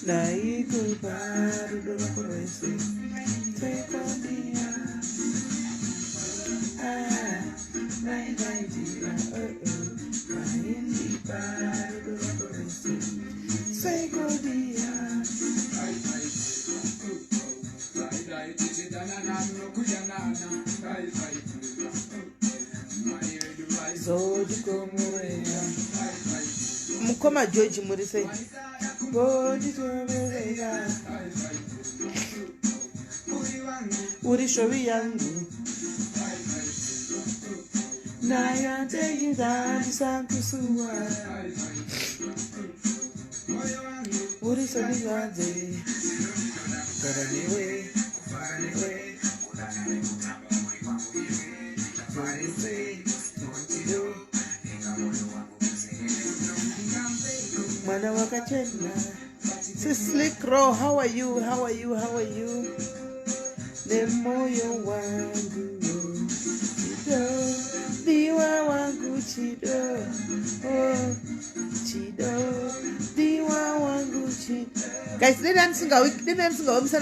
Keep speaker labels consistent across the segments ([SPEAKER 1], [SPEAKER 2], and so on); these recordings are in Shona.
[SPEAKER 1] Ndaikupa rudo rwako rwese. Sekondia. Ah, dai ndaiziva, oh, oh. Waindipa rudo rwako rwese. Sekondia. Zodikomureya. Mukoma George, muri sei? Bodikomureya. Uri shovi yangu. Nayanteyiza ndisankusuwa. Uri shovi yanze. Gara newe, kufara newe, Farise, chido. Mwana wakachena. Slick Row, how are you? How are you? How are you? Nemoyo wangu chido, diwa wangu chido, oh, chido, diwa wangu chido. Guys, deni ndisingawi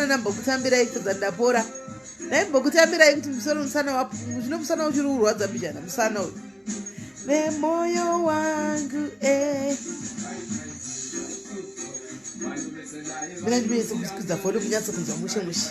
[SPEAKER 1] ndambokutambirai kutodza ndapora. Ndaimbokutambirai kuti musoro, musana, zvino musana uchiri kurwadza mbijana, musana uyu. Nemoyo wangu, eh. Mina ndimese kukwidza volume kunyatso kunzwa mushe mushe.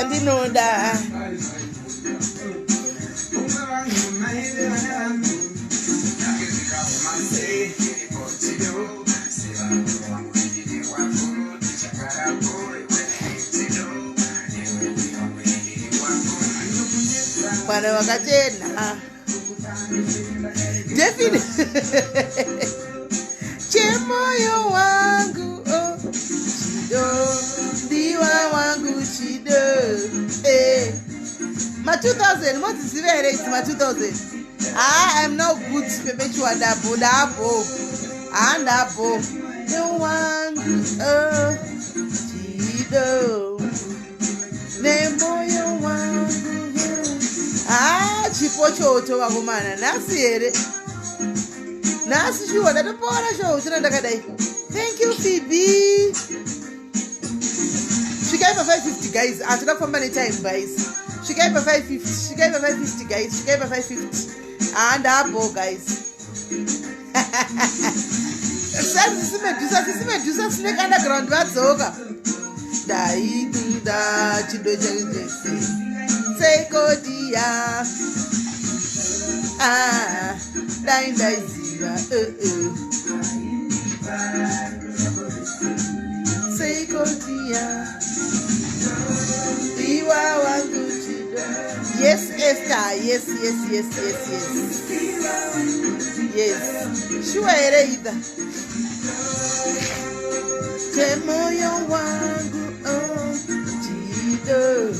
[SPEAKER 1] Ndinoda. Mwana wakachena. David. Chemoyo wangu, oh, chido, ndiwa wangu chido, eh. Ma 2000 modziziva here idzi ma 2000? Ah, I'm no good pepechiwa. Ndabho, ndabho, ha, ndabho wangu, oh, chido nemoyo wangu. Ha, chipo choto vakomana, nhasi here? Nhasi shuwa ndatopora shuwa uchina ndakadai. Thank you, Phoebe. Svikai pa550, guys. Hatida kufamba netime, guys. Svikai pa550, svikai pa550, guys, svikai pa550. Ha, ndabho, guys. Sisi Medusa, Sisi Medusa, Snake Underground vadzoka. Ndaikuda chido chese sekodia. Ah, dai ndaiziva, seikodia iwa wangu chido. Yes, Esther, yes. Shuwa here either chemoyo wangu, oh, chido.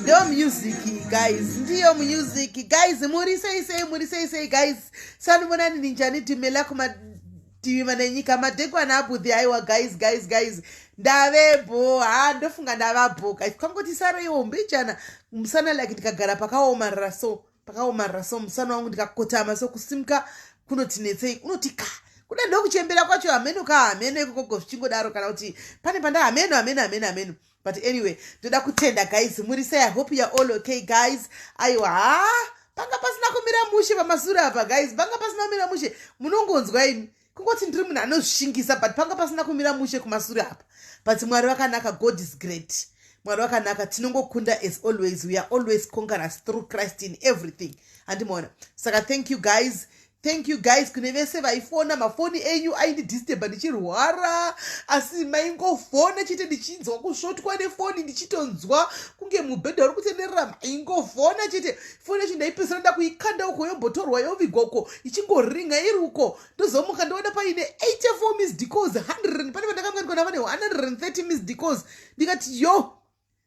[SPEAKER 1] Ndo music, guys, ndiyo music, guys. Muri sei sei? Muri sei sei, guys? Sanibonani, ninjani? Dumela kumativi manenyika madhekwana abudhi. Aiwa, guys, guys, guys, ndavebho. Ha, ndofunga ndavabho, guys. Kwangoti sareiwo mbijana musana, like ndikagara pakaomarara so, pakaomarara so musana wangu, ndikakotama so, kusimuka kunotinetsei, unoti ka kuda ndokuchembera kwacho. Hameno ka, hameno ikokoko zvichingodaro, kana kuti pane panda, hameno, hameno, hameno, hameno. But anyway, ndoda kutenda, guys. Muri sei? I hope you are all okay, guys. Aiwa, ha, panga pasina kumira mushe pamasure apa, guys. Panga pasina kumira mushe. Munongonzwa imi kungoti ndiri munhu anozvishingisa, but panga pasina kumira mushe kumasure apa. But Mwari vakanaka. God is great. Mwari vakanaka. Tinongokunda as always. We are always conquerors through Christ in everything, handimaona? Saka thank you, guys. Thank you, guys, kune vese vaifona. Mafoni enyu aindidisturba ndichirwara, asi maingofona chete. Ndichinzwa kusvotwa nefoni, ndichitonzwa kunge mubhedha uri kutenderera, maingofona chete. Foni yacho ndaipesera ndakuikanda uko, yombotorwa, yovigwa uko, ichingoringa iri uko. Ndozomuka ndoona paine 84 missed calls, 100. Pane pandakamuka ndikaona pane 130 missed calls, ndikati yo.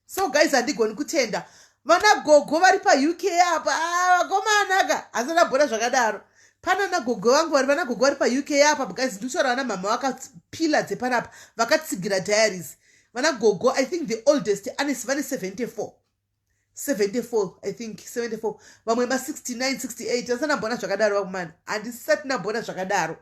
[SPEAKER 1] So guys, handigoni kutenda vana gogo vari paUK apa. Ah, vakomanaka, asi ndabhora zvakadaro. Pana nagogo vangu vari vanagogo vari paUK apa, guys. Ndikutaura vana mama vakapila dzepanapa, vakatsigira Diaries. Vana gogo, I think the oldest ane vane 74, 74, I think 74, vamwe ma69, 68. Andisati ndamboona zvakadaro, vakumana, handisati ndamboona zvakadaro.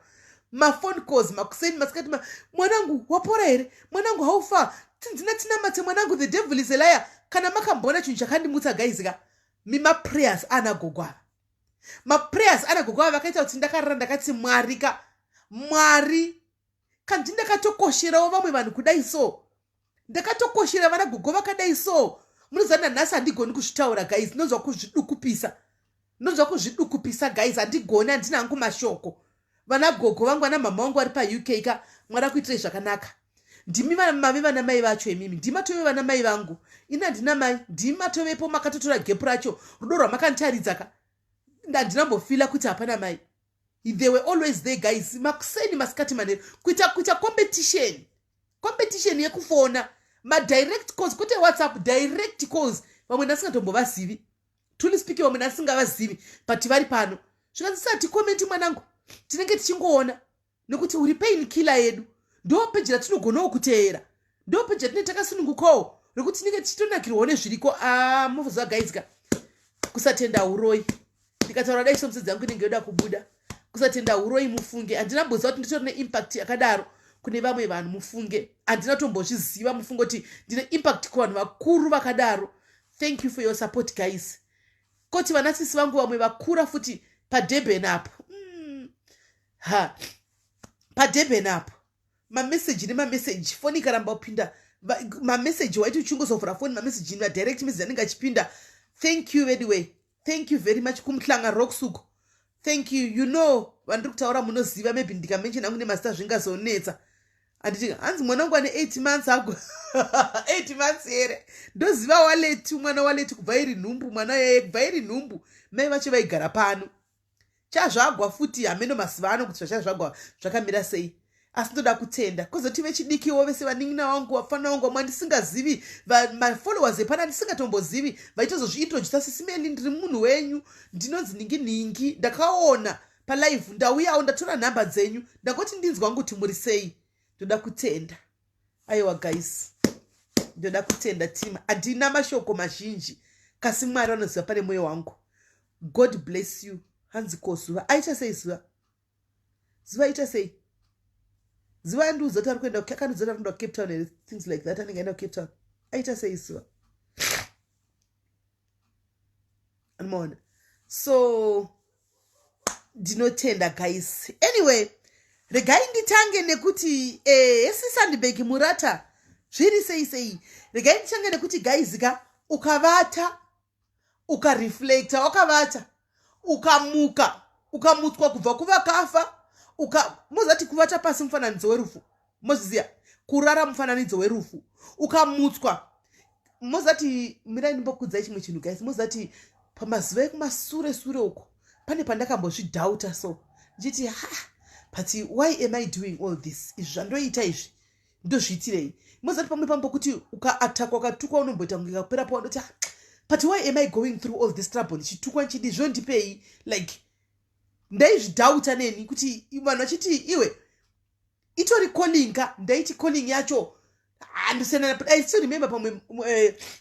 [SPEAKER 1] Maphone calls makuseni, masikati, "Mwanangu, wapora here? Mwanangu, haufa tinzina tinamate mwanangu, the devil is a liar." Kana makamboona chinhu chakandimutsa, guys ka, mimaprayers ana gogo ava, maprayers ana gogo ava vakaita kuti ndakarara ndakati, "Mwari ka, Mwari, kandi ndakatokosherawo vamwe vanhu kudai so, ndakatokoshera vana gogo vakadai so." Munoziva, nanhasi handigoni kuzvitaura, guys. Ndinonzwa kuzvidukupisa, ndinonzwa kuzvidukupisa, guys. Handigoni, handina hangu mashoko. Vana gogo vangu, vana mama vangu vari paUK ka, Mwari akuitirei zvakanaka. Ndimi mave vana mai vacho imimi, ndimatove vana mai vangu. Ini handina mai, ndimatovepo, makatotora gap racho. Rudo rwamakanditaridza ka, handinambofeela kuti hapana mai. They were always there, guys, makuseni, masikati, manheru, kuita competition yekufona, madirect calls, kwete WhatsApp, direct calls. Vamwe ndasingatombovazivi, truly speaking, vamwe ndasingavazivi, but vari pano. Zvikanzisati comment, mwanangu, tinenge tichingoona nekuti uri pain killer yedu. Ndo peji ratinogonawo kuteera, ndo peji ratinenge takasunungukawo rekuti tinenge tichitonakirwawo nezviriko. Ah, munoziva, guys ka, kusatenda uroi. Ndikataura dai, misodzi yangu inenge yoda kubuda. Kusatenda uroi, mufunge. Handina mboziva kuti nditori neimpact yakadaro kune vamwe vanhu, mufunge. Handina tombozviziva, mufunge, kuti ndine impact kuvanhu vakuru vakadaro. Thank you for your support, guys. Koti vanasisi vangu vamwe vakura futi paDurban apo, Ha, paDurban apo, mameseji nemameseji, foni ikaramba kupinda, mameseji, waiti uchingozovhura foni, mameseji, madirect message anenge achipinda. Thank you anyway, thank you very much. KuMhlanga Rocks uko, thank you. You know vandiri kutaura, munoziva. Maybe ndikamentiona hangu nemazita zvingazonetsa, handiti? Hanzi mwana wangu ane 8 months ago, 8 months here? Ndoziva Waleti, mwana Waleti kubva iri nhumbu, mwana yeye kubva iri nhumbu, mai vacho vaigara pano. Chazvagwa futi, hameno mazuva ano kuti zvachazvagwa zvakamira sei, asi ndoda kutenda. Kwozoti vechidikiwo vese, vanin'ina vangu, vafana vangu, vamwe handisingazivi, mafollowers epano handisingatombozivi, vaitozozviintrodusa, "Sisi Melly, ndiri munhu wenyu, ndinonzi ningi ningi, ndakaona palive, ndauyawo, ndatora nhamba dzenyu, ndangoti ndinzwa kuti muri sei." Ndoda kutenda. Aiwa, guys, ndoda kutenda team. Handina mashoko mazhinji, kasi Mwari vanoziva pane mwoyo wangu. God bless you. Hanzi ko zuva aita sei? Zuva, zuva aita sei? Zuva andiudza kuti ari kuenda, akandiudza kuti ari kuenda kuCape Town here, things like that. Anenge aenda kuCape Town. Aita sei zuva? Anomaona. So ndinotenda, guys. Anyway, regai nditange nekuti esiSandberg murata zviri sei sei. Regai nditange nekuti, guys ka, ukavata ukareflecta, wakavata ukamuka, ukamutswa kubva kuvakafa, uka mozati kuvata pasi mufananidzo werufu, moziziya, kurara mufananidzo werufu. Ukamutswa, mozati, mirai ndimbokudzai chimwe chinhu, guys. Mozati pamazuva ekumasure sure uko, pane pandakambozvidoubta so, ndichiti, "Ha, but why am I doing all this? Izvi zvandoita izvi ndozviitirei?" Mozati pamwe pambokuti ukaattackwa, ukatukwa, unomboita kunge kaperapo, wandoti, "But why am I going through all this trouble? Ndichitukwa, nchidi, zvondipei?" Like, ndaizvidoubta neni kuti vanhu vachiti, "Iwe, itori calling ka." Ndaiti calling yacho handisiyana. I still remember pamwe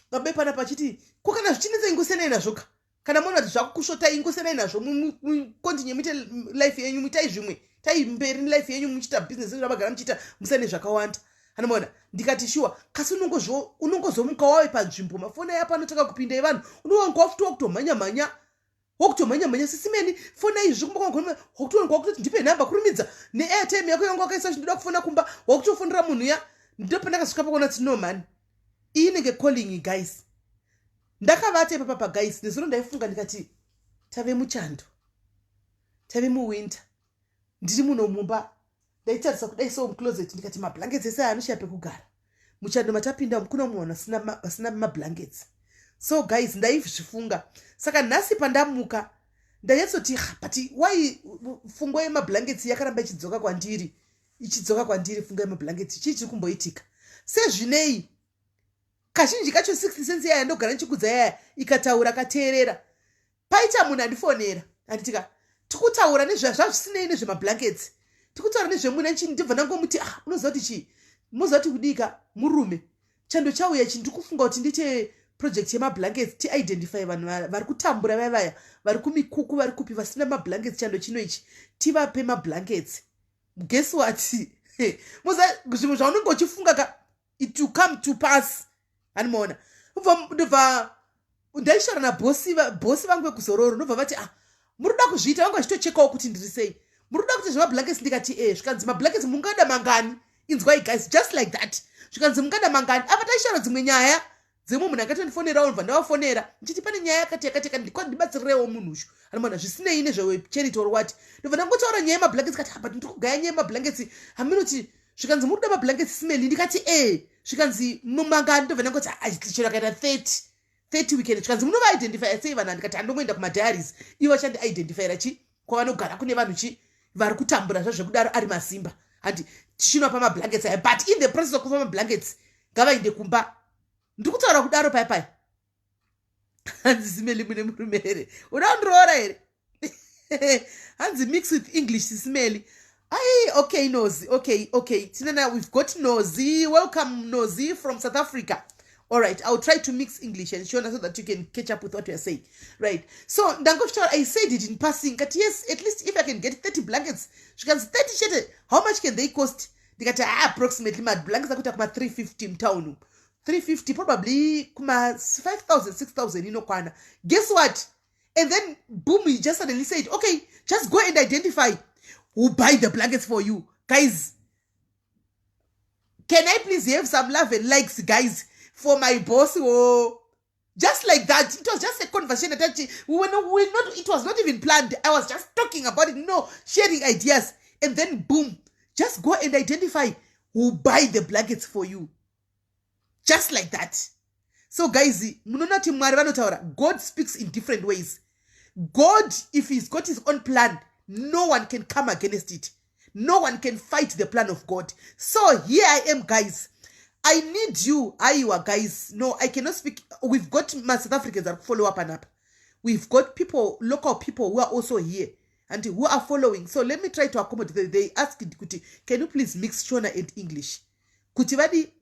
[SPEAKER 1] pamwe pana pachiti, "Ko kana zvichinetsa, ingosenai nazvo ka. Kana maona kuti zvakukusvotai, ingosenai nazvo, mucontinue muite life yenyu, muitai zvimwe, tai mberi nelife yenyu, muchiita business zvamagara muchiita, musane zvakawanda." Anomaona, ndikati, "Sure." Kasi unongozomuka wave panzvimbo, mafoni aya anotanga kupinda evanhu, unowanika wafuti wakutomhanya mhanya, wakutomhanya mhanya, "Sisi Melly, fona izvi." Wakutoonekwa wakutoti, "Ndipe nhamba, kurumidza neairtime yako yanga wakaisa, chindoda kufona kumba." Wakutofonera munhu ya. Ndopandakasvika pakuona kuti, no man, iyi inenge calling, guys. Ndakavata ipapa, guys, nezuro ndaifunga ndikati, tave muchando, tave muwinter, ndiri muno mumba, ndaitarisa kudai so mucloset, ndikati, mablankets ese aya anoshaya pekugara. Muchando matapinda, kuna mumwe vanhu vasina mablankets. So guys, ndaizvifunga. Saka nhasi pandamuka, ndanyatsoti, "But why pfungwa yemablankets yakaramba ichidzoka kwandiri, ichidzoka kwandiri pfungwa yemablankets? Chii chiri kumboitika?" Sezvinei, kazhinji kacho 60 cents yaya ndogara ndichikudza yaya, ikataura, kateerera, paita munhu andifonera, handitika? Tikutaura nezvazvisinei nezvemablankets, tikutaura nezvemuna chini. Ndibva ndangomuti, "Ah, unoziva kuti chii? Munoziva kuti kudika murume, chando chauya chi, ndiri kufunga kuti ndiite project yemablankets, tiidentify vanhu vari kutambura, vaya vaya vari kumikuku, vari kupi, vasina mablankets chando chino ichi, tivape mablankets." Guess what? Muza zvimwe zvaunenge uchifunga ka, it will come to pass. Hanimaona? Ndobva ndaishara nabhosi, bhosi vangu vekuzororo. Ndobva vati, "Ah, muri kuda kuzviita?" Vanga vachitochekawo kuti ndiri sei. "Muri kuda kuti zvemablankets?" Ndikati, "E." Zvikanzi, "Mablankets mungada mangani?" Inzwai guys, just like that. Zvikanzi, "Mungada mangani?" Apa taishara dzimwe nyaya dzemwe munhu akatondifonerawo. Ndobva ndavafonera ndichiti pane nyaya yakati yakati yakati, ndibatsirirewo munhu ushu. Anomaona zvisinei nezvecharity or what. Ndobva ndangotaura nyaya yemablankets kati, "But ndiri kugaya nyaya yemablankets, haminoti." Zvikanzi, "Muri kuda mablankets, Simeli?" Ndikati, "E." Zvikanzi, "Mangani?" Ndobva ndangoti, "Chero akaita 30, 30 weekend." Zvikanzi, "Munovaidentifya sei vanhu?" Ndikati, "Handongoenda kumadiaries, ivo vachandiidentifyira chi kwavanogara, kune vanhu chi vari kutambura zvazvekudaro, ari masimba handi, tichinopa mablankets aya. But in the process of kupa mablankets, ngavaende kumba." Ndiri kutaura kudaro pai pai. Hanzi, "Simeli, mune murume here? Uda kundiroora here?" Hanzi, "Mix with English, Simeli." Ai, okay, Nozi. Okay, tinana, we've got Nozi. Welcome, Nozi from South Africa. All right, I'll try to mix English and Shona so that you can catch up with what we are saying, right? So ndangosvitaura, I said it in passing kati, "Yes, at least if I can get 30 blankets." Zvikanzi, "30 chete? How much can they cost?" Ndikati, "Ah, approximately mablankets akuita kuma 350 mutown umu, 350, probably kuma 5000, 6000 inokwana." Guess what? And then boom, he just suddenly said, "Okay, just go and identify who buy the blankets for you." Guys, can I please have some love and likes, guys, for my boss? Oh, just like that. It was just a conversation that we were not, we not, it was not even planned. I was just talking about it, no, sharing ideas, and then boom, "Just go and identify who buy the blankets for you." Just like that. So guys, munoona kuti Mwari vanotaura. God speaks in different ways. God, if he's got his own plan, no one can come against it. No one can fight the plan of God. So here I am, guys. I need you. Aiwa guys, no, I cannot speak. We've got my South Africans are follow up and up. We've got people, local people who are also here and who are following. So let me try to accommodate. They asked kuti, "Can you please mix Shona and English?" Kuti vadi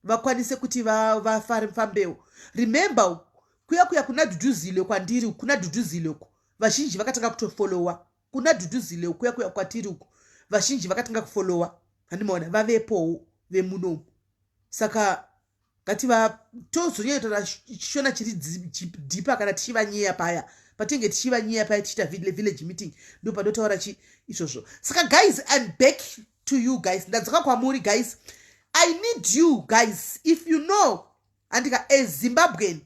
[SPEAKER 1] vakwanise kuti vafambewo. Remember, kuya kuya kuna Dhudhuzile kwandiri, kuna Dhudhuzile uku, vazhinji vakatanga kutofollowa. Kuna Dhudhuzile kuya kuya kwatiri uku, vazhinji vakatanga kufollowa. Handimaona vavepowo vemunomu. Saka ngativa tozonyanyotaura Shona chiri deeper kana tichivanyeya paya, patinge tichivanyeya paya, tichiita village meeting, ndo pandotaura chi izvozvo. Saka guys, I'm back to you guys. Ndadzoka kwamuri guys. I need you guys, if you know, andika, a Zimbabwean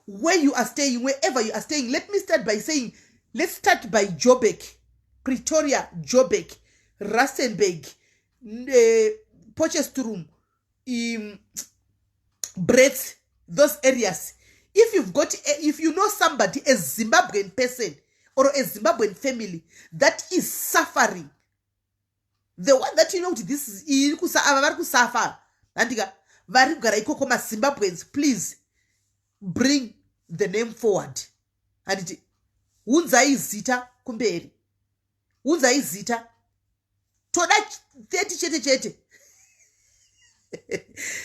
[SPEAKER 1] where you are staying, wherever you are staying. Let me start by saying, let's start by Joburg, Pretoria, Joburg, Rustenburg, Potchefstroom, Brits, those areas. If you've got, if you know somebody, a Zimbabwean person or a Zimbabwean family that is suffering, the one that you know kuti this is iri kusa, ava vari kusafa, handika, vari kugara ikoko, maZimbabweans, please bring the name forward. Handiti unzai zita kumberi, unzai zita. Toda 30 chete chete,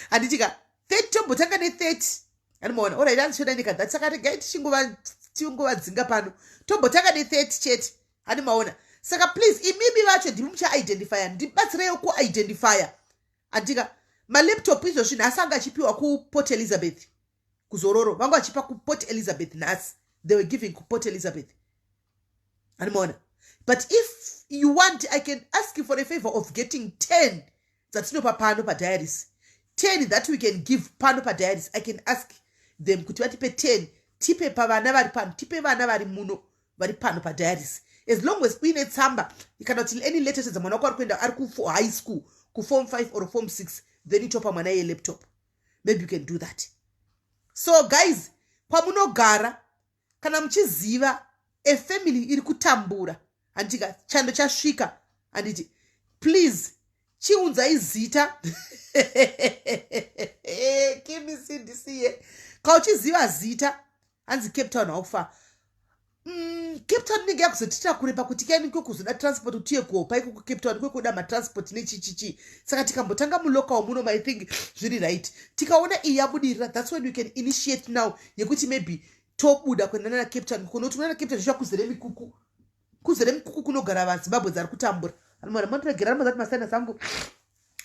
[SPEAKER 1] handiti ka? 30, tombotanga ne30. Anomaona? Alright, andishoda nekadhati. Saka regai tichingovadzinga pano. Tombotanga ne30 chete. Handimaona? Saka please, imimi vacho ndimi muchaidentifya. Ndibatsireiwo kuidentifya, handika? Malaptop izvozvi nhasi anga achipiwa kuPort Elizabeth, kuzororo. Vanga vachipa kuPort Elizabeth nhasi. They were giving kuPort Elizabeth. Handimaona? But if you want, I can ask you for a favor of getting 10 dzatinopa pano padiaries, 10 that we can give pano padiaries. I can ask them kuti vatipe 10, tipe pavana vari pano, tipe vana vari muno, vari pano padiaries. As long as uine tsamba kana kuti any letter sedza mwana wako ari kuenda, ari kuhigh school, kuform 5 or form 6, then itopa mwana yelaptop. Maybe you can do that. So guys, kwamunogara, kana muchiziva efamily iri kutambura, handika, chando chasvika, handiti, please chiunzai zita. Kimisindisiye ka uchiziva zita. Hanzi, "Cape Town, how far?" Cape Town inenge yakuzotitakure pakuti kaini kwekuzoda transport kuti tiye kuhopa iko kuCape Town kwekuda matransport nechichichi. Saka tikambotanga mulocal muno, I think zviri right. Tikaona iyi yabudirira, that's when we can initiate now yekuti maybe tobuda kuenda nana Cape Town. Kunoti kunana Cape Town zvicha kuzere mikuku, kuzere mikuku kunogara vaZimbabwe dzari kutambura. Anoregera anomaza kuti masinus angu,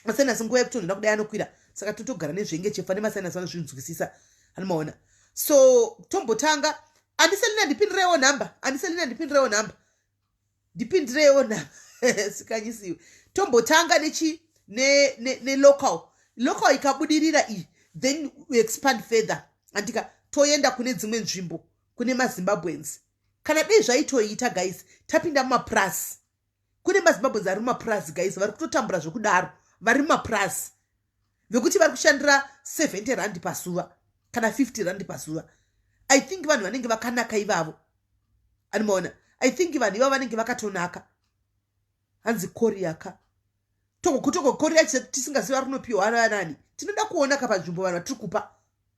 [SPEAKER 1] masinus nguva yekutonhora kudai anokwira, saka totogara nezvenge chefa nemasinus vanozvinzwisisa, anomaona. So tombotanga. Andiselina, ndipindirewo nhamba. Andiselina, ndipindirewo nhamba, ndipindirewo nhamba, sikanyisiwe. Tombotanga nechi nelocal ne, ne local. Ikabudirira iyi, then we expand further, andika toenda kune dzimwe nzvimbo kune maZimbabweans. Kana dei zvaitoita, guys, tapinda mumapurasi kune maZimbabweans ari mumapurasi, guys, vari kutotambura zvekudaro, vari mumapurasi vekuti vari kushandira 70 rand pazuva kana 50 rand pazuva. I think vanhu vanenge vakanaka ivavo, animaona. I think vanhu ivavo vanenge vakatonaka. Hanzi koriaka togokotogokoriya tisingazivi vari kunopiwa anani. Tinoda kuona kapanzvimbo vanhu vatiri kupa,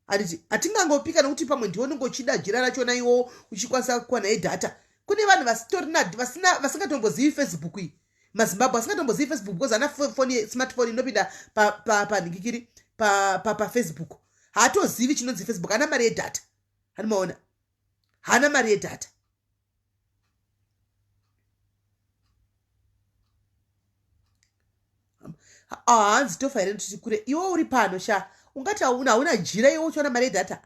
[SPEAKER 1] handiti? Hatingangopika nekuti pamwe ndiwo unenge uchida jira rachona, iwo uchikwanisa kuwana yedata. Kune vanhu vasitorina, vasingatombozivi Facebook iyi, maZimbabwe asingatombozivi Facebook, because ana foni, smartphone inopinda panhingikiri paFacebook, haatozivi chinonzi Facebook. Haana mari yedata, hanimaona, haana mari yedata. Hanzi tofa here tiri kure? Iwe uri pano sha, ungati hauna, hauna jira, iwe uchiona mari yedata.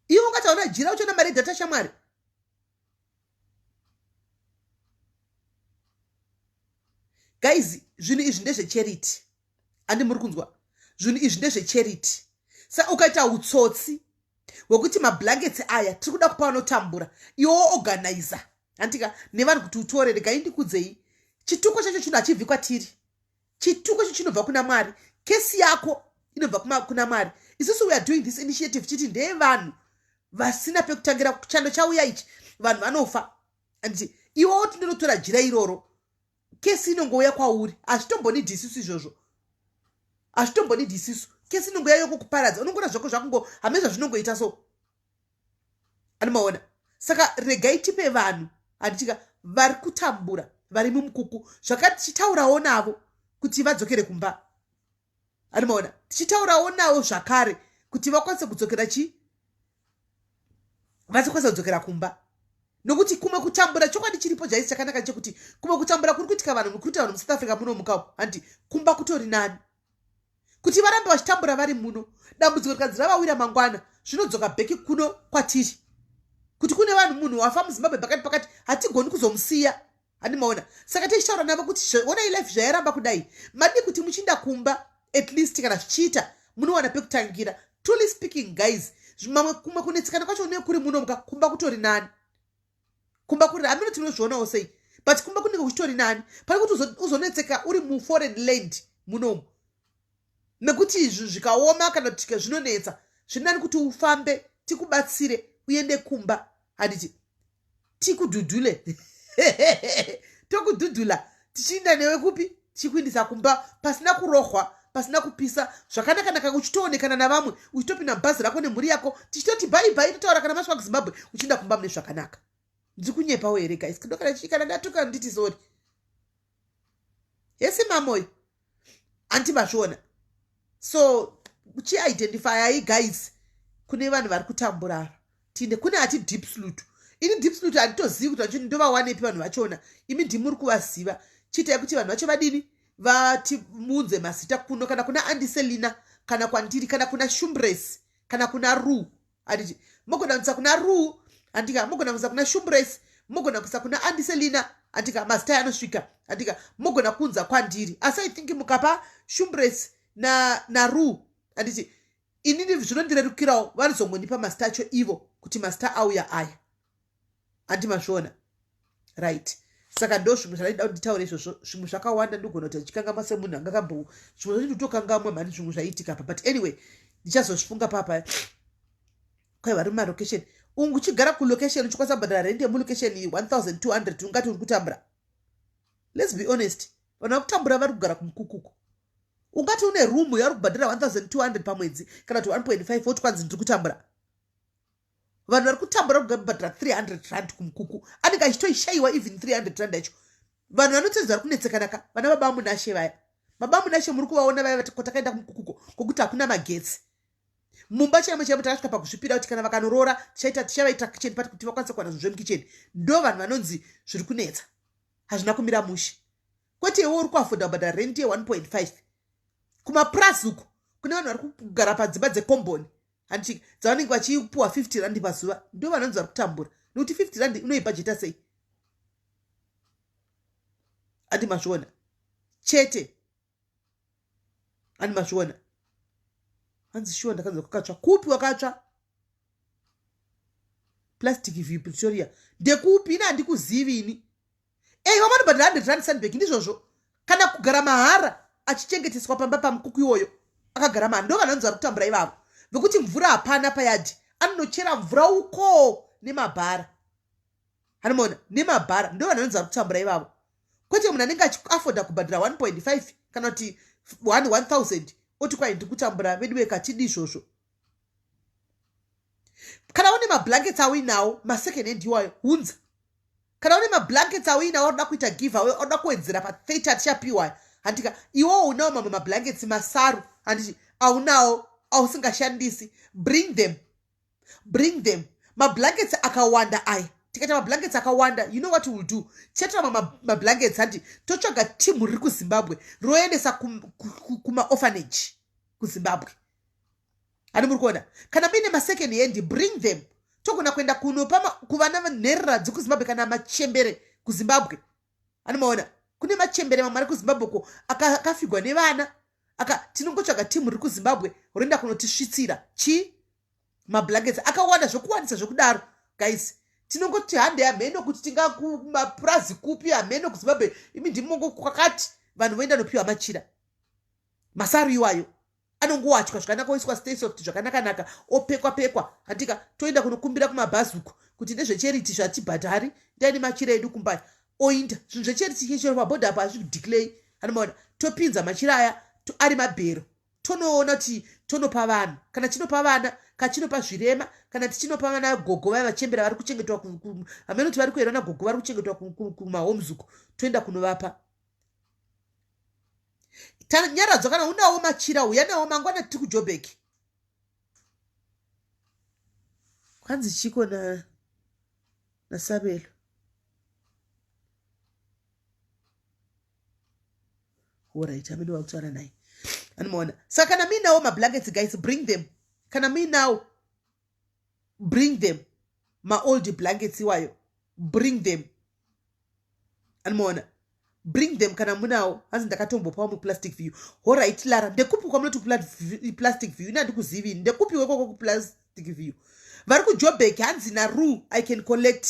[SPEAKER 1] Iwe ungati hauna jira uchiona mari yedata, shamwari. Guys, zvinhu izvi ndezvecharity, handi muri kunzwa? Zvinhu izvi ndezvecharity. Sa ukaita utsotsi hwekuti mablankets aya tiri kuda kupa vanotambura, iwo organizer, handika, nevanhu kuti utore. Regai ndikudzei, chituko chacho chino hachibvi kwatiri. Chituko cho chinobva kuna Mwari. Kesi yako inobva kuna Mwari. Isusu we are doing this initiative chiti ndeyevanhu vasina pekutangira. Chando chauya ichi, vanhu vanofa, anditi? Iwewo tindinotora jira iroro, kesi inongouya kwauri. Hazvitombonidhi isusu izvozvo, hazvitombonidhi isusu. Kesi inongouya yokukuparadza, unongoona zvako zvakungo hame zvazvinongoita. So anomaona. Saka regai tipe vanhu, handitika, vari kutambura vari mumukuku zvakati, tichitaurawo navo kuti vadzokere kumba, anomaona. Tichitaurawo navo zvakare kuti vakwanise kudzokera chi vachikwanisa kudzokera kumba, nokuti kumwe kutambura, chokwadi chiripo jaisi chakanaka chekuti kumwe kutambura kuri kuitika vanhu, kuri kuita vanhu muSouth Africa muno mukawo, handi kumba kutori nani kuti varambe vachitambura vari muno. Dambudziko rikanzi ravawira mangwana, zvinodzoka back kuno kwatiri, kuti kune vanhu, munhu wafa muZimbabwe pakati pakati, hatigoni kuzomusiya, handimaona. Saka tichitaura navo kuti onai life zvairamba kudai, madi kuti muchinda kumba, at least kana zvichiita munowana pekutangira. Truly speaking, guys, mamwe kumwe kunetsekana kwacho une kuri muno muka, kumba kutori nani. Kumba kuri hamino, tinozvionawo sei, but kumba kunenge kuchitori nani pane kuti uzonetseka uri muforeign land munomu, nekuti izvi zvikaoma kana kuti zvinonetsa, zviri nani kuti ufambe, tikubatsire uende kumba, handiti? Tikudhudhule, tokudhudhula tichiinda newe kupi, tichikuindisa kumba pasina kurohwa, pasina kupisa, zvakanakanaka, uchitoonekana navamwe, uchitopinda mubhazi rako nemhuri yako, tichitoti bye bye, totaura kana masvika kuZimbabwe, uchienda kumba mune zvakanaka. Ndiri kunyepawo here, guys? Kana ndatuka, nditi sorry. Hesi mamoyo, anti mazviona. So chiidentifyai, guys, kune vanhu vari kutambura ava. Tine kune ati Diepsloot. Ini Diepsloot handitozivi kuti vacho ndovawanepi vanhu vachona. Imi ndimuri kuvaziva, chiitai kuti vanhu vacho vadini, vatimunze mazita kuno, kana kuna Andiselina, kana kwandiri, kana kuna Shumbres, kana kuna Ru, handiti? Mogona kuisa kuna Ru, handika? Mogona kuisa kuna Shumbres, mogona kuisa kuna Andiselina, handika? Mazita anosvika, handika? Mogona kunza kwandiri, asi I think mukapa Shumbres naRu na, handiti, inini zvinondirerukirawo, vanozongonipa mazita acho ivo kuti mazita auya aya, handi mazviona? Right, saka ndo zvimwe zvandaida kuti nditaure izvozvo. Zvimwe zvakawanda ndigona kuti ndichikangamwa semunhu anga kambo, zvimwe zvacho nditokangamwa mhani, zvimwe zvaiitika pa. But anyway, ndichazozvifunga papa. Kwai vari mumalocation, uchigara kulocation, uchikwanisa kubhadhara rendi yemulocation 1200, ungati uri kutambura? Let's be honest, vanhu vari kutambura vari kugara kumukukuku. Ungati une rumu yauri kubhadhara 1200 pamwedzi kana kuti 1.5, woti kwanzi ndiri kutambura? Vanhu vari kutambura kubhadhara 300 rand kumukuku, anenge achitoishaiwa even 300 rand yacho. Vanhu vanotedza vari kunetsekanaka, vana baba Munashe vaya. Baba Munashe muri kuvaona vaya kwatakaenda kumukukuko kwokuti hakuna magetsi mumba chaimo chaimo. Takasvika pakuzvipira kuti kana vakanoroora tichaita, tichavaita kitchen party kuti vakwanise kuwana zvinhu zvemukicheni. Ndo vanhu vanonzi zviri kunetsa, hazvina kumira mushe. Kwete iwe uri kuafforda kubhadhara rent ye1.5 kumapurazi uko kune vanhu vari kugara padzimba dzekomboni, handiti, dzavanenge vachipuwa 50 rand pazuva. Ndo vanonzi vari kutambura, nekuti 50 rand unoibhajeta sei? Andi mazviona chete, andi mazviona. Hanzi shuwa ndakanzwa kwakatsva. Kupi wakatsva? Plastic View, Pretoria, ndekupi? Ini handikuzivi ini. Ei, vavanobhadhara 100 rand Sandburg, ndizvozvo. Kana kugara mahara achichengeteswa pamba pamukuku iwoyo, akagara mahara. Ndo vanonzi vari kutambura ivavo, vekuti mvura hapana payadhi, anonochera mvura uko nemabhara, hanomona, nemabhara. Ndo vanhu vanonzi vari kutambura ivavo, kwete munhu anenge achiafforda kubhadhara 1.5 kana kuti 1000 oti kwai ndiri kutambura. Vedu vekatidi izvozvo. Kana une mablankets auinawo, masecond hand iwayo, hunza. Kana une mablankets auinawo auda kuita give away, auda kuwedzera pa30 atichapiwa, handika, iwowo unawo mamwe mablankets masaru, handiti, aunawo ausingashandisi, bring them, bring them. Mablankets akawanda aya, tikaita mablankets akawanda, you know what we will do? Tichatora mablankets, handi, totsvaga timu riri kuZimbabwe roendesa kumaorphanage kuZimbabwe, hani muri kuona? Kana muine masecond hand, bring them. Togona kuenda kunopa kuvana nherera dzekuZimbabwe kana machembere kuZimbabwe, hani maona? Kune machembere mamwe ari kuZimbabwe ko akafigwa nevana aka. Tinongotsvaga timu riri kuZimbabwe roenda kunotisvitsira chi mablankets akawanda zvokuwanisa zvokudaro. Guys, tinongoti hande, hameno kuti tingakumapurazi kupi, hameno kuZimbabwe, imi ndimongo kwakati vanhu voenda nopiwa machira masaru iwayo, anongowachwa zvakanaka, oiswa Sta-Soft zvakanaka-naka, opekwa pekwa, handika. Toenda kunokumbira kumabhazi uko kuti ndezvecharity, zvatibhadhari, ndaine machira edu kumba, oinda. Zvinhu zvecharity chero pabhodha apo hazvideclare, anomaona. Topinza machira aya ari mabhero, tonoona kuti tonopa vanhu, kana chinopa vana, kana chinopa zvirema, kana tichinopa vana gogo vaya vachembera vari kuchengetwa, hameno kuti vari kuera nagogo vari kuchengetwa kumahomes uko, toenda kunovapa. Tanyaradzwa, kana unawo machira, uya nawo mangwana, tiri kuJobek. Kwanzi chiko na nasabelo? Alright, amene wakutaura naye, anomaona. Saka kana muinawo mablankets, guys, bring them. Kana muinawo, bring them. Maold blankets iwayo, bring them, anomaona, bring them kana munawo. Hanzi ndakatombopawo muPlastic View. Alright, Lara, ndekupi kwamunoti Plastic View? Ina handikuzivini, ndekupi wekoko kuPlastic View? Vari kuJobek, hanzi naru, I can collect.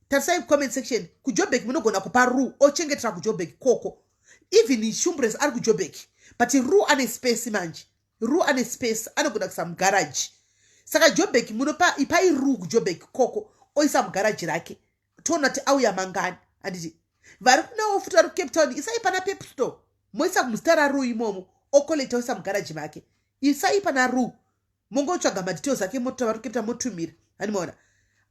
[SPEAKER 1] Tarisai comment section. KuJobek munogona kupa ru, ochengetera kuJobek koko. Even Shumbres ari kuJobek, but ru ane space manje, ru ane space, anogona kuisa mugaraji. Saka Jobek munopa, ipai ru kuJobek koko, oisa mugaraji rake, toona kuti auya mangani, handiti? Vari kunawo futi vari kuCape Town, isai pana Pep Store, moisa muzita raru imomo, ocollecta, oisa mugaraji make. Isai pana ru, mongotsvaga madetails ake, motora vari kuCape Town, motumira, handimaona.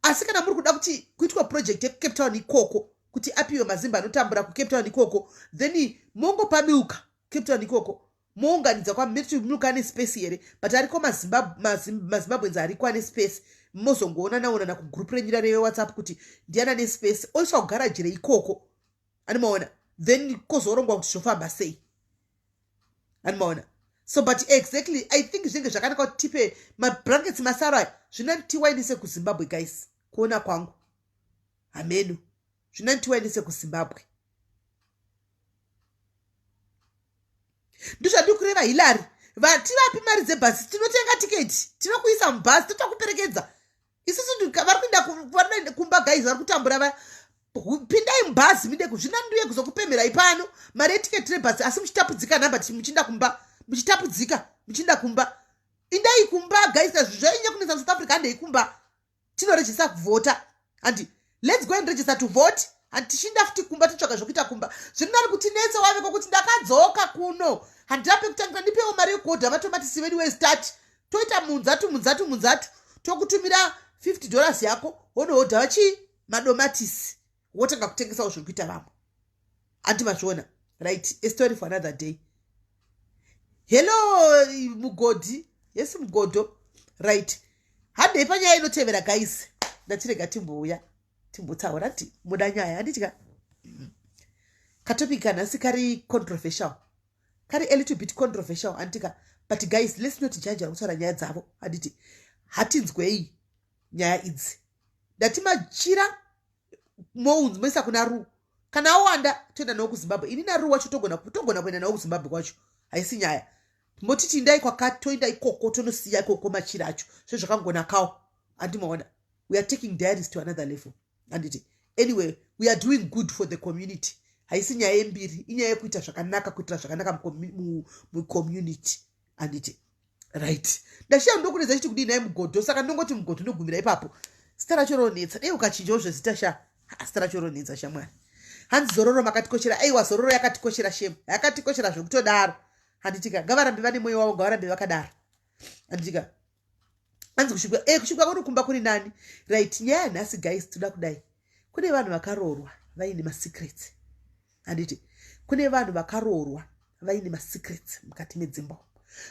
[SPEAKER 1] Asi kana muri kuda kuti kuitwa project yekuCape Town ikoko, kuti apiwe mazimba anotambura kuCape Town ikoko, then mongopa Milka Cape Town ikoko, mounganidza kwamilka ane space here? But ariko maZimbabweans ariko ane space, mozongoona naonana kugroup renyu reWhatsApp kuti ndiani ane space, oiswa kugaraji reikoko, animaona. Then kozorongwa kuti zvofamba sei, animaona. So but exactly, I think zvinenge zvakanaka kuti tipe mablankets masaro aya, zvinani tiwainise kuZimbabwe, guys. Kuona kwangu, hameno, zvinani tiwainise kuZimbabwe. Ndozvandiri kureva, Hillary. Vativapi mari dzebhasi, tinotenga tiketi, tinokuisa mubhasi, totokuperekedza isusu. Vari kuenda kumba, guys, vari kutambura va, pindai mubhazi mide. Zvina nduye kuzokupemherai pano mari yetiketi rebhasi, asi muchitapudzika nhamba muchiinda kumba, muchitapudzika muchiinda kumba. Indai kumba, guys. Zvainya kunetsa muSouth Africa, handei kumba, tinoregister kuvhota, handi? Let's go and register to vote, handi? Tichinda futi kumba, totsvaga zvokuita kumba. Zviri nani kuti netse wave kwokuti ndakadzoka kuno, handina pekutangira, ndipewo mari yekuodha matomatisi vedu westart, toita munzatu munzatu munzatu, tokutumira. $50 yako, wonohodha chii, madomatisi, wotanga kutengesawo zviri kuita vamwe. Handi mazviona? Right, a story for another day. Hello, Mugodhi. Yes, Mugodho. Right, handei panyaya inotevera, guys. Ndatirega timbouya timbotaura ti muda nyaya, handitya katopic kanhasi kari controversial, kari a little bit controversial, handitika? But guys, let's not judge vari kutaura nyaya dzavo, handiti? Hatinzwei nyaya idzi. Ndati machira moisa kuna Ru. Kana awanda, toenda nawo kuZimbabwe. Ini naRu wacho togona kuenda nawo kuZimbabwe kwacho, haisi nyaya. Motiti indai kwakati, toenda ikoko, tonosiya ikoko machira acho sezvakangonakawo, handimaona? We are taking Diaries to another level, handiti? Anyway, we are doing good for the community. Haisi nyaya yembiri, inyaya yekuita zvakanaka, kuitira zvakanaka mucommunity, handiti? Right, ndashiya ndokunedza chiti kudii naye Mugodho. Saka ndongoti Mugodho, ndogumira ipapo. Zita racho ronetsa, dei ukachinjawo zvezita sha. Zita racho ronetsa, shamwari. Hanzi Zororo makatikoshera. Aiwa, Zororo yakatikoshera, shame, yakatikoshera zvekutodaro, handitika? Ngavarambe vane mwoyo wavo, ngavarambe vakadaro, handitika? Hanzi kusvika kusvika kuri kumba kuri nani. Right, nyaya yanhasi, guys, toda kudai. Kune vanhu vakaroorwa vaine masecrets, handiti? Kune vanhu vakaroorwa vaine masecrets mukati medzimba,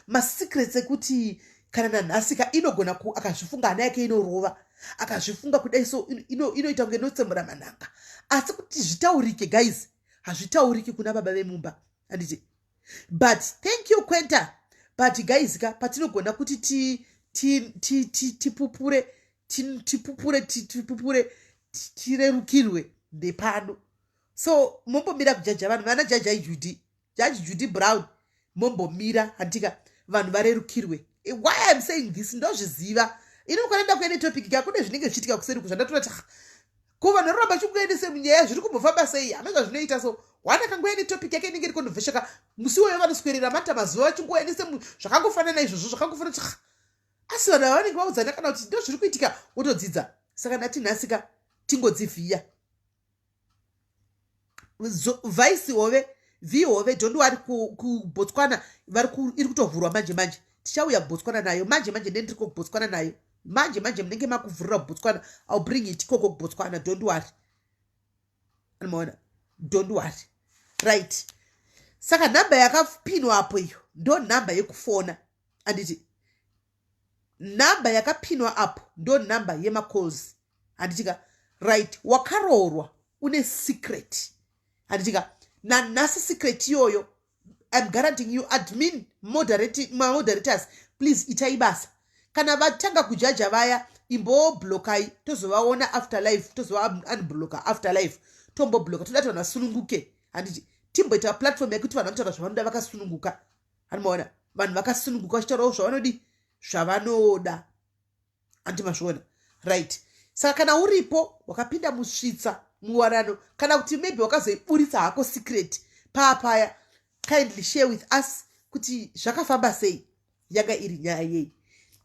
[SPEAKER 1] masecrets ekuti kana nanhasi ka inogona akazvifunga, hana yake inorova. Akazvifunga kudai so, inoita kunge inotsemura manhanga. Asi kuti zvitaurike, guys, hazvitauriki kuna baba vemumba, handiti? But thank you, Quenta. But guys ka, patinogona kuti tipupure, tipupure, tipupure, tirerukirwe ndepano. So mombomira kujaja vanhu. Vana jajai Judy, Judge Judy Brown, mombomira, handika? Vanhu varerukirwe. Why I'm saying this, ndozviziva ini. Ukarenda kuene topic ka, kune zvinenge zvichiitika kuseri kuzvandatora ti ko vanhu varoramba chikuendese munyaya zviri kumbofamba sei, hama zvazvinoita. So one akangoene topic yake inenge iri controversial, musi iwoyo vanoswerera mata mazuva vachingoendese zvakangofanana izvozvo, zvakangofanana ti asi vanhu ava vanenge vaudzana kana kuti ndo zviri kuitika, wotodzidza. Saka ndati nhasika tingodzivhiya. Vice Hove, V Hove, don't worry. KuBotswana iri kutovhurwa manje manje. Tichauya kuBotswana nayo manje manje. Ndendiri kuBotswana nayo manje manje. Munenge makuvhurira kuBotswana. I'll bring it ikoko kuBotswana, don't worry. Anomaona? Don't worry. Right, saka nhamba yakapinwa apo iyo ndo nhamba yekufona, handiti? Nhamba yakapinwa apo ndo nhamba yemacalls, handitika? Right, wakaroorwa une secret, handitika? Nanhasi secret iyoyo, I'm guaranteeing you, admin moderators, please itai basa. Kana vatanga kujaja vaya, imboblokai, tozovaona after live, tozova unblocka after live. Tombobloka, toda kuti vanhu vasununguke, handiti? Timboita platform yekuti vanhu vanotaura zvavanoda vakasununguka, handimaona? Vanhu vakasununguka vachitaurawo zvavanodi, zvavanoda, handi mazviona? Right, saka kana uripo wakapinda musvitsa muwanano, kana kuti maybe wakazoiburitsa hako secret paapaya, kindly share with us kuti zvakafamba sei, yanga iri nyaya yei.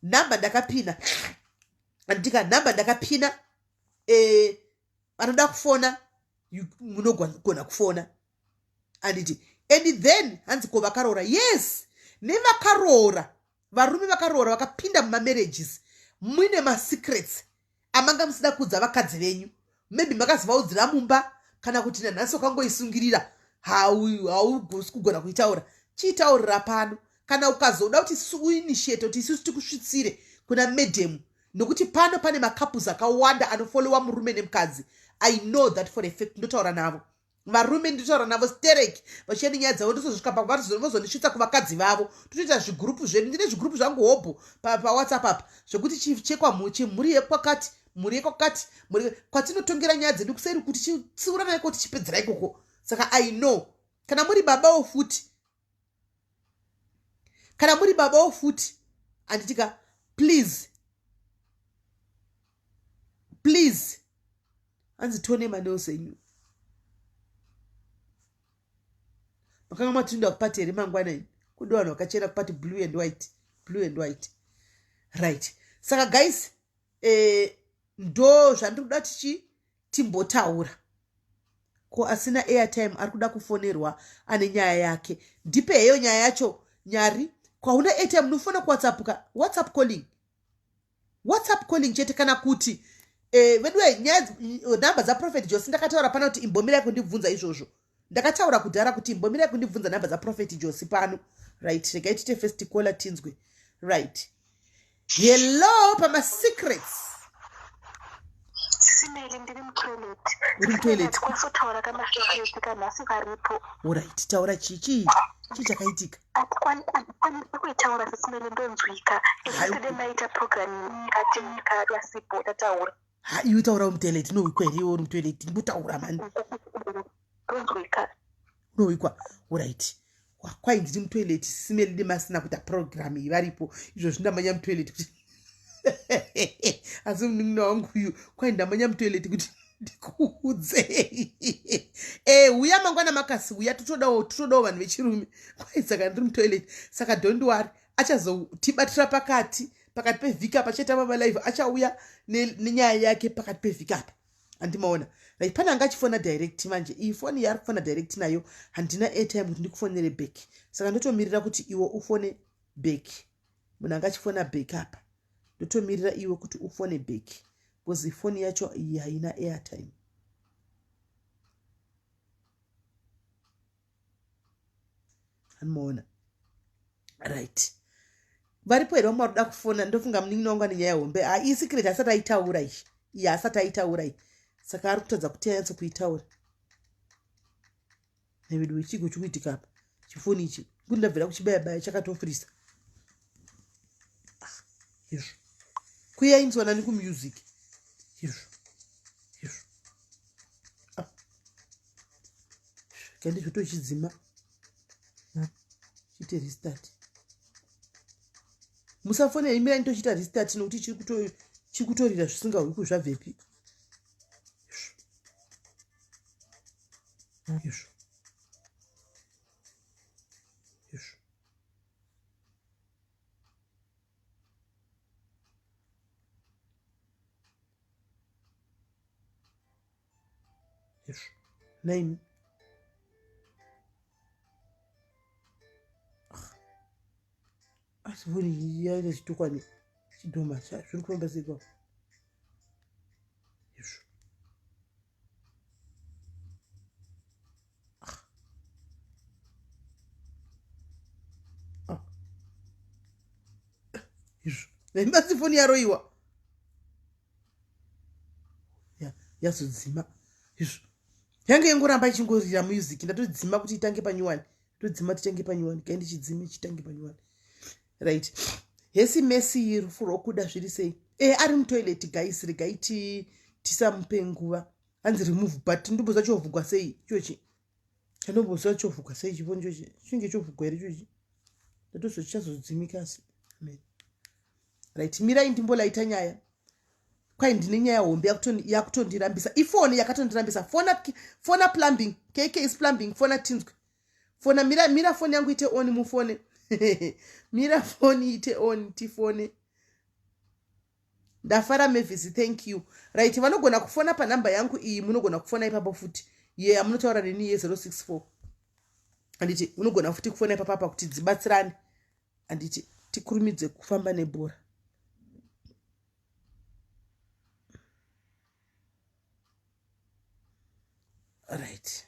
[SPEAKER 1] Nhamba ndakapina, andika? Nhamba ndakapina. Vanoda kufona munogona kufona, anditi? And then hanzi ko vakaroora? Yes, nevakaroora, varume vakaroora vakapinda mumamarriages muine masecrets amanga musida kuudza vakadzi venyu. Maybe makazivaudzira mumba, kana kuti nanhasi wakangoisungirira, haugosi kugona kuitaura. Chiitaurira pano. Kana ukazoda kuti uinitiate kuti isusu tikusvitsire kuna madam, nokuti pano pane macouples akawanda anofollowa murume nemukadzi. I know that for a fact. Ndotaura navo varume, ndinotaura navo sterek, vachienda nyaya dzavo, ndosozvisvika vazondisvitsa kuvakadzi vavo. Totoita zvigurupu zvedu. Ndine zvigurupu zvangu hobho paWhatsApp apa zvekuti chemhuri yekwakati, mhuri yekwakati, mhuri kwatinotongera nyaya dzedu kuseri, kuti chitsiurana ikoko, tichipedzera ikoko. Saka I know kana muri babawo futi, kana muri babawo futi, handitika? Please, please. Hanzi tione manails enyu. Makanga matinda kupati here mangwana ini? Kudi vanhu vakachena kupati, blue and white, blue and white. Right, saka guys, ndo zvandiri kuda tichi timbotaura. Ko asina airtime ari kuda kufonerwa, ane nyaya yake, ndipe heyo nyaya yacho. Nyari, kwauna airtime unofona kuWhatsApp ka, WhatsApp calling. Whatsapp calling chete kana kuti eh, veduwe nyaya nhamba dzaprofet Josi ndakataura pano kuti imbomirai kundibvunza izvozvo. Ndakataura kudhara kuti imbomirai kundibvunza nhamba dzaprofet Josi pano. Right, regai tiite first caller tinzwe. Right. Hello pamasecrets.
[SPEAKER 2] Simeli ndiri mutoilet.
[SPEAKER 1] Uri mutoilet.
[SPEAKER 2] Kwasotaura kamasecrets kanhasi varipo.
[SPEAKER 1] Alright, taura chii chii chii chakaitika?
[SPEAKER 2] Hatikwanisi kuitaura sesimeli ndonzwika. Yesterday maita program ikati kasipo tataura.
[SPEAKER 1] Ha iwe taura uri mutoilet unowikwa here iwe uri mutoilet ndikutaura mani.
[SPEAKER 2] Ndonzwika.
[SPEAKER 1] Unowikwa. Alright. Kwai ndiri mutoilet simeli demasina kuita program iyi varipo izvozvi ndamanya mutoilet kuti asi munin'ina wangu uyu kwai ndamanya mutoilet kuti ndikuudzei e huya mangwana makasi huya totodawo totodawo vanhu vechirume kwai saka ndiri mutoilet saka don't worry achazotibatira pakati pakati pevhiki apa chaita mama live achauya nenyaya yake pakati pevhiki apa andimaona like pane anga achifona direct manje iyi foni yaari kufona direct nayo handina airtime kuti ndikufonere back saka ndotomirira kuti iwe ufone back munhu anga achifona back apa ndotomirira iwe kuti ufone back because foni yacho iyi haina airtime andimaona right varipo here vamwe varikuda kufona ndofunga munin'ina wangu ane nyaya hombe ha iyi secret asati aitaura iyi iyi asati aitaura iyi saka ari kutadza kuti anyatso kuitaura nevedu wechiko chikuitika apa chifoni ichi kuti ndabvira kuchibaya baya chakatofurisa ah, izvo kuyainzwa nani kumusic izvo izvo ah. Kandi zvotochidzima chiite restart musafonera imirai ndochiita restart nokuti chiri kutorira zvisingahwi kuzvabvepi izvo izvo izvo naimi asi foni yaita chitukwani chidhoma zviri kufamba sei kwavo izvo izvo naimbatsi foni yaroiwa yazodzima izvo yange yongoramba ichingorira music ndatodzima kuti itange panyuwani todzima titange panyuwani kai ndichidzime chitange panyuwani right hesi mesi rufu rwokuda zviri sei e ari mutoilet guys regai tisamupe nguva hanzi remove but ndimboziva chovhugwa sei ichochi chandomboziva chovhugwa sei chifoni chochi chinge chovhugwa here chochi ndatozo chichazodzimika asi amen right mirai ndimbolaita nyaya kwai ndine nyaya hombe yakutondirambisa ifoni yakatondirambisa fona, fona plumbing kk is plumbing fona tinzwe fona mira mira foni yangu ite on mufone mira foni ite on tifone ndafara mavis thank you right vanogona kufona panhamba yangu iyi munogona kufona ipapo futi ye yeah, amunotaura neni ye 064 handiti unogona futi kufona ipapapa kuti dzibatsirane handiti tikurumidze kufamba nebhora right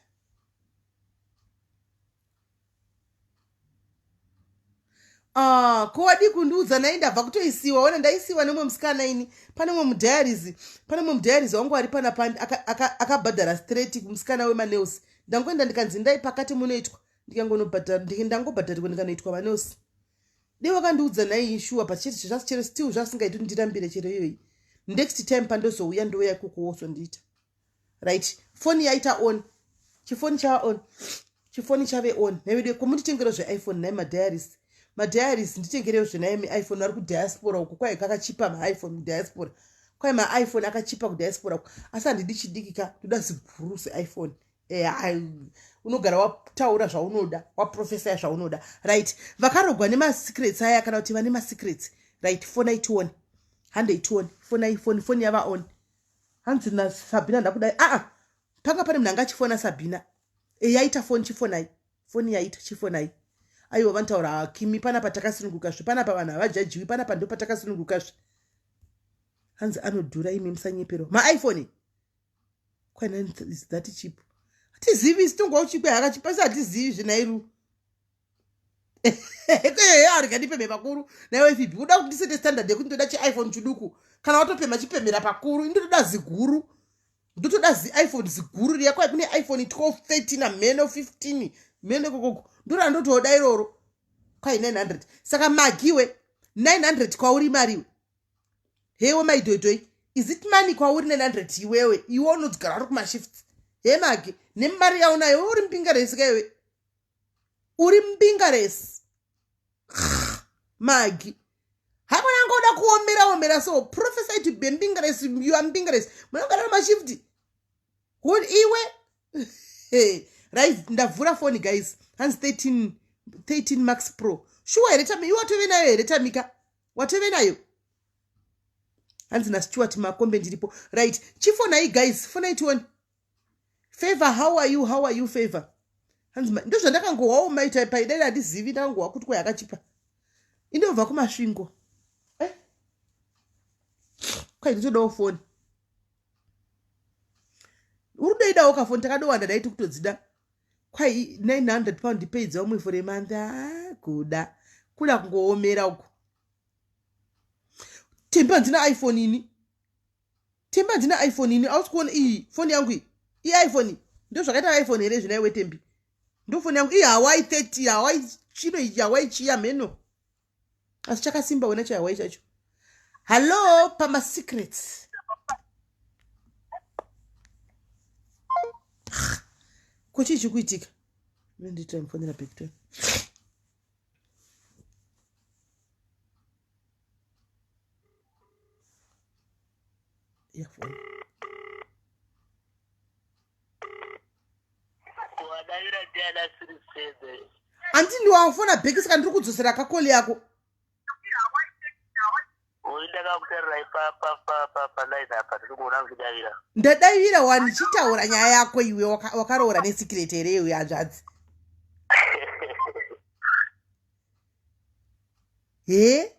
[SPEAKER 1] Ah, ko wadii kundiudza nhai ndabva kutoisiwa ona ndaisiwa nemumwe musikana ini pane mumwe mudiaries pane mumwe mudiaries wangu ari panapa akabhadhara aka straight kumusikana wemanews ndangoenda ndikanzi ndai pakati munoitwa ndikangonobhadhara ndangobhadharirwa ndikanoitwa manews dei wakandiudza nhai shuwa but chete chero still zvasingaiti kuti ndirambire chero iyoyi next time pandozouya ndouya ikoko wozondiita right foni yaita on chifoni chava on chifoni chave on naivedu komunditengero zveiphone nhai madiaries madiaries nditengerewo zvenai miiphone vari kudiaspora uko kwai kakachipa maiphone kudiaspora kwai maiphone akachipa kudiaspora uko asi handidi chidiki ka ndoda ziguru seiphone eh, unogara wataura zvaunoda waprofesaya zvaunoda right vakarogwa nemasecrets aya kana kuti vane masecrets right fonai tione handei tione fonai foni foni yava on hanzi nasabhina ndakudai aa ah, panga pane munhu anga achifona sabhina e yaita foni chifonai foni yaita chifonai aiwa vanotaura ah, kimi panapa takasunungukazve panapa vanhu havajajiwi panapa ndo patakasunungukazve Hanzi anodhura imi musanyeperwa. MaIPhone kwana is that cheap? Hatizivi isi tongwa uchikwe hakachipa si hatizivi zvenairu. Arega ndipemhe pakuru naiwe Fibi uda kuti ndisete standard yekuti ndoda chiiPhone chiduku kana watopemha chipemhera pakuru indotoda ziguru ndotoda ziiPhone ziguru riya kwai kune iPhone 12 13 amheno 15 mheno ikokoko ndora ndotoda iroro kwai 900 saka magiwe 900 kwauri mariwe hewe maidoidoi is it money kwauri 900 iwewe iwe unodzigara uri kumashifts he magi nemari yaunayo uri mbinga resi kaiwe uri mbinga resi magi hakona ngoda kuomera omera so prophesy to be mbinga resi you are mbinga resi munogara mashift iwe right ndavhura foni guys hanzi 13 13 max pro shuwa here tami iwe watove nayo here tamika watove nayo hanzi nastuart makombe ndiripo right chifonai guys fonai tione favor how are you how are you favor hanzi ndozvandakangohwawo maita paidai handizivi ndakangohwa kuti kwayakachipa indobva kumasvingo eh? kwai nditodawo foni uri kudoidawo kafoni takadowanda dai tikutodzida kwai 900 pound paidza umwe for a month ah, kuda kuda kungoomera uku temba handina iphone ini temba handina iphone ini ausi kuona iyi foni yangu iyi iiphone ndo zvakaita iphone here zvina iwe tembi ndo foni yangu iyi hawaii 30 hawaii chino ichi hawaii chiya mheno asi chakasimba wena chahawaii chacho hallo pamasecrets ko chii chikuitika nditaimufonera back to earphone Anti ndiwafona back saka ndiri kudzosera kakoli yako. Ndadaivira wani chitaura nyaya yako iwe wakaroora nesikireti here iwe hanzvadzi. He?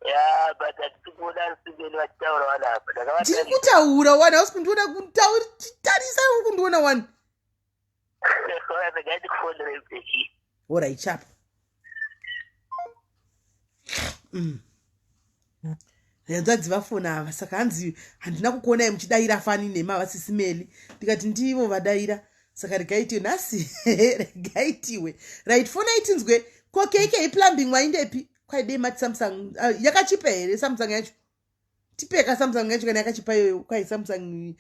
[SPEAKER 3] Yeah, but hatisi kuona singeni vachitaura wani apa.
[SPEAKER 1] Ndiri kutaura wani hausi kundiona kutaurtarisa uri kundiona wani. Ora ichapa. Mm. Hanzvadzi vafona ava saka hanzi handina kukuonai muchidaira fani nhema vasisi Meli ndikati ndivo vadaira saka regai tiwe nhasi regai tiwe right fonai tinzwe ko kk plumbing waindepi kwaidei mati samsung uh, yakachipa here samsung yacho tipeka samsung yacho kana yakachipa iyoyo kwai samsung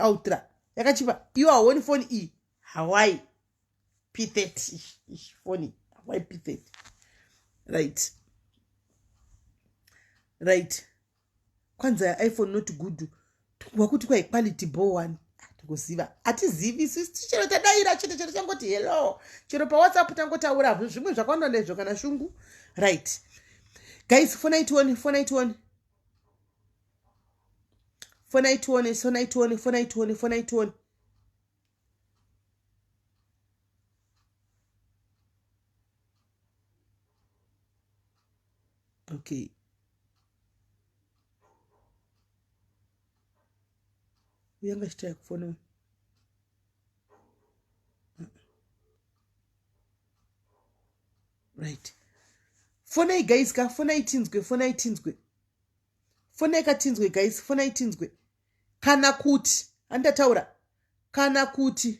[SPEAKER 1] ultra yakachipa iwo hauoni foni iyi hawaii p30 foni hawaii p30 right right kwanza iphone not good wakuti kwai quality bo one tikuziva hatizivi isu chero tadaira chete chero tangoti hello chero pawhatsapp tangotaura zvimwe zvakawanda ndezvo kana shungu right guys fonai tione fonai tione fonai tione sonai tione fonai tione fonai tione okay uyanga chitaya kufona right fonai guys ka fonai tinzwe fonai tinzwe fonai ka tinzwe guys fonai tinzwe kana kuti andataura kana kuti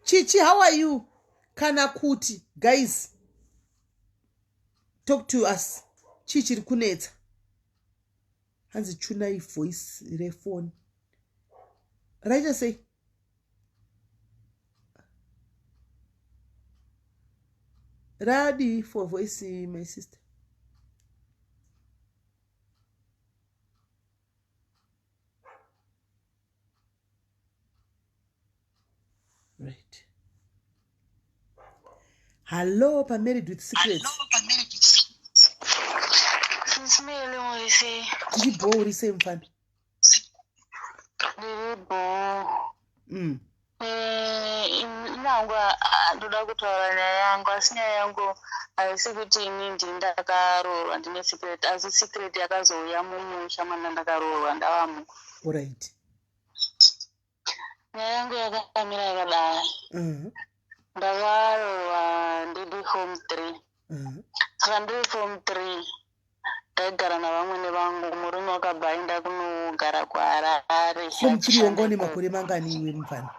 [SPEAKER 1] chichi how are you kana kuti guys talk to us chii chiri kunetsa hanzi chunai voice refoni raita sei radii for voice my sister right hallo pamarried with secrets ndibho uri sei mufana
[SPEAKER 4] ndiri mm. Eh, inangu ah, ndoda kutaura nyaya yangu asi nyaya yangu Haisi kuti ini ndini ndakaroorwa ndine secret, asi secret yakazouya mumusha manda ndakaroorwa ndavamo.
[SPEAKER 1] Alright.
[SPEAKER 4] Nyaya yangu yakamira yakadai. Ndakaroorwa ndiri form 3. Saka ndiri form 3, ndaigara navamwene vangu. Murume wakabva aenda kunogara kuHarare.
[SPEAKER 1] Form 3, wanga une makore mangani iwe, mufana?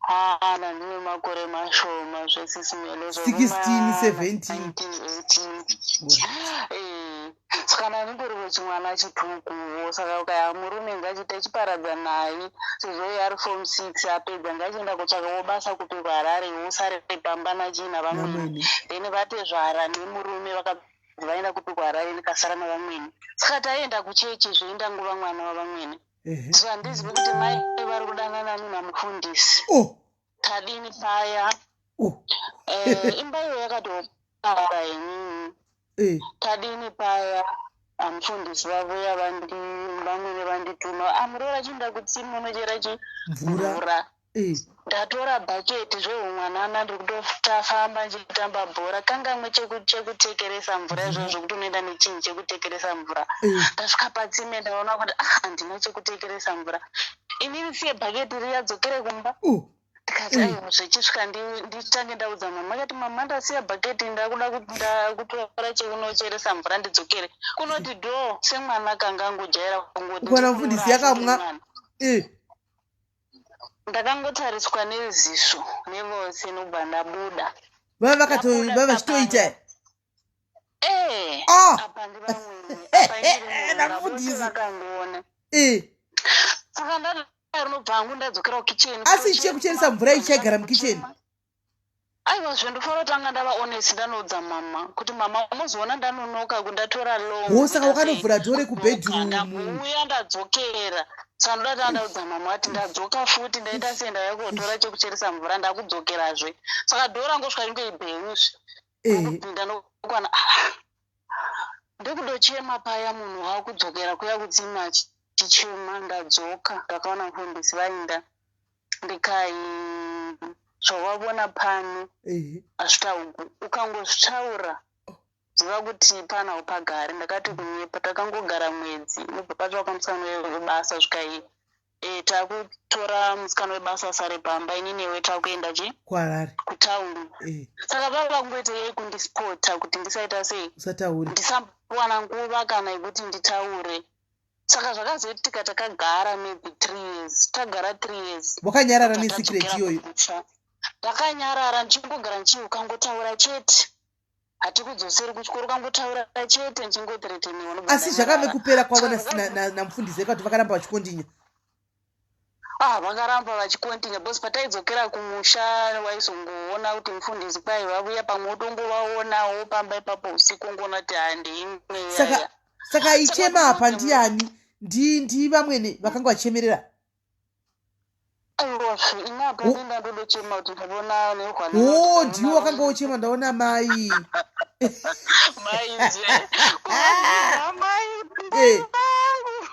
[SPEAKER 4] Haa, ndine makore mashoma zvesisimelo.
[SPEAKER 1] 16, 17.
[SPEAKER 4] Saka ndandingoriwo chimwana chitukuwo. Saka ukaya murume ngachite chiparadza naye, sezvo iye ari form 6 apedza, ngachienda kutsvakawo basa kupi? KuHarare. Usare pamba nachina vamwene.
[SPEAKER 1] Namwene.
[SPEAKER 4] Then vatezvara nemurume vakabva vaenda kupi? KuHarare. Ndikasara navamwene. Saka taienda kuchechi, zvoenda nguva mwana wavamwene. So handizivi kuti mai vari kudanana namufundisi. Tadini paya? Imba iyo yakatopara inini. Tadini paya? Amufundisi vavuya, vamwene vandituma, amuroora, chiinda kutsime unochera chi
[SPEAKER 1] mvura.
[SPEAKER 4] Mvura. Ndatora bhaketi zvehumwanana, ndiri kutofamba ndichitamba bhora. Kangamwe chekutekeresa mvura izvozvo, zvekuti unoenda nechinhu chekutekeresa mvura. Ndasvika patsime, ndaona kuti ah, handina chekutekeresa mvura inini. Siye bhaketi riya, dzokere kumba. Ndikati, aiwa, zvichisvika nditange ndaudza mama. Akati, mama, ndasiya bhaketi, ndakuda ndakutora chekunocheresa mvura, ndidzokere. Kunoti dho semwana kanga angojaira kungoti
[SPEAKER 1] Ukaona mufundisi yakamwa.
[SPEAKER 4] mwana. Ndakangotariswa neziso nevose, nobva ndabuda.
[SPEAKER 1] Vava vakato
[SPEAKER 4] Ndabuda.
[SPEAKER 1] vava vachitoita.
[SPEAKER 4] Eh, apa ndivamwene, apa ndiri munhu,
[SPEAKER 1] Namufundisi.
[SPEAKER 4] vose vakandiona. Saka ndadaro, nobva hangu ndadzokera kukicheni.
[SPEAKER 1] Asi chekucheresa mvura ichaigara mukicheni?
[SPEAKER 4] Aiwa, zve, ndofanira kutanga ndava honest, ndanoudza mama kuti, mama, unozoona ndanonoka, kundatora long.
[SPEAKER 1] Ho, saka wakanovhura door rekubedroom.
[SPEAKER 4] Ndabuya, ndadzokera. Saka ndoda tanga ndaudza mama kuti ndadzoka futi, ndaita sei, ndauya kotora chekucheresa mvura, ndakudzokerazve. Saka door rangosvika ringoibheusve. Kupinda nokwana ndekudochema paya, munhu wakudzokera kuya kutsime achichema. Ndadzoka, ndakaona mufundisi vainda, ndikai, zvawavona pano hazvitaugwi. Ukangozvitaura, ziva kuti pana upagari. Ndakati, kunyepa. Takangogara mwedzi, nobva patsvakwa musikana webasa. Svikai takutora musikana webasa, asare pamba, ini newe takuenda chi
[SPEAKER 1] KuHarare.
[SPEAKER 4] Kutauni. Saka vava kungoita yei kundisipota kuti ndisaita sei?
[SPEAKER 1] Usataure.
[SPEAKER 4] Ndisambowana nguva kana yekuti nditaure. Saka zvakazoitika, takagara maybe 3 years, tagara 3 years.
[SPEAKER 1] Wakanyarara
[SPEAKER 4] Ndobva
[SPEAKER 1] nesecret
[SPEAKER 4] tadzokera
[SPEAKER 1] iyoyo.
[SPEAKER 4] kumusha. Ndakanyarara, ndichingogara ndichi, ukangotaura chete hatikudzoseri kuchikoro, ukangotaura chete, ndichingothreateniwa.
[SPEAKER 1] Asi zvakave kupera kwavo namufundisi ekati vakaramba vachikontinya?
[SPEAKER 4] Ah, vakaramba vachikontinya, because pataidzokera kumusha waizongoona kuti mufundisi kwai vavuya. Pamwe utongovaonawo pamba ipapo usiku, ungoona kuti handeimwe.
[SPEAKER 1] Saka aichema apa ndiani? Ndi vamwene vakanga vachichemerera?
[SPEAKER 4] Aiwazve, ini apa ndenda ndodochema kuti ndavona nehwana.
[SPEAKER 1] O, ndiwo wakanga uchema. Ndaona mai.
[SPEAKER 4] Maizve mai vangu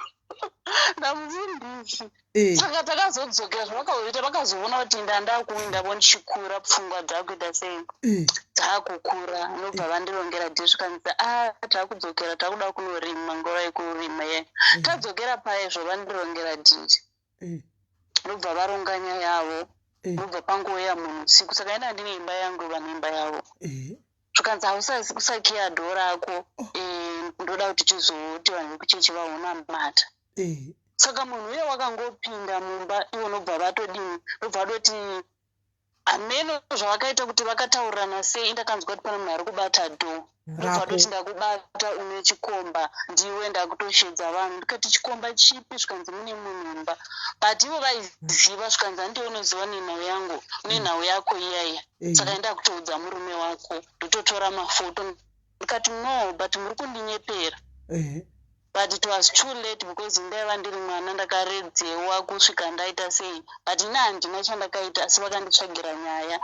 [SPEAKER 4] ndamufundisi. Saka takazodzokera, zvavakazoita, vakazoona kuti ndandakuindavo ndichikura, pfungwa dzakuita sei? Dzakukura. Nobva vandirongera dhisvikanisa, a takudzokera, takuda kunorima, nguva yekurima ye. Tadzokera paizvo, vandirongera dhiri. Nobva varonga nyaya yavo. Nobva pangouya munhu usiku. Saka ina ndine imba yangu, vane imba yavo. Zvikanzi, hausazi kusakiya door rako. Ndoda kuti tizoti vanhu vekuchechi vaona mata. Saka munhu uye wakangopinda mumba ivo, nobva vatodini, nobva vadoti hameno zvavakaita, kuti vakataurirana sei. Ndakanzwa kuti pane munhu ari kubata door, nobva
[SPEAKER 1] Rako.
[SPEAKER 4] vadoti, ndakubata, une chikomba ndiwe, ndakutoshedza vanhu. Ndikati, chikomba chipi? Zvikanzi, mune munhu mumba. But ivo vaiziva. Zvikanzi, handiwe unoziva nenhau yangu, nenhau yako iyaiya. Saka enda kutoudza murume wako, ndototora mafoto. Ndikati, no, but muri kundinyepera. But it was too late because ndaiva ndiri mwana, ndakaredzewa kusvika ndaita sei. But ini handina chandakaita, asi vakanditsvagira nyaya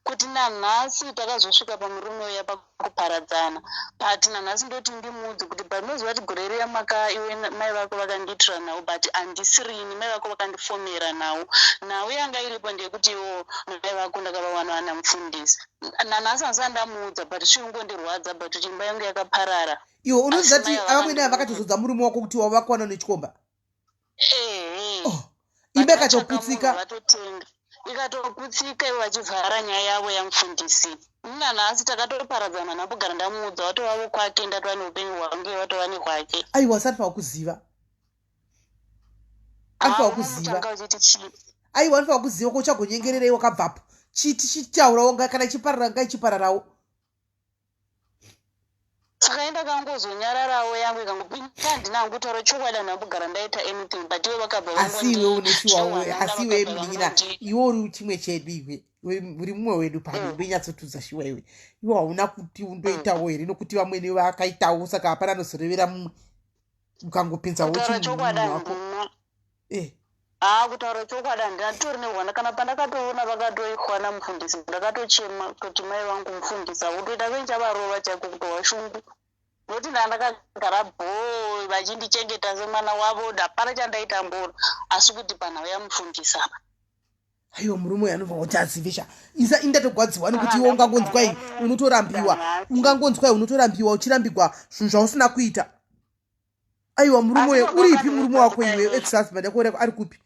[SPEAKER 4] kuti nanhasi takazosvika pamurume uya pakuparadzana. But nanhasi ndoti ndimuudze kuti, but unoziva kuti gore riya maka iwe mai vako vakandiitira nhau, but handisirini. Mai vako vakandifomera nhau. Nhau yanga iripo ndeyekuti iwo mai vako ndakavawana vana mufundisi. Nanhasi handisati ndamuudza, but chiringondirwadza, but kuti imba yangu yakaparara.
[SPEAKER 1] Iwe unoziva
[SPEAKER 4] Asi
[SPEAKER 1] kuti
[SPEAKER 4] mai
[SPEAKER 1] avamwene ava
[SPEAKER 4] vakandi
[SPEAKER 1] vakatozodza murume wako kuti wavakwana nechikomba?
[SPEAKER 4] Ehe.
[SPEAKER 1] Oh,
[SPEAKER 4] But
[SPEAKER 1] imba
[SPEAKER 4] vatsvaka munhu
[SPEAKER 1] ikatoputsika.
[SPEAKER 4] Vatotenga, ikatoputsika, ivo vachivhara nyaya yavo yamufundisi. Nanhasi takatoparadzana, ndambogara ndamuudza, watovavo kwake, ndatova neupenyu hwangu, iye watova nehwake.
[SPEAKER 1] Aiwa, asati pakuziva,
[SPEAKER 4] Ha,
[SPEAKER 1] anofanwa kuziva.
[SPEAKER 4] Unotanga uchiti chii?
[SPEAKER 1] Aiwa, anofanwa kuziva ko uchagonyengererei wakabvapo. Chiti chitaurawo, kana ichiparara, ngaichipararawo.
[SPEAKER 4] Saka indakangozonyararawo, yangu ikangopinda. Handina hangu kutaura chokwadi, handambogara ndaita anything, but ivo vakabva
[SPEAKER 1] Asi iwe
[SPEAKER 4] vangondi
[SPEAKER 1] une shuwa,
[SPEAKER 4] zvohwananga.
[SPEAKER 1] asi iwe
[SPEAKER 4] Vakabva
[SPEAKER 1] munin'ina,
[SPEAKER 4] vangondi
[SPEAKER 1] iwe uri chimwe chedu, iwe. Iwe uri mumwe wedu pano. Unonyatsotuza shuwa iwe. Iwe hauna kuti undoitawo here, nokuti vamwene vakaitawo, saka hapana anozorevera mumwe ukangopinzawo
[SPEAKER 4] Kutaura chokwadi,
[SPEAKER 1] chimunhu wako.
[SPEAKER 4] handina.
[SPEAKER 1] Eh.
[SPEAKER 4] Haa, kutaura chokwadi, handina tori nehwana. Kana pandakatoona vakatoikwa namufundisi, ndakatochema kuti mai vangu mufundisi avo, toita venchavarova chaiko, kutohwa shungu, nokuti ndaa ndakagara bhoo, vachindichengeta semwana wavo, hapana chandaitambura, asi kuti panhau yamufundisi apa.
[SPEAKER 1] Aiwa, murume uyu anobva kuti azive sha isa indatogwadziwa nokuti
[SPEAKER 4] Saka
[SPEAKER 1] iwe ungangonzwai
[SPEAKER 4] ndambogara
[SPEAKER 1] unotorambiwa.
[SPEAKER 4] nhasi.
[SPEAKER 1] Ungangonzwai unotorambiwa, uchirambigwa zvinhu zvausina kuita. Aiwa, murume
[SPEAKER 4] Asi
[SPEAKER 1] uyu
[SPEAKER 4] baba
[SPEAKER 1] uripi murume wako iwe?
[SPEAKER 4] vakandiudza.
[SPEAKER 1] Ex husband yako ari kupi?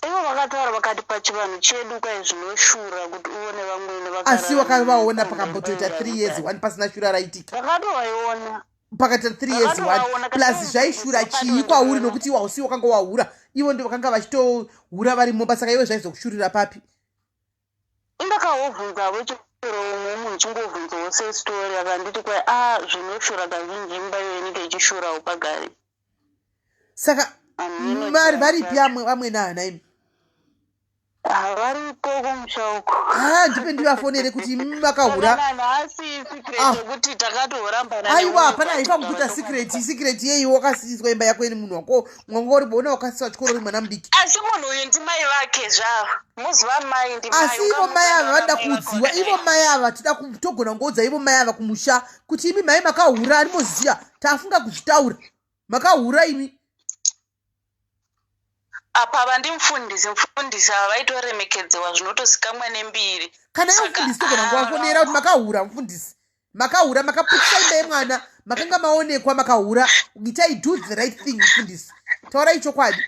[SPEAKER 4] Ivo vakataura vakati pachivanhu chedu kwai zvinoshura kuti uone vamwene
[SPEAKER 1] Asi
[SPEAKER 4] vakarara
[SPEAKER 1] wakavaona
[SPEAKER 4] nemukombe.
[SPEAKER 1] pakambotoita 3 years one pasina shura raitika?
[SPEAKER 4] Ndakatovaona.
[SPEAKER 1] Pakaita 3 years one.
[SPEAKER 4] Ndakatovaona.
[SPEAKER 1] Plus zvaishura chii kwauri, nokuti iwe hausi wakanga wahura, ivo ndo vakanga vachitohura vari mumba, saka iwe zvaizokushurira papi?
[SPEAKER 4] Indakahobvunzavo chero umwe munhu, chingovhunzawo sesitori, akanditi kwai a zvinoshura kazhinji, imba iyo inenge ichishurawo pagari.
[SPEAKER 1] Saka
[SPEAKER 4] Hameno.
[SPEAKER 1] vari varipi amwe vamwene ava imi?
[SPEAKER 4] Variko kumusha uko.
[SPEAKER 1] Ha, ndipe ndivafonere kuti imi makahura.
[SPEAKER 4] Saka nanhasi secret
[SPEAKER 1] Ah.
[SPEAKER 4] yekuti takatohorambana
[SPEAKER 1] Aiwa,
[SPEAKER 4] neumwe,
[SPEAKER 1] hapana haifa
[SPEAKER 4] but
[SPEAKER 1] kukuita
[SPEAKER 4] kutaura
[SPEAKER 1] secret.
[SPEAKER 4] chokwadi.
[SPEAKER 1] Secret yei? Wakasiiswa imba yako ini, munhu wako mwanga uri bona wakasiiswa chikoro uri mwana mudiki.
[SPEAKER 4] Asi munhu uyu ndimai vake zvavo, muziva mai ndimai.
[SPEAKER 1] Asi ivo mai ava vanoda kuudziwa, ivo mai ava tida togona kungoudza ivo mai ava kumusha kuti imi mai makahura, arimoziya, tafunga kuzvitaura, makahura imi.
[SPEAKER 4] Apa vandimufundisi, mufundisi ava vaitoremekedzewa zvinotozikamwa nembiri.
[SPEAKER 1] Kana ivo
[SPEAKER 4] Saka,
[SPEAKER 1] mufundisi togona
[SPEAKER 4] ah,
[SPEAKER 1] kuvafonera kuti makahura, mufundisi, makahura, makaputisa imba yemwana, makanga maonekwa makahura. Itai, do the right thing, mufundisi, taurai chokwadi.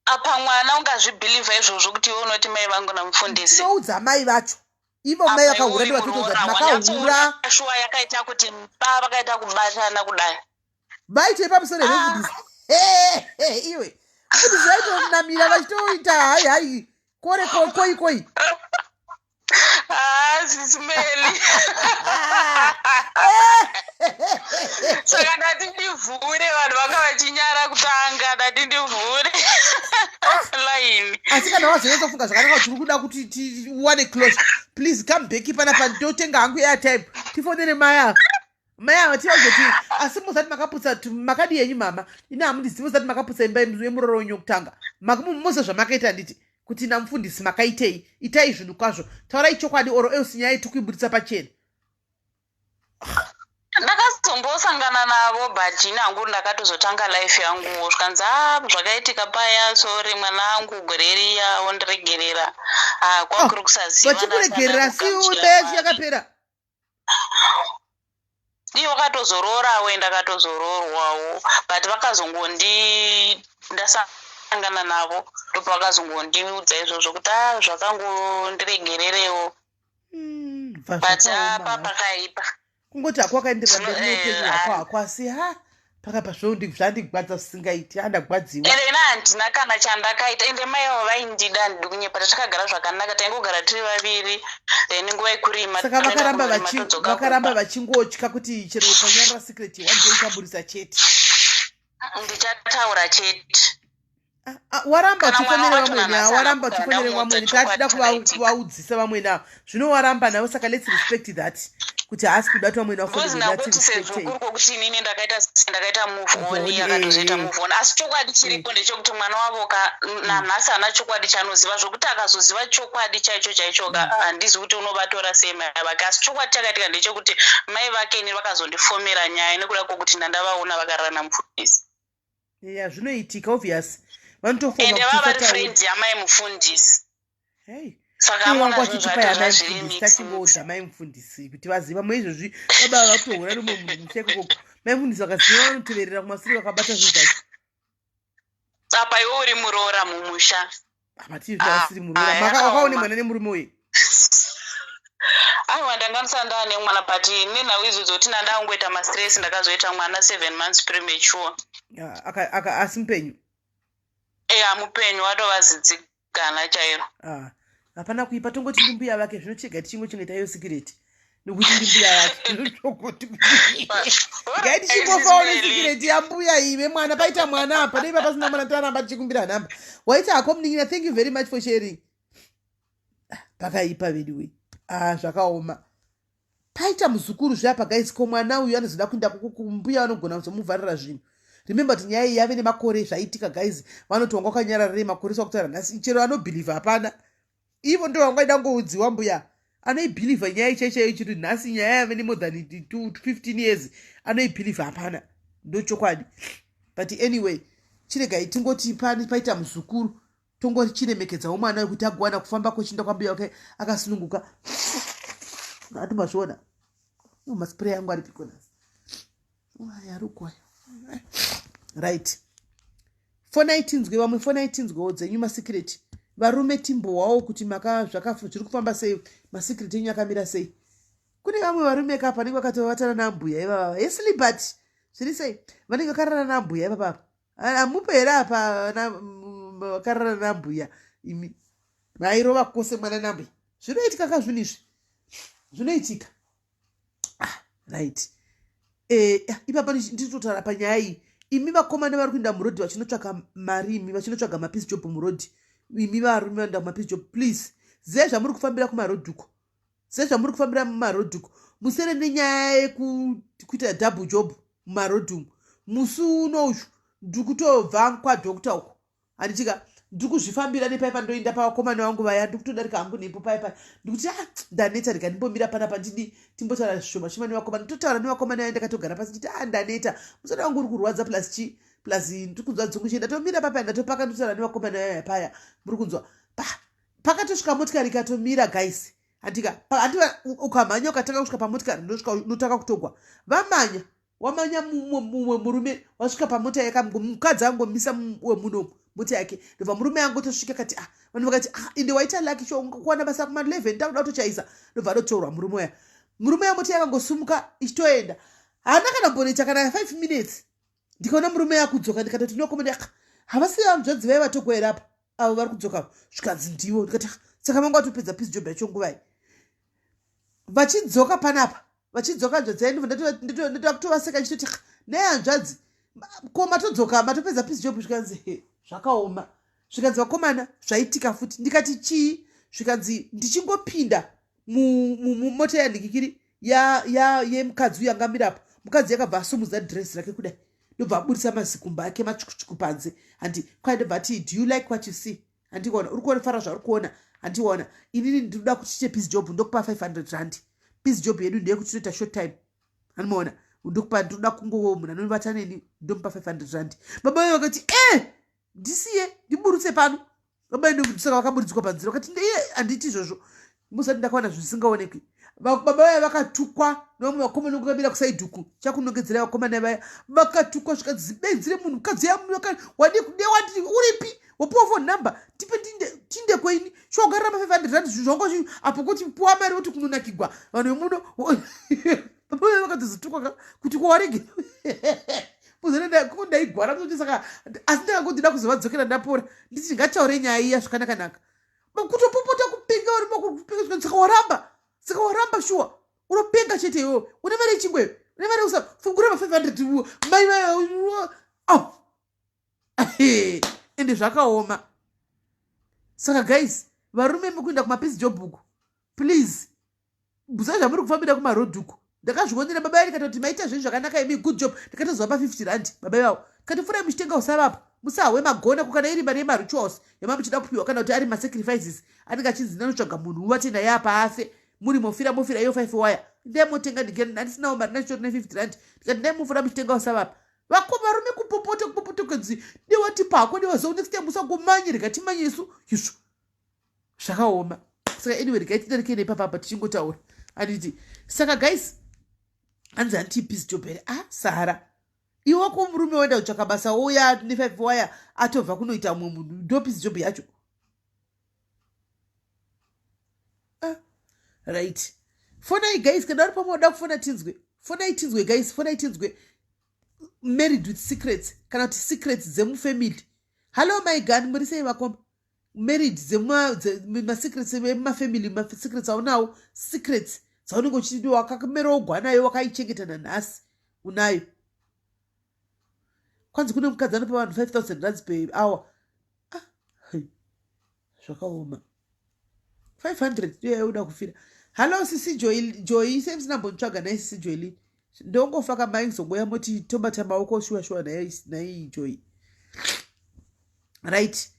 [SPEAKER 4] Apa mwana ungazvibhilivha izvozvo kuti iwe unoti mai vangu namufundisi?
[SPEAKER 1] Tinoudza mai vacho, ivo mai
[SPEAKER 4] Apa
[SPEAKER 1] vakahura,
[SPEAKER 4] iwe
[SPEAKER 1] ndovatotoudza kuti
[SPEAKER 4] muroora
[SPEAKER 1] makahura.
[SPEAKER 4] wanyatsoona shuwa yakaita kuti ba vakaita kubatana kudai.
[SPEAKER 1] Vaitoi pamusoro here?
[SPEAKER 4] Ah.
[SPEAKER 1] Mufundisi, iwe mufundisi, vaitonamira vachitoita hai hai kore koi koi.
[SPEAKER 4] Ah, sisimeli, saka ndati ndivhure, vanhu vanga vachinyara kutanga, ndati ndivhure line.
[SPEAKER 1] Asi kana wazonyatsofunga zvakanaka kuti uri kuda kuti tiwane closure, please come back panapa, ndotenga hangu airtime, tifonere mai ava, mai ava tivazoti, asi muzati makaputsa makadi yenyu mama, ini hamundizivi, muzati makaputsa imba yemuroro wenyu wokutanga, muze zvamakaita, handiti kuti namufundisi makaitei? Itai zvinhu kwazvo, taurai chokwadi, or else nyaya yetikuibudisa pachena.
[SPEAKER 4] Ndakazombosangana navo, but ini hangu ndakatozotanga life yangu, zvikanzi a zvakaitika paya, sorry mwana angu, gore riya wondiregerera. Ah, kwakuri kusaziva.
[SPEAKER 1] Vachikuregerera, asi imba yacho yakapera.
[SPEAKER 4] Iye wakatozororawo, ndakatozoroorwawo, but vakazongondi ndasangana navo, ndopavakazongondiudza izvozvo kuti a zvakangondiregererewo.
[SPEAKER 1] Bva
[SPEAKER 4] But
[SPEAKER 1] zvakaoma
[SPEAKER 4] apa
[SPEAKER 1] hazvo.
[SPEAKER 4] pakaipa.
[SPEAKER 1] Kungoti hako wakaenderera mberi neupenyu hwako
[SPEAKER 4] eh,
[SPEAKER 1] hako, asi ha, pakapa zvandigwadza zvisingaiti, handagwadziwa.
[SPEAKER 4] Ende ina handina kana chandakaita, ende mai avo vaindida, handidi kunyepa, takagara zvakanaka, taingogara tiri vaviri, then nguva yekurima
[SPEAKER 1] Saka
[SPEAKER 4] toenda
[SPEAKER 1] vakaramba
[SPEAKER 4] kunorima, todzoka
[SPEAKER 1] vakaramba
[SPEAKER 4] kumba.
[SPEAKER 1] vachingotya kuti chero ukanyarara secret one day uchaburisa chete.
[SPEAKER 4] Ndichataura chete.
[SPEAKER 1] Ah, ah, waramba
[SPEAKER 4] Kana mwana
[SPEAKER 1] uchifonere
[SPEAKER 4] wacho
[SPEAKER 1] vamwene
[SPEAKER 4] nanhasi
[SPEAKER 1] ava waramba
[SPEAKER 4] haana
[SPEAKER 1] uchifonere
[SPEAKER 4] kugara
[SPEAKER 1] vamwene
[SPEAKER 4] ndamuudza
[SPEAKER 1] tatida
[SPEAKER 4] chokwadi chakaitika.
[SPEAKER 1] kuvaudzisa vamwene ava zvino waramba navo saka lets respect that kuti haasi kuda kuti vamwene
[SPEAKER 4] Because
[SPEAKER 1] vafonere lets
[SPEAKER 4] ndakuti sezvo
[SPEAKER 1] respect
[SPEAKER 4] kuri kwokuti inini ndakaita ndakaita move
[SPEAKER 1] Move
[SPEAKER 4] on
[SPEAKER 1] on,
[SPEAKER 4] iye akatozoita
[SPEAKER 1] eh.
[SPEAKER 4] move on asi chokwadi chiripo ndechekuti mwana wavo ka nanhasi haana chokwadi chaanoziva zvokuti akazoziva chokwadi chaicho chaicho ka handizi kuti unovatora sei mai vake asi chokwadi chakaitika ndechekuti mai vake ini vakazondifomera nyaya nekuda kwokuti ndandavaona vakarara namufundisi.
[SPEAKER 1] Ya, zvinoitika obvious, vanotofoma
[SPEAKER 4] Ende
[SPEAKER 1] kuti
[SPEAKER 4] vava vari
[SPEAKER 1] usataure.
[SPEAKER 4] friend yamai mufundisi.
[SPEAKER 1] Hey.
[SPEAKER 4] Saka
[SPEAKER 1] Iye
[SPEAKER 4] amona
[SPEAKER 1] wangu
[SPEAKER 4] zvinhu
[SPEAKER 1] achitipa
[SPEAKER 4] zvacho
[SPEAKER 1] yamai
[SPEAKER 4] zvazviri
[SPEAKER 1] mufundisi,
[SPEAKER 4] mix.
[SPEAKER 1] tachingoudza mai mufundisi kuti vaziva vamwe izvozvi baba vatohura rumwe munhu kumusha ikoko. Mai mufundisi vakaziva vanoteverera kumasure vakabata zvinhu zvacho.
[SPEAKER 4] Apa iwe uri muroora mumusha.
[SPEAKER 1] Apa asiri muroora.
[SPEAKER 4] Ah,
[SPEAKER 1] Maka wakaone
[SPEAKER 4] yakaoma.
[SPEAKER 1] mwana nemurume uyu?
[SPEAKER 4] Aiwa, ndanga ndisati ndaane mwana, but nenhau izvo dzoti ndandangoita mastress, ndakazoita mwana 7 months premature.
[SPEAKER 1] Ah, asi mupenyu?
[SPEAKER 4] Eya, mupenyu, watova zidzigana chairo.
[SPEAKER 1] Ah, hapana kuipa, tongoti ndimbuya vake. Zvinochega tichingochengeta iyo secret nokuti ndimbuya vake. Tongoti ngai tichingofawo nesecret yambuya iyi vemwana. Paita mwana apa, dei pasina mwana taramba tichikumbira nhamba. Waita hako munin'ina, thank you very much for sharing. Ah, pakaipa veduwe. Ah, zvakaoma. Paita muzukuru zveapa guys, ko mwana uyu anozoda kuenda kumbuya, vanogona kuzomuvharira zvinhu. Remember kuti nyaya iyi yave nemakore zvaitika guys. Vanoti wanga wakanyararire makore, sakutaura nhasi chero anobhilivha hapana. Ivo ndo vangaida ngoudziwa mbuya anoibhilivha nyaya ichaichaiyo chiri nhasi, nyaya yave nemore than 15 years, anoibhilivha hapana, ndochokwadi. But anyway, chiregai tingoti paita muzukuru, tongoti chiremekedzawo mwana wekuti agowana kufamba kwechinda kwambuya wake akasununguka. Atomazviona maspray angu ari piko nhasi? Yarukwa. Right, fonai tinzwe vamwe, fonai tinzwewo dzenyu masecret. Varume, timbowawo kuti zviri kufamba sei, masecret enyu akamira sei. Kune vamwe varume ka panenge vakatovatana nambuya ivavava. Yes, Libert, zviri sei? Vanenge vakarara nambuya ivavava, hamupo here apa? Vakarara nambuya imi, vairova kwose mwana nambuya. Zvinoitika ka zvinhu izvi, zvinoitika. Ah, right, ipapa nditotaura panyaya iyi. Imi vakomana vari kuenda murodhi vachinotsvaka mari, imi vachinotsvaga mapiece job murodhi, imi varume vanoenda kumapiece job, please zivai zvamuri kufambira kumarodhi uko, zivai zvamuri kufambira mumarodhi uko. Musere nenyaya yekuita double job mumarodhi umu. Musi uno uyu ndiri kutobva kwadoctor uko, handitika ndiri kuzvifambira nepaipa, ndoenda pavakomana vangu vaya. Ndiri kutodarika hangu nepo paipa, ndikuti ah, ndaneta, rega ndimbomira panapa, ndidi timbotaura zvishoma shoma nevakomana. Ndototaura nevakomana vaya, ndakatogara pasi nditi ah, ndaneta, musana wangu uri kurwadza, plus chi plus ndiri kunzwa dzungu chii. Ndatomira papa, ndatopaka, ndotaura nevakomana vaya paya. Muri kunzwa pa pakatosvika motikari ikatomira guys, handika handiva ukamhanya ukatanga kusvika pamotikari, ndosvika unotanga kutogwa. Vamanya, wamanya, mumwe murume wasvika pamota yake, mukadzi angomisa wemunomu mota yake, ndobva murume angotosvika kati ah, vanhu vakati ah, ende waita lucky sho kuwana basa kuma11, takuda kutochaisa. Ndobva adotorwa murume uya. Murume uya mota yakangosumuka ichitoenda, haana kana mbonoita kana 5 minutes, ndikaona murume akudzoka. Ndikatoti nokomana, havasi hanzvadzi vai vatogwa here apa avo vari kudzoka? Zvikanzi ndivo. Ndikati ah, saka vanga vatopedza piece job yacho nguvai vachidzoka panapa? Vachidzoka hanzvadzi yai, ndoda kutovaseka ndichitoti nei hanzvadzi, ko matodzoka matopedza piece job? Zvikanzi zvakaoma. Zvikanzi vakomana, zvaitika futi. Ndikati chii? Zvikanzi ndichingopinda mumota yandikikiri yemukadzi uyu angamirapo, mukadzi yakabva asumudza dress rake kudai, ndobva abudisa mazikumba ake matsvukutsvuku panze. Handi kwai, ndobva ati, "Do you like what you see? Handikuona uri kuona, zvauri kuona. Handiona inini ndinoda kuti tiite piece job, ndokupa 500 rand. Piece job yedu ndeyekuti tinoita short time, handimaona? Ndokupa, ndoda kungo munhu anovata neni, ndomupa 500 rand." Baba vayo vakati e ndisiye ndiburutse pano baba. Saka vakaburudzwa panzira, vakati iye handiti izvozvo, musati ndakawana zvisingaonekwi. Baba vaya vakatukwa nevamwe vakomana kukamira kusaidhuku chakunongedzera. Vakomana vaya vakatukwa, zvikanzi zibenzi remunhu, mukadzi wadi wati uripi, wapiwa phone number, tipe tinde kweini, shogarira ma500 rand, zvinhu zvanga apo kuti puwa mari woti kunonakigwa vanhu vemuno. Baba vaya vakatozotukwa kuti kuwarege ndaigwara muzoti. Saka asi ndakangoti ndida kuzovadzokera ndapora, nditi ngataure nyaya iya zvakanakanaka. Kutopopota kupenga uri kupenga. Saka waramba, saka waramba shuwa, unopenga chete iwewe. Une mari yechingwe, une mari yekusa fungura ma500 mai. Oh. Ende zvakaoma. Saka guys, varume mukuenda kumapeace job uku, please bvusai zvamuri kufambira kumaroad uku. Ndakazvionera baba vari katoti maita zvinhu zvakanaka imi, good job. Ndakatozwa pa 50 rand baba ivavo. Kati furai muchitenga usavapa. Musahwe magona ko kana iri mari yemarituals yamamuchida kupiwa kana kuti ari masacrifices anenge achinzi ndanotsvaga munhu uvate naye apa afe muri mofira mofira iyo 5 waya ndai motenga ndikati handisinawo mari ndachitori ne 50 rand ndikati ndai mofura muchitenga usavapa. Vako varume kupopota kupopota kwenzi dewatipa hako dewazo next time usagomanye rega timanye isu izvo zvakaoma. Saka anyway regai tidarike nepapapa tichingotaura anditi. Saka guys, hanzi hanti peace job here? Ah, Sahara, iwe ko murume waenda kutsvaka basa ouya ne 5 waya atobva kunoita mumwe munhu, ndo peace job yacho? Ah, right, fonai guys kana uri pamwe uda kufona tinzwe. Fonai tinzwe guys, fonai tinzwe. Married with secrets kana kuti secrets dzemufamily. Hallo my gun, muri sei vakoma? Married dzemasecrets emumafamily, masecrets aunawo, secrets dzaunenge uchiti wakamerogwa nayo wakaichengeta nanhasi unayo. Kwanzi kune mukadzi anopa vanhu 5000 rands per hour. Ah, zvakaoma. 500 ndiyo yauda kufira. Hallo sisi Joy, Joy sei musina mbonitsvaga naye sisi Joylin? Ndongofa kamai kuzongoya moti tobata maoko shuwa shuwa naye naye Joy. Right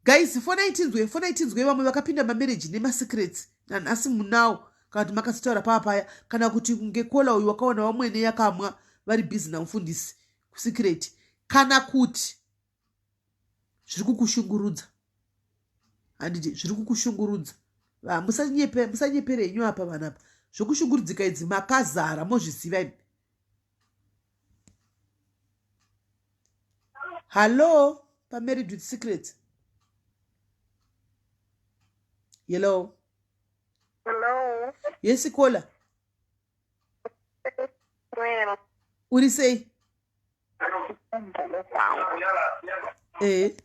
[SPEAKER 1] guys, fonai tinzwe, fonai tinzwe vamwe vakapinda mamarriage nemasecrets nanhasi munawo kana kuti makasitaura paa paya kana kuti kunge kola uyu wakaona vamwene yakamwa vari busy namufundisi kusecret kana kuti zviri kukushungurudza. Handiti zviri kukushungurudza? Musanyepere henyu apa vanhu apa zvokushungurudzika idzi makazara mozviziva imi. Hallo pamarried with secrets. Hello.
[SPEAKER 2] Hello.
[SPEAKER 1] Yes kola.
[SPEAKER 2] Well.
[SPEAKER 1] Uri sei? Eh.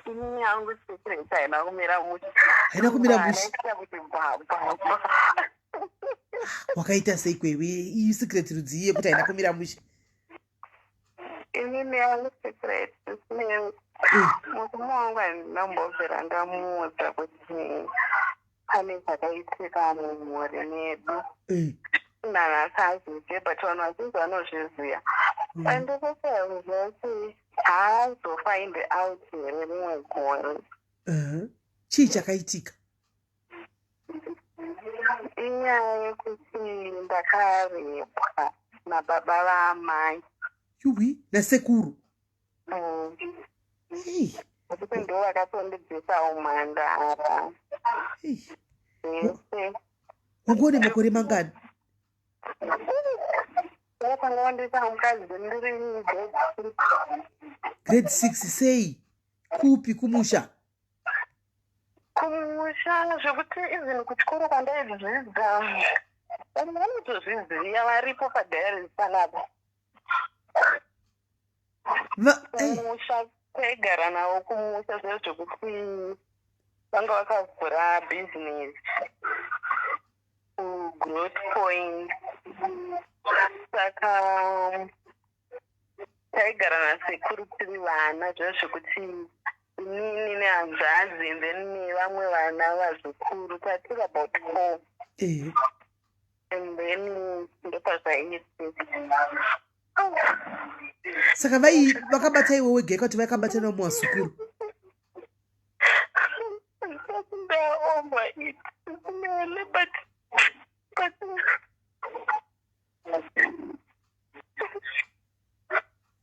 [SPEAKER 2] Ini yangu secret haina kumira mushe.
[SPEAKER 1] Haina kumira mushe. Wakaita sei kwewe? Iyi secret rudzii yekuti haina kumira mushe?
[SPEAKER 2] Inini yangu secret murume wangu handina kumbobvira ndamuudza kuti pane zvakaitika mumhuri medu. Nanhasi hazvizive, but vanhu vazhinji vanozviziva. And ndinoshaya kuziva kuti haazofind out here rimwe gore.
[SPEAKER 1] Chii chakaitika?
[SPEAKER 2] Inyaya yekuti ndakarepwa nababa vaamai.
[SPEAKER 1] Yuwi, nasekuru? Hey.
[SPEAKER 2] Kuti ndo vakatondibvisa umhandara.
[SPEAKER 1] Hey.
[SPEAKER 2] Zvese.
[SPEAKER 1] Wanga une makore mangani?
[SPEAKER 2] Ndakatanga wandiita mukadzi ndiri grade 6.
[SPEAKER 1] Grade 6 sei? Kupi kumusha?
[SPEAKER 2] Kumusha zvekuti even kuchikoro kwandaidzidza vanhu vanotozviziva varipo padiaries panapa. Kumusha taigara navo kumusha zviya zvekuti vanga vakavhura business kugrowth point, saka taigara nasekuru tiri vana zviya zvekuti inini nehanzvadzi and then nevamwe vana vazukuru tatiri about 4. And then ndopazvaiitika.
[SPEAKER 1] Saka vakabata iwe wega kuti vakabata nevamwe vazukuru?
[SPEAKER 2] Ndaoma it mele but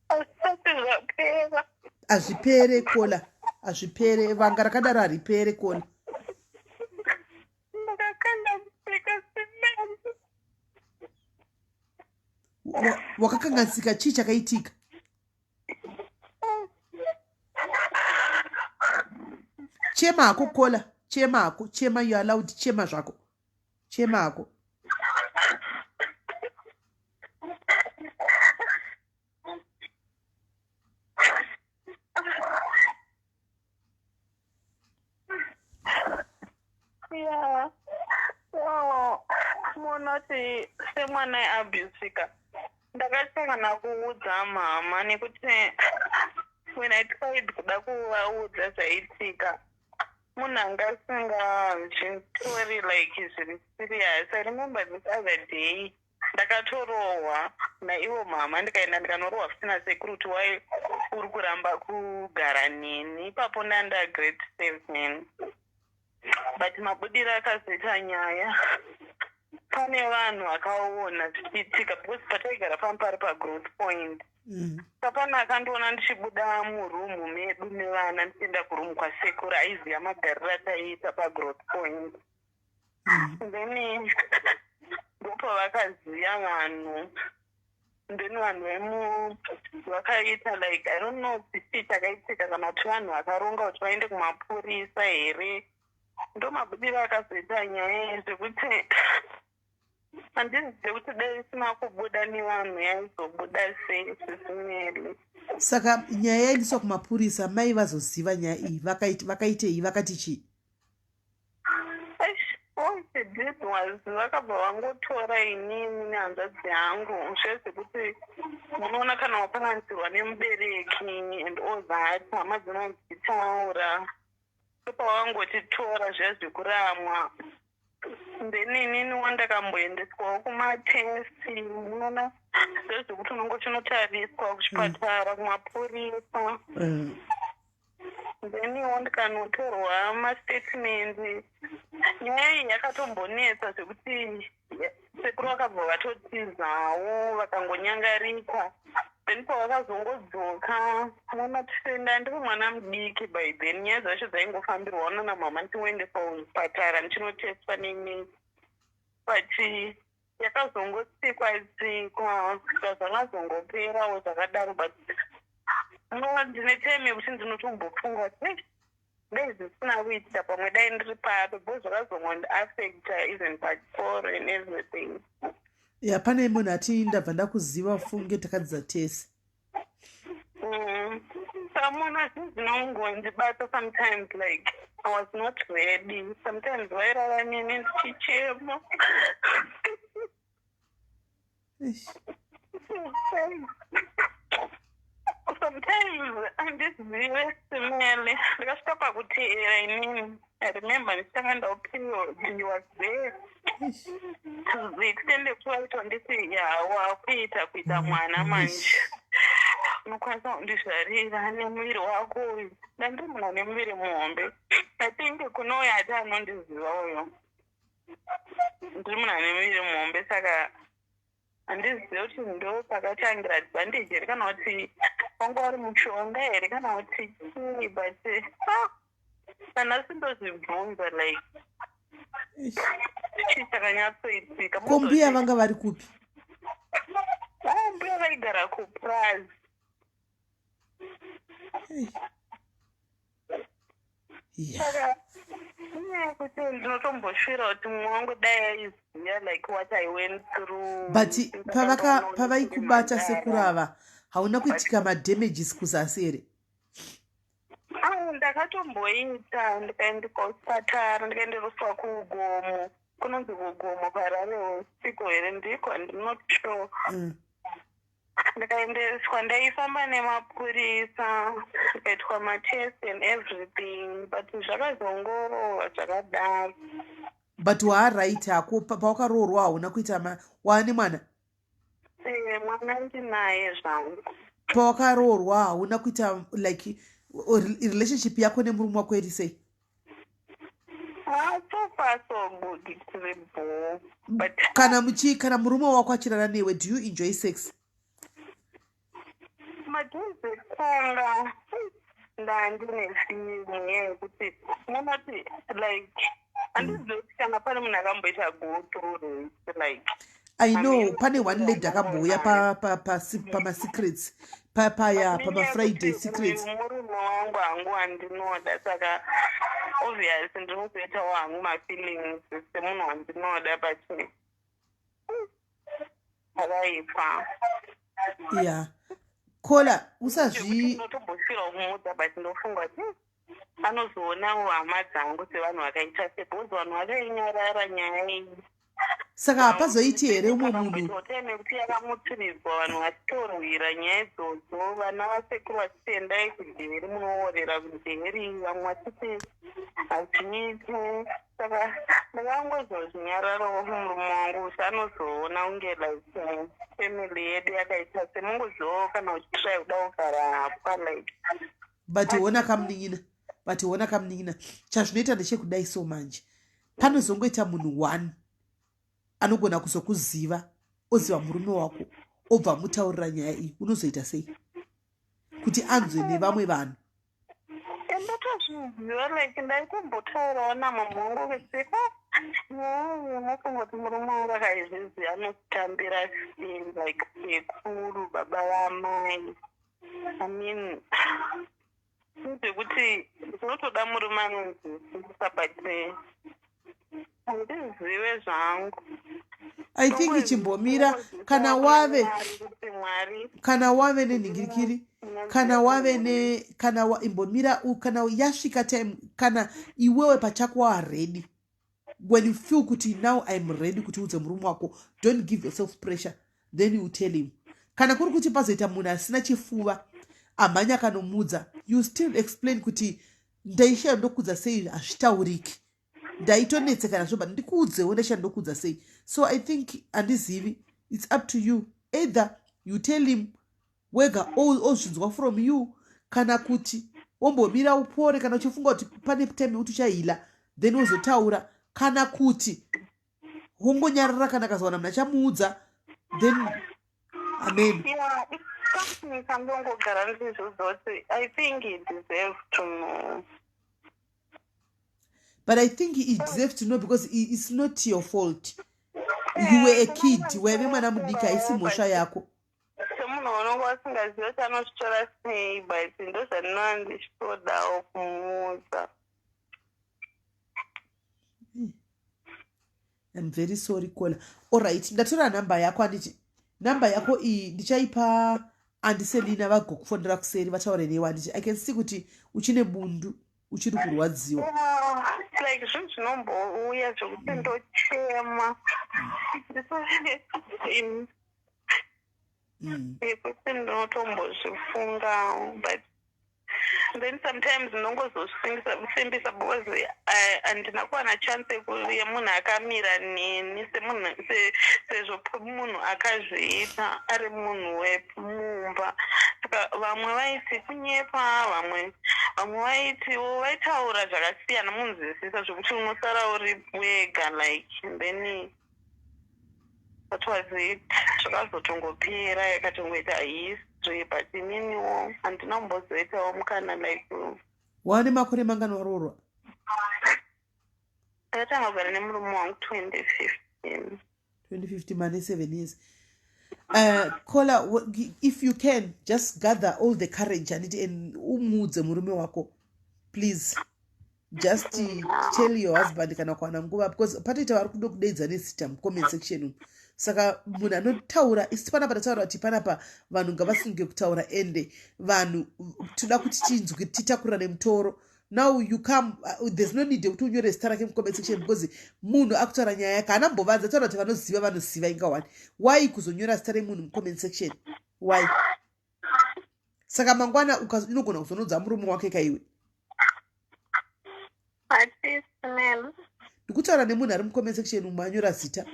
[SPEAKER 2] hazvisati zvapera.
[SPEAKER 1] Hazvipere kola, hazvipere, vanga rakadaro haripere kola.
[SPEAKER 2] Ndakakanganisika simene.
[SPEAKER 1] Wakakanganisika chii chakaitika? Chema hako kola, chema hako, chema, you are allowed, chema zvako, chema hako.
[SPEAKER 2] Yeah. Wow. Munoti semwana aiabhusika ndakatanga nakuudza mama nekuti When I tried kuda kuvaudza zvaitika, munhu anga asingazvitori like zviri serious. I remember this other day ndakatorohwa naivo mama, ndikaenda ndikanorohwa futi nasekuru kuti wai uri kuramba kugara neni. Ipapo ndanda grade 7, but mabudiro akazoita nyaya, pane vanhu vakaona zvichiitika, because pataigara pamupari paGrowth Point. Sapana akandiona ndichibuda murumu medu mevana ndichienda kurumu kwasekuru, aiziva magariro ataiita paGrowth Point. Then ndopavakaziva vanhu, then vanhu vemu vakaita like, I don't know kuti chii chakaitika, kana kuti vanhu vakaronga kuti vaende kumapurisa here. Ndo mabudiro akazoita nyaya iyi, zvekuti handizive kuti dai isina kubuda nevanhu yaizobuda sei, zvisineri.
[SPEAKER 1] Saka nyaya yaendeswa kumapurisa, mai vazoziva nyaya iyi, vakaitei? Vakati chii?
[SPEAKER 2] All she did was vakabva vangotora inini nehanzvadzi yangu, zvezvekuti munoona kana wakanganisirwa nemubereki and all that, hama dzinonzitaura. Sopavangotitora zviya zvekuramwa, then inini wandakamboendeswawo kumatest, munoona zvezvekuti unongochinotariswa kuchipatara, kumapurisa. Then iwo ndikanotorwa mastatements. Nyaya iyi yakatombonetsa zvekuti sekuru vakabva vatotizawo, vakangonyangarika. Then pavakazongodzoka, mona ndiri mwana mudiki by then, nyaya dzacho dzaingofambirwa nana mama, ndichingoendeswa kuzvipatara, ndichinotestwa nenesi, but yakazongotsikwa tsikwa kusvika zvakazongoperawo zvakadaro. But no, ndine time yekuti ndinotombofunga kuti dai zvisina kuitika, pamwe dai ndiri papi, because zvakazongondiaffecta even pachikoro and everything.
[SPEAKER 1] Ya, pane munhu ati ndabva ndakuziva, funge takadzidza tese.
[SPEAKER 2] Samuna zvinhu zvinongondibata sometimes, like I was not ready sometimes, vairara neni ndichichema.
[SPEAKER 1] Eish.
[SPEAKER 2] Sometimes handizive simele, ndikasvika pakuteera inini. I remember ndichitanga ndau period, he was there
[SPEAKER 1] Eish.
[SPEAKER 2] to the extent yekuti vaitonditi, ya, wakuita kuita mwana manje, unokwanisa kundizvarira nemuviri wako uyu. Ndandiri munhu ane muviri muhombe. I think kune uyo ati anondiziva uyo, ndiri munhu ane muviri muhombe, saka handizivi kuti ndo pakatangira advantage here, kana kuti wanga uri mushonga here, kana kuti chii, but ah, kana sindozvibvunza like
[SPEAKER 1] Eish.
[SPEAKER 2] chii chakanyatsoitika.
[SPEAKER 1] Ko mbuya vanga vari kupi?
[SPEAKER 2] Ah, mbuya vaigara kupraz.
[SPEAKER 1] Eish. Ya.
[SPEAKER 2] Saka inyaya yekuti ndinotomboshuvira kuti mumwe wangu dai aiziva like what I went through.
[SPEAKER 1] But pavaikubata sekurava, hauna kuitika madamages kuzasi here?
[SPEAKER 2] Ah, ndakatomboita, ndikaendeswa kuchipatara, ndikaendereswa kugomo, kunonzi kugomo kuHarare Hospital here, ndiko, I'm not sure. Ndikaendeswa, ndaifamba nemapurisa, ndikaitwa matest and everything, but zvakazongorova zvakadaro.
[SPEAKER 1] But waaright hako pawakaroorwa, hauna kuita waane mwana?
[SPEAKER 2] Eh, mwana ndinaye zvangu.
[SPEAKER 1] Pawakaroorwa hauna kuita like relationship yako nemurume wako iri sei?
[SPEAKER 2] Ah, so far so good, tiri bho, but
[SPEAKER 1] Kana murume wako achirara newe, do you enjoy sex?
[SPEAKER 2] Madays ekutanga ndandine feeling yekuti munoti like, handizivi kuti kana pane munhu akamboita go through rape, like
[SPEAKER 1] I know pane one lady akambouya pamasecrets paya, pamaFriday secrets.
[SPEAKER 2] Murume wangu hangu wandinoda, saka obvious ndinozoitawo hangu mafeelings semunhu wandinoda, but akaipa.
[SPEAKER 1] Ya, kola usazvi
[SPEAKER 2] Ndinotombosvira kumuudza, but ndofunga kuti anozoonawo hama dzangu sevanhu vakaita se, because vanhu vakainyarara nyaya iyi.
[SPEAKER 1] Saka hapazoiti here umwe munhu?
[SPEAKER 2] Time yekuti yakamutsiridzwa, vanhu vachitorwira nyaya idzodzo, vana vasekuru vachiti endai kujeri, munoorera kujeri, vamwe vachiti hazviiti. Saka ndakangozozvinyararawo murume wangu kuti anozoona kunge like family yedu yakaita semungozivawo kana uchitry kuda kugara hapwa like.
[SPEAKER 1] But hona kamunin'ina, but hona kamunin'ina, chazvinoita ndechekudai. So manje panozongoita munhu one anogona kuzokuziva, oziva murume wako, obva mutaurira nyaya iyi, unozoita sei kuti anzwe nevamwe vanhu?
[SPEAKER 2] Ndatozviziva, like ndaitombotaurawo namama wangu kuti unofunga kuti murume wangu akaizviziva anotambira sei, like sekuru, baba vamai. I mean, zvekuti ndinotoda murume anonzwisisa, but handizive zvangu.
[SPEAKER 1] I think chimbomira kana wave kana wave nenhingirikiri, kana wave ne kana wa, imbomira kana yasvika time, kana iwewe pachako waready, when you feel kuti now I'm ready kuti udze murume wako, don't give yourself pressure, then you tell him. Kana kuri kuti pazoita munhu asina chifuva amhanya akanomudza, you still explain kuti ndaishaya ndokudza sei, hazvitauriki, ndaitonetseka nazvo, but ndikuudzewo, ndaishaya ndokudza sei. So I think, handizivi, it's up to you. Either you tell him wega ozvinzwa from you, kana kuti wombomira upore, kana uchifunga kuti pane time yekuti uchaheala, then wozotaura, kana kuti wongonyarara. Kana akazowana munhu achamuudza, then amen.
[SPEAKER 2] Yeah, it's something chandongogara ndizvudza kuti I think he deserves to know.
[SPEAKER 1] But I think he deserves to know because it's not your fault. You were a kid, waive mwana mudiki, haisi mhosva yako.
[SPEAKER 2] Semunhu unonge wasingazivi kuti anozvitora sei, but ndo zvandinova ndichitodawo kumuudza.
[SPEAKER 1] I'm very sorry, caller. Alright, ndatora nhamba yako, handiti? Nhamba yako iyi ndichaipa Auntie Selina, vagokufonera kuseri vataure newe, handiti? I can see kuti uchine bundu, uchiri kurwadziwa.
[SPEAKER 2] Yeah, like zvinhu zvinombouya zvekuti ndochema yekuti ndinotombozvifungawo, but then sometimes ndongozosimbisa because handina kuwana chance yemunhu akamira neni semunhu sezvo munhu akazviita ari munhu wemumba. Saka vamwe vaiti kunyepa, vamwe vaitiwo, vaitaura zvakasiyana, munzwisisa, zvekuti unosara uri wega like. Then that was it, zvakazotongopera, yakatongoita history, but ininiwo handina kumbozoitawo mukana like.
[SPEAKER 1] Wane makore mangani waroorwa?
[SPEAKER 2] Ndakatanga kugara nemurume wangu 2015.
[SPEAKER 1] 2015, mane 7 years. Caller, if you can just gather all the courage, handiti, and umuudze murume wako. Please just tell your husband kana kuwana nguva, because patoita vari kuda kudeidza nezita mucomment section umu. Saka munhu anotaura, isi panapa tataura kuti panapa vanhu ngavasunge kutaura, ende vanhu toda kuti tinzwe, titakurane mutoro. Now you come, there's no need yekuti unyore zita rake mucomment section, because munhu akutaura nyaya yake, haana mbovanza, taura kuti vanoziva vanoziva. Inga wani, why kuzonyora zita remunhu mucomment section? Why? Saka mangwana inogona kuzonodza murume wake kaiwe.
[SPEAKER 2] Hatisi, ma'am.
[SPEAKER 1] Ndikutaura nemunhu ari mucomment section umu anyora zita.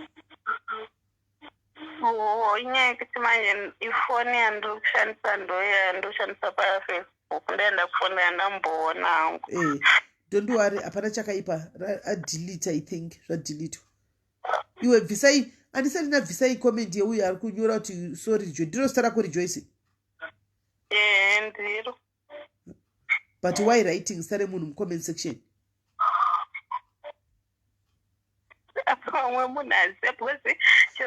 [SPEAKER 2] Oh, inyaya yekuti manje ifoni yandiri kushandisa ndoyandoshandisa paFacebook, ndoyanda kufoni yandamboona hangu.
[SPEAKER 1] Don't worry, hapana chakaipa. Adelete, I think zvadeletwa. Iwe bvisai, andisati ndabvisai comment yeuyo ari kunyora kuti sorry Jo. Ndiro zita rako, Rejoice?
[SPEAKER 2] Ee, ndiro.
[SPEAKER 1] But why writing zita remunhu mucomment section?
[SPEAKER 2] Pamwe munhu aziva because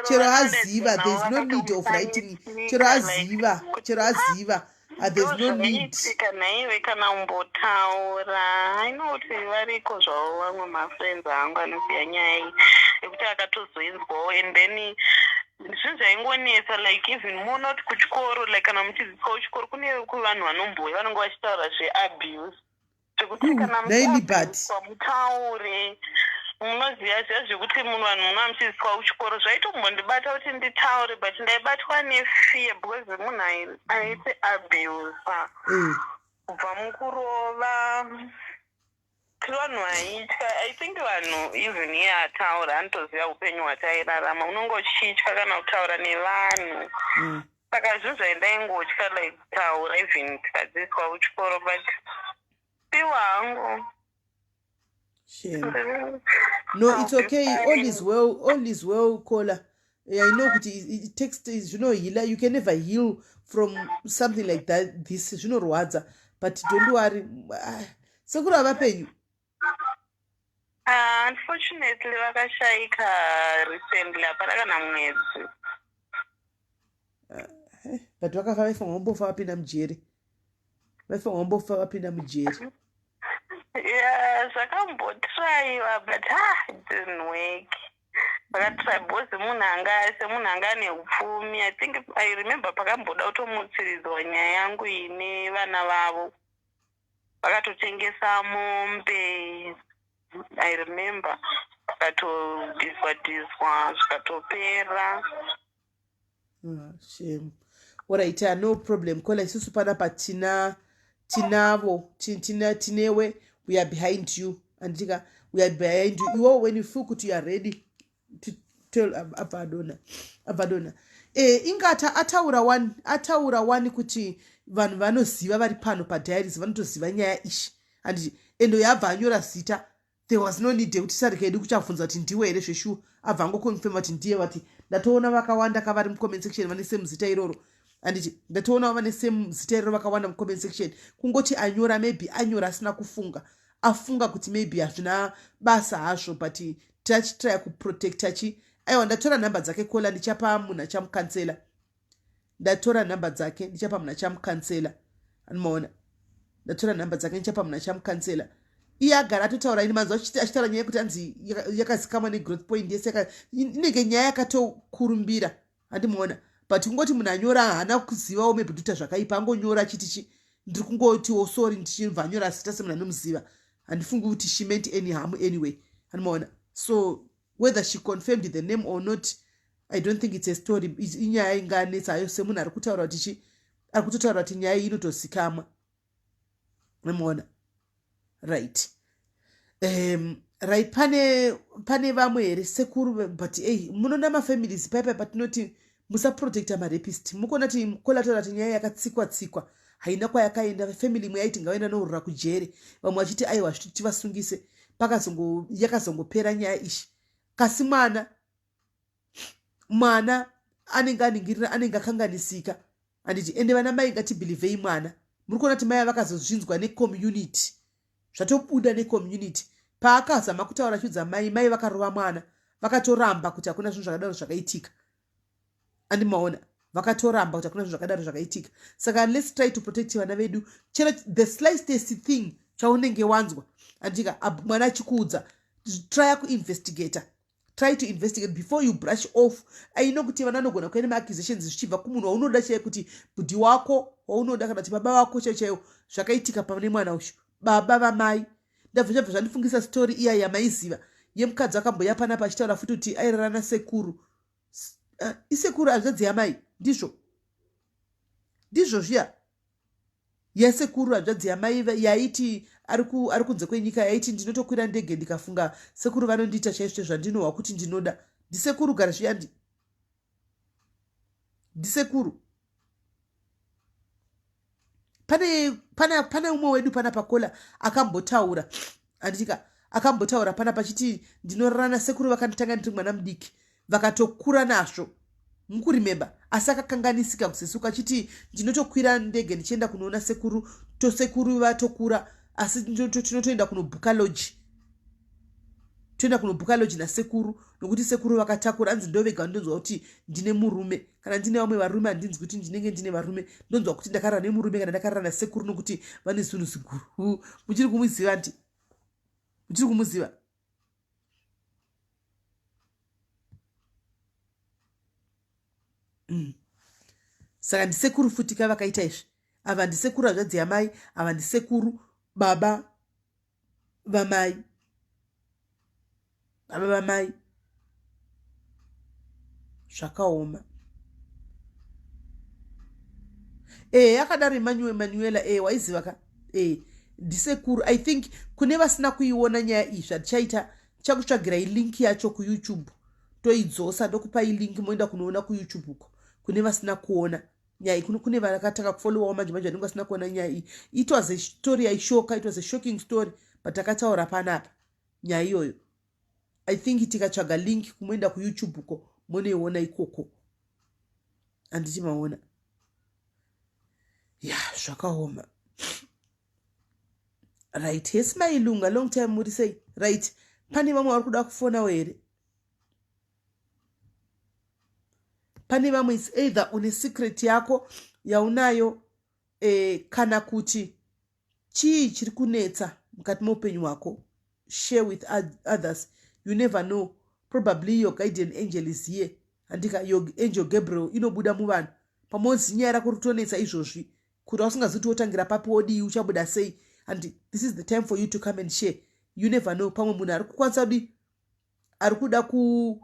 [SPEAKER 1] Chero aziva, there's no need of writing. Chero aziva, chero aziva, there's no need.
[SPEAKER 2] Zvaitika naiwe kana umbotaura aino kuti variko zvavo vamwe mafriends angu anoziva nyaya iyi yekuti akatozoinzwawo, and then zvinhu zvaingonetsa, like even muona kuti kuchikoro, like kana muchidzidziswa kuchikoro, kune kuvanhu vanombouya vanenge vachitaura zveabuse, zvekuti kana
[SPEAKER 1] Naili, but
[SPEAKER 2] muchiabuswa mutaure. Munoziva zviya zvekuti munhu vanhu munova muchidzidziswa kuchikoro, zvaitombondibata kuti nditaure, but ndaibatwa nefear because munhu aiti abusa kubva mukurova. Tiri vanhu vaitya. I think vanhu, even iye ataura anotoziva upenyu hwatairarama. Unonge uchitya kana kutaura nevanhu. Saka zvinhu zvaindaingotya, like kutaura, even tikadzidziswa kuchikoro, but piwa hangu.
[SPEAKER 1] Shame. No, it's okay. All is well. All is well, caller. Yeah, I know kuti it takes zvinoheala. You can never heal from something like that. This zvinorwadza, but don't worry. Ah, sekuru havapenyu?
[SPEAKER 2] Unfortunately vakashaika recently, hapana kana mwedzi.
[SPEAKER 1] But vakafa, vaifanwa vambofa vapinda mujeri, vaifanwa vambofa vapinda mujeri.
[SPEAKER 2] Yeah, zvakambotraiwa, but ah, it didn't work. Vakatry because munhu anga semunhu anga ane upfumi. I think I remember pakamboda kutomutsiridzwa nyaya yangu ine vana vavo, vakatotengesa mombe. I remember vakatodhizwa dhizwa, zvikatopera.
[SPEAKER 1] Ah, shame. Alright, no problem, caller. Isusu panapa tina tinavo tina tinewe. We are behind you, andika. We are behind you. Iwo, when you feel kuti you are ready to tell, abva adona, abva adona. Ingata ataura one, ataura one kuti vanhu vanoziva vari pano padiaries vanotoziva nyaya ishi, handiti? Endo yabva anyora zita. There was no need yekuti sarika yedu kuchabvunza kuti ndiwe here. Zveshuwa abva angoconfirma kuti ndiye. Vati ndatoona vakawanda kavari mucomment section vane same zita iroro, handiti? Ndatoona vane same zita iroro vakawanda mucomment section. Kungoti anyora, maybe anyora asina kufunga, afunga kuti maybe hazvina basa hazvo, but tachitrya kuprotecta chi. Aiwa, ndatora nhamba dzake, caller. Ndichapa munhu achamucounsela. Ndatora nhamba dzake, ndichapa munhu achamucounsela. Anomaona, ndatora nhamba dzake, ndichapa munhu achamucounsela. Iye agara atotaura ini manzwa achitaura nyaya yekuti anzi yakazikamwa negrowth point yese. Inenge nyaya yakatokurumbira, handimuona? But kungoti munhu anyora haana kuzivawo, maybe kuita zvakaipa, angonyora achiti chi, ndiri kungotiwo sorry, ndichibva anyora zita semunhu anomuziva. Handifungi kuti she meant any harm anyway, handimaona? So whether she confirmed the name or not, I don't think it's a story. Inyaya inganetsa hayo semunhu ari kutaura kuti chi, ari kutotaura kuti nyaya iyi inotozikamwa, muona? Right, right. Pane vamwe here, sekuru? But ei, munoona mafamilies paipai patinoti musaprotecta marapist. Mukuona kuti caller taura kuti nyaya yakatsikwa tsikwa, haina kwayakaenda. Family imwe yaiti ngavaenda nourura kujere, vamwe vachiti aiwa, zviti tivasungise. Pakazongo yakazongopera nyaya ishi, kasi mwana anenge aningirira, anenge akanganisika, handiti? Ende vana mai, ngatibelievei mwana. Muri kuona kuti mai vakazozvinzwa necommunity, zvatobuda necommunity. Paakazama kutaura achiudza mai, mai vakarova mwana, vakatoramba kuti hakuna zvinhu zvakadaro zvakaitika. Andimaona, vakatoramba kuti hakuna zvinhu zvakadaro zvakaitika. Saka let's try to protect vana vedu. Chero the slightest thing chaunenge wanzwa, andika, mwana achikuudza, try kuinvestigata. Try to investigate before you brush off. Aino kuti vana vanogona kuya nemaaccusations zvichibva kumunhu waunoda chaiye, kuti bhudhi wako waunoda kana kuti baba vako chaivo chaivo. Zvakaitika pane mwana uyu, baba vamai. Ndabva chabva zvandifungisa story iya yamaiziva yemukadzi akamboya panapa achitaura futi kuti airara nasekuru. Isekuru hanzvadzi yamai, ndizvo, ndizvo zviya yasekuru hanzvadzi yamai yaiti ari kunze kwenyika, yaiti ndinotokwira ndege ndikafunga sekuru vanondiita chaizvo zvandinohwa kuti ndinoda. Ndisekuru gara zviyandi, ndisekuru. Pane umwe wedu pana pacaller akambotaura, handitika? Akambotaura pana pachiti ndinorara nasekuru, vakanditanga ndiri mwana mudiki, vakatokura nazvo. Mukuremember? Asi akakanganisika kusesuka achiti ndinotokwira ndege ndichienda kunoona sekuru, tosekuru vatokura, asi tinotoenda kunobhuka lodge, toenda kunobhuka lodge nasekuru nokuti sekuru vakatakura. Anzi ndovega ndonzwa kuti ndine murume. Kana ndine vamwe varume, handinzwi kuti ndinenge ndine varume. Ndonzwa kuti ndakarara nemurume kana ndakarara nasekuru nokuti vane zvinhu ziguru. Muchiri kumuziva? Ndi muchiri kumuziva? Saka ndisekuru futi ka vakaita izvi. Ava ndisekuru hanzvadzi yamai, ava ndisekuru baba vamai. Baba vamai. Zvakaoma. Eh, akadaro Emmanuel Manuela eh waiziva ka? Eh, ndisekuru. I think kune vasina kuiona nyaya iyi zvatichaita tichakutsvagirai link yacho kuYouTube. Toidzosa ndokupai link moenda kunoona kuYouTube uko. Kune vasina kuona nyaya iyi kune vakatanga kufollowawo manje manje vanenge vasina kuona nyaya iyi. It was a story yaishoka, it was a shocking story but takataura panapa nyaya iyoyo. I think tikatsvaga link kumoenda kuYouTube uko monoiona ikoko. Handiti maona? Ya, zvakaoma. Right, yes mailunga long time muri sei? Right, pane vamwe vari kuda kufonawo here? Pane vamwe is either une secret yako yaunayo eh, kana kuti chii chiri kunetsa mukati meupenyu hwako. Share with others. You never know, probably your guardian angel is here. Handika your angel Gabriel inobuda muvanhu pamodzi nyaya rako ritonetsa izvozvi kuti usingazivi kuti wotangira papi wodii uchabuda sei, and this is the time for you to come and share. You never know, pamwe munhu ari kukwanisa kudi ari kuda ku,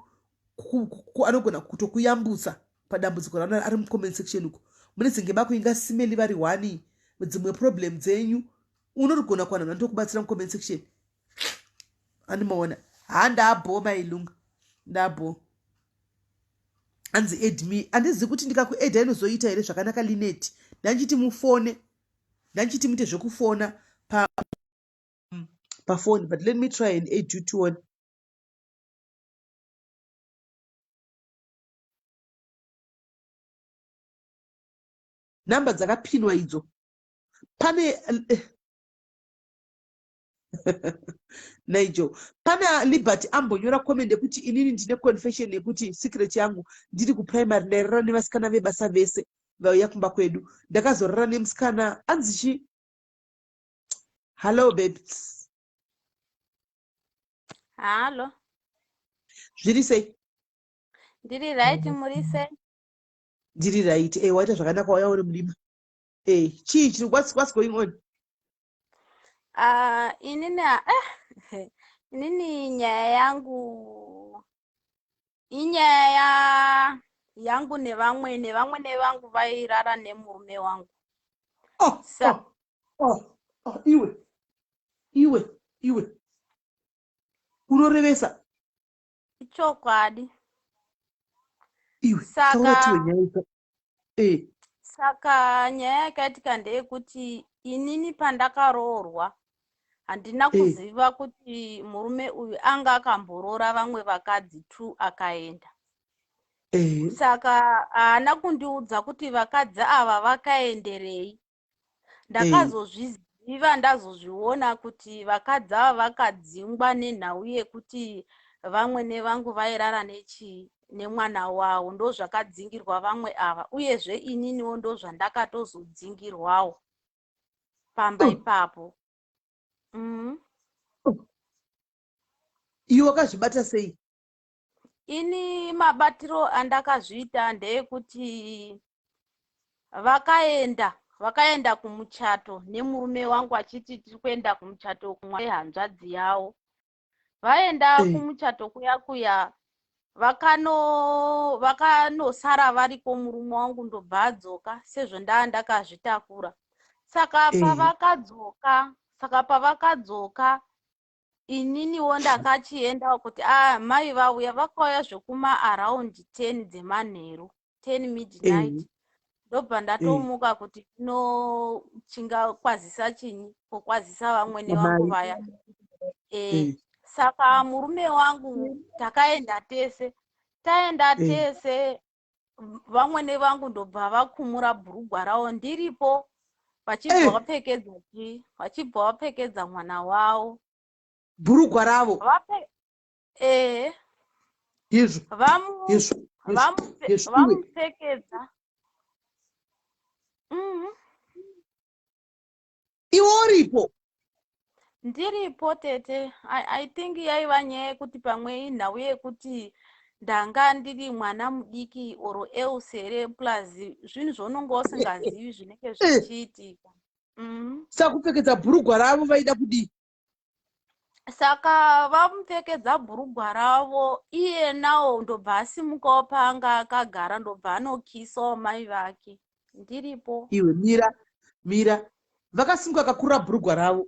[SPEAKER 1] ku, ku anogona kutokuyambutsa padambudziko raona ari mucomment section uko. Mune dzinge mako ingasimeli vari one dzimwe problem dzenyu unorigona kuwana vanhu vanotokubatsira mucomment section. Andimaona ha ndabho mailunga ndabho anzi add me. Handizivi kuti ndikakuedha inozoita here zvakanaka. Linet, ndanchiti mufone, ndanchiti muite zvekufona pa pafoni, but let me try and add you to one. Nhamba dzakapinwa idzo pane Nigel, pane Liberty ambonyora comment yekuti inini ndine confession yekuti secret yangu ndiri kuprimary ndairara nevasikana vebasa vese vauya kumba kwedu. Ndakazorara nemusikana anzi chi. Hello babes.
[SPEAKER 5] Halo.
[SPEAKER 1] Zviri sei?
[SPEAKER 5] Ndiri right, muri sei?
[SPEAKER 1] Ndiri right. Eh, waita zvakanaka wauya uri mudima. Eh, chii chiri what's going on?
[SPEAKER 5] Inini inini nyaya yangu inyaya ya yangu nevamwe nevamwene vangu vairara nemurume wangu.
[SPEAKER 1] Oh,
[SPEAKER 5] Sa
[SPEAKER 1] oh, oh, oh, iwe iwe iwe unorevesa.
[SPEAKER 5] Ichokwadi.
[SPEAKER 1] Iwe taura tiwe
[SPEAKER 5] Saka
[SPEAKER 1] nyaya ita. Eh,
[SPEAKER 5] saka nyaya yakaitika ndeyekuti inini pandakaroorwa handina kuziva kuti murume uyu anga akamboroora vamwe vakadzi 2 akaenda. Saka haana kundiudza kuti vakadzi ava vakaenderei. Ndakazozviziva ndazozviona kuti vakadzi ava vakadzingwa nenhau yekuti vamwene vangu vairara nechii nemwana wavo, ndozvakadzingirwa vamwe ava, uyezve ininiwo ndozvandakatozodzingirwawo pamba ipapo.
[SPEAKER 1] Iwe wakazvibata sei?
[SPEAKER 5] Ini mabatiro andakazviita ndeyekuti vakaenda vakaenda kumuchato nemurume wangu achiti tiri kuenda kumuchato kumwa hanzvadzi yavo. Vaenda kumuchato kuya kuya vakanosara variko, murume wangu ndobva adzoka sezvo ndaa ndakazvitakura. Saka pavakadzoka, saka pavakadzoka ininiwo ndakachiendawo kuti ah, mai vauya, vakauya zvekuma around 10 dzemanheru, 10 midnight. Ndobva ndatomuka kuti ndinochingakwazisa chinyi kokwazisa vamwene vangu
[SPEAKER 1] Amai.
[SPEAKER 5] vaya. Saka murume wangu takaenda tese, taenda tese, vamwene vangu ndobva vakumura bhurugwa ravo ndiripo, vachibva vapfekedza chi vachibva vapfekedza mwana wavo
[SPEAKER 1] Bhurugwa ravo.
[SPEAKER 5] Vape eh
[SPEAKER 1] Izvo.
[SPEAKER 5] Vamu
[SPEAKER 1] Izvo. Izvo. Izvo. Iwe.
[SPEAKER 5] Vamupfekedza.
[SPEAKER 1] Iwe uripo.
[SPEAKER 5] Ndiripo tete. I think yaiva nyaya yekuti pamwe inhau yekuti ndanga ndiri mwana mudiki or else here, plus zvinhu zvaunonga usingazivi zvinenge zvichiitika.
[SPEAKER 1] Saka kupfekedza bhurugwa ravo vaida kudii?
[SPEAKER 5] Saka vamupfekedza bhurugwa ravo, iye nawo ndobva asimukawo paanga akagara, ndobva anokisawo mai vake. Ndiripo.
[SPEAKER 1] Iwe mira, mira. Vakasimuka akakurura bhurugwa ravo.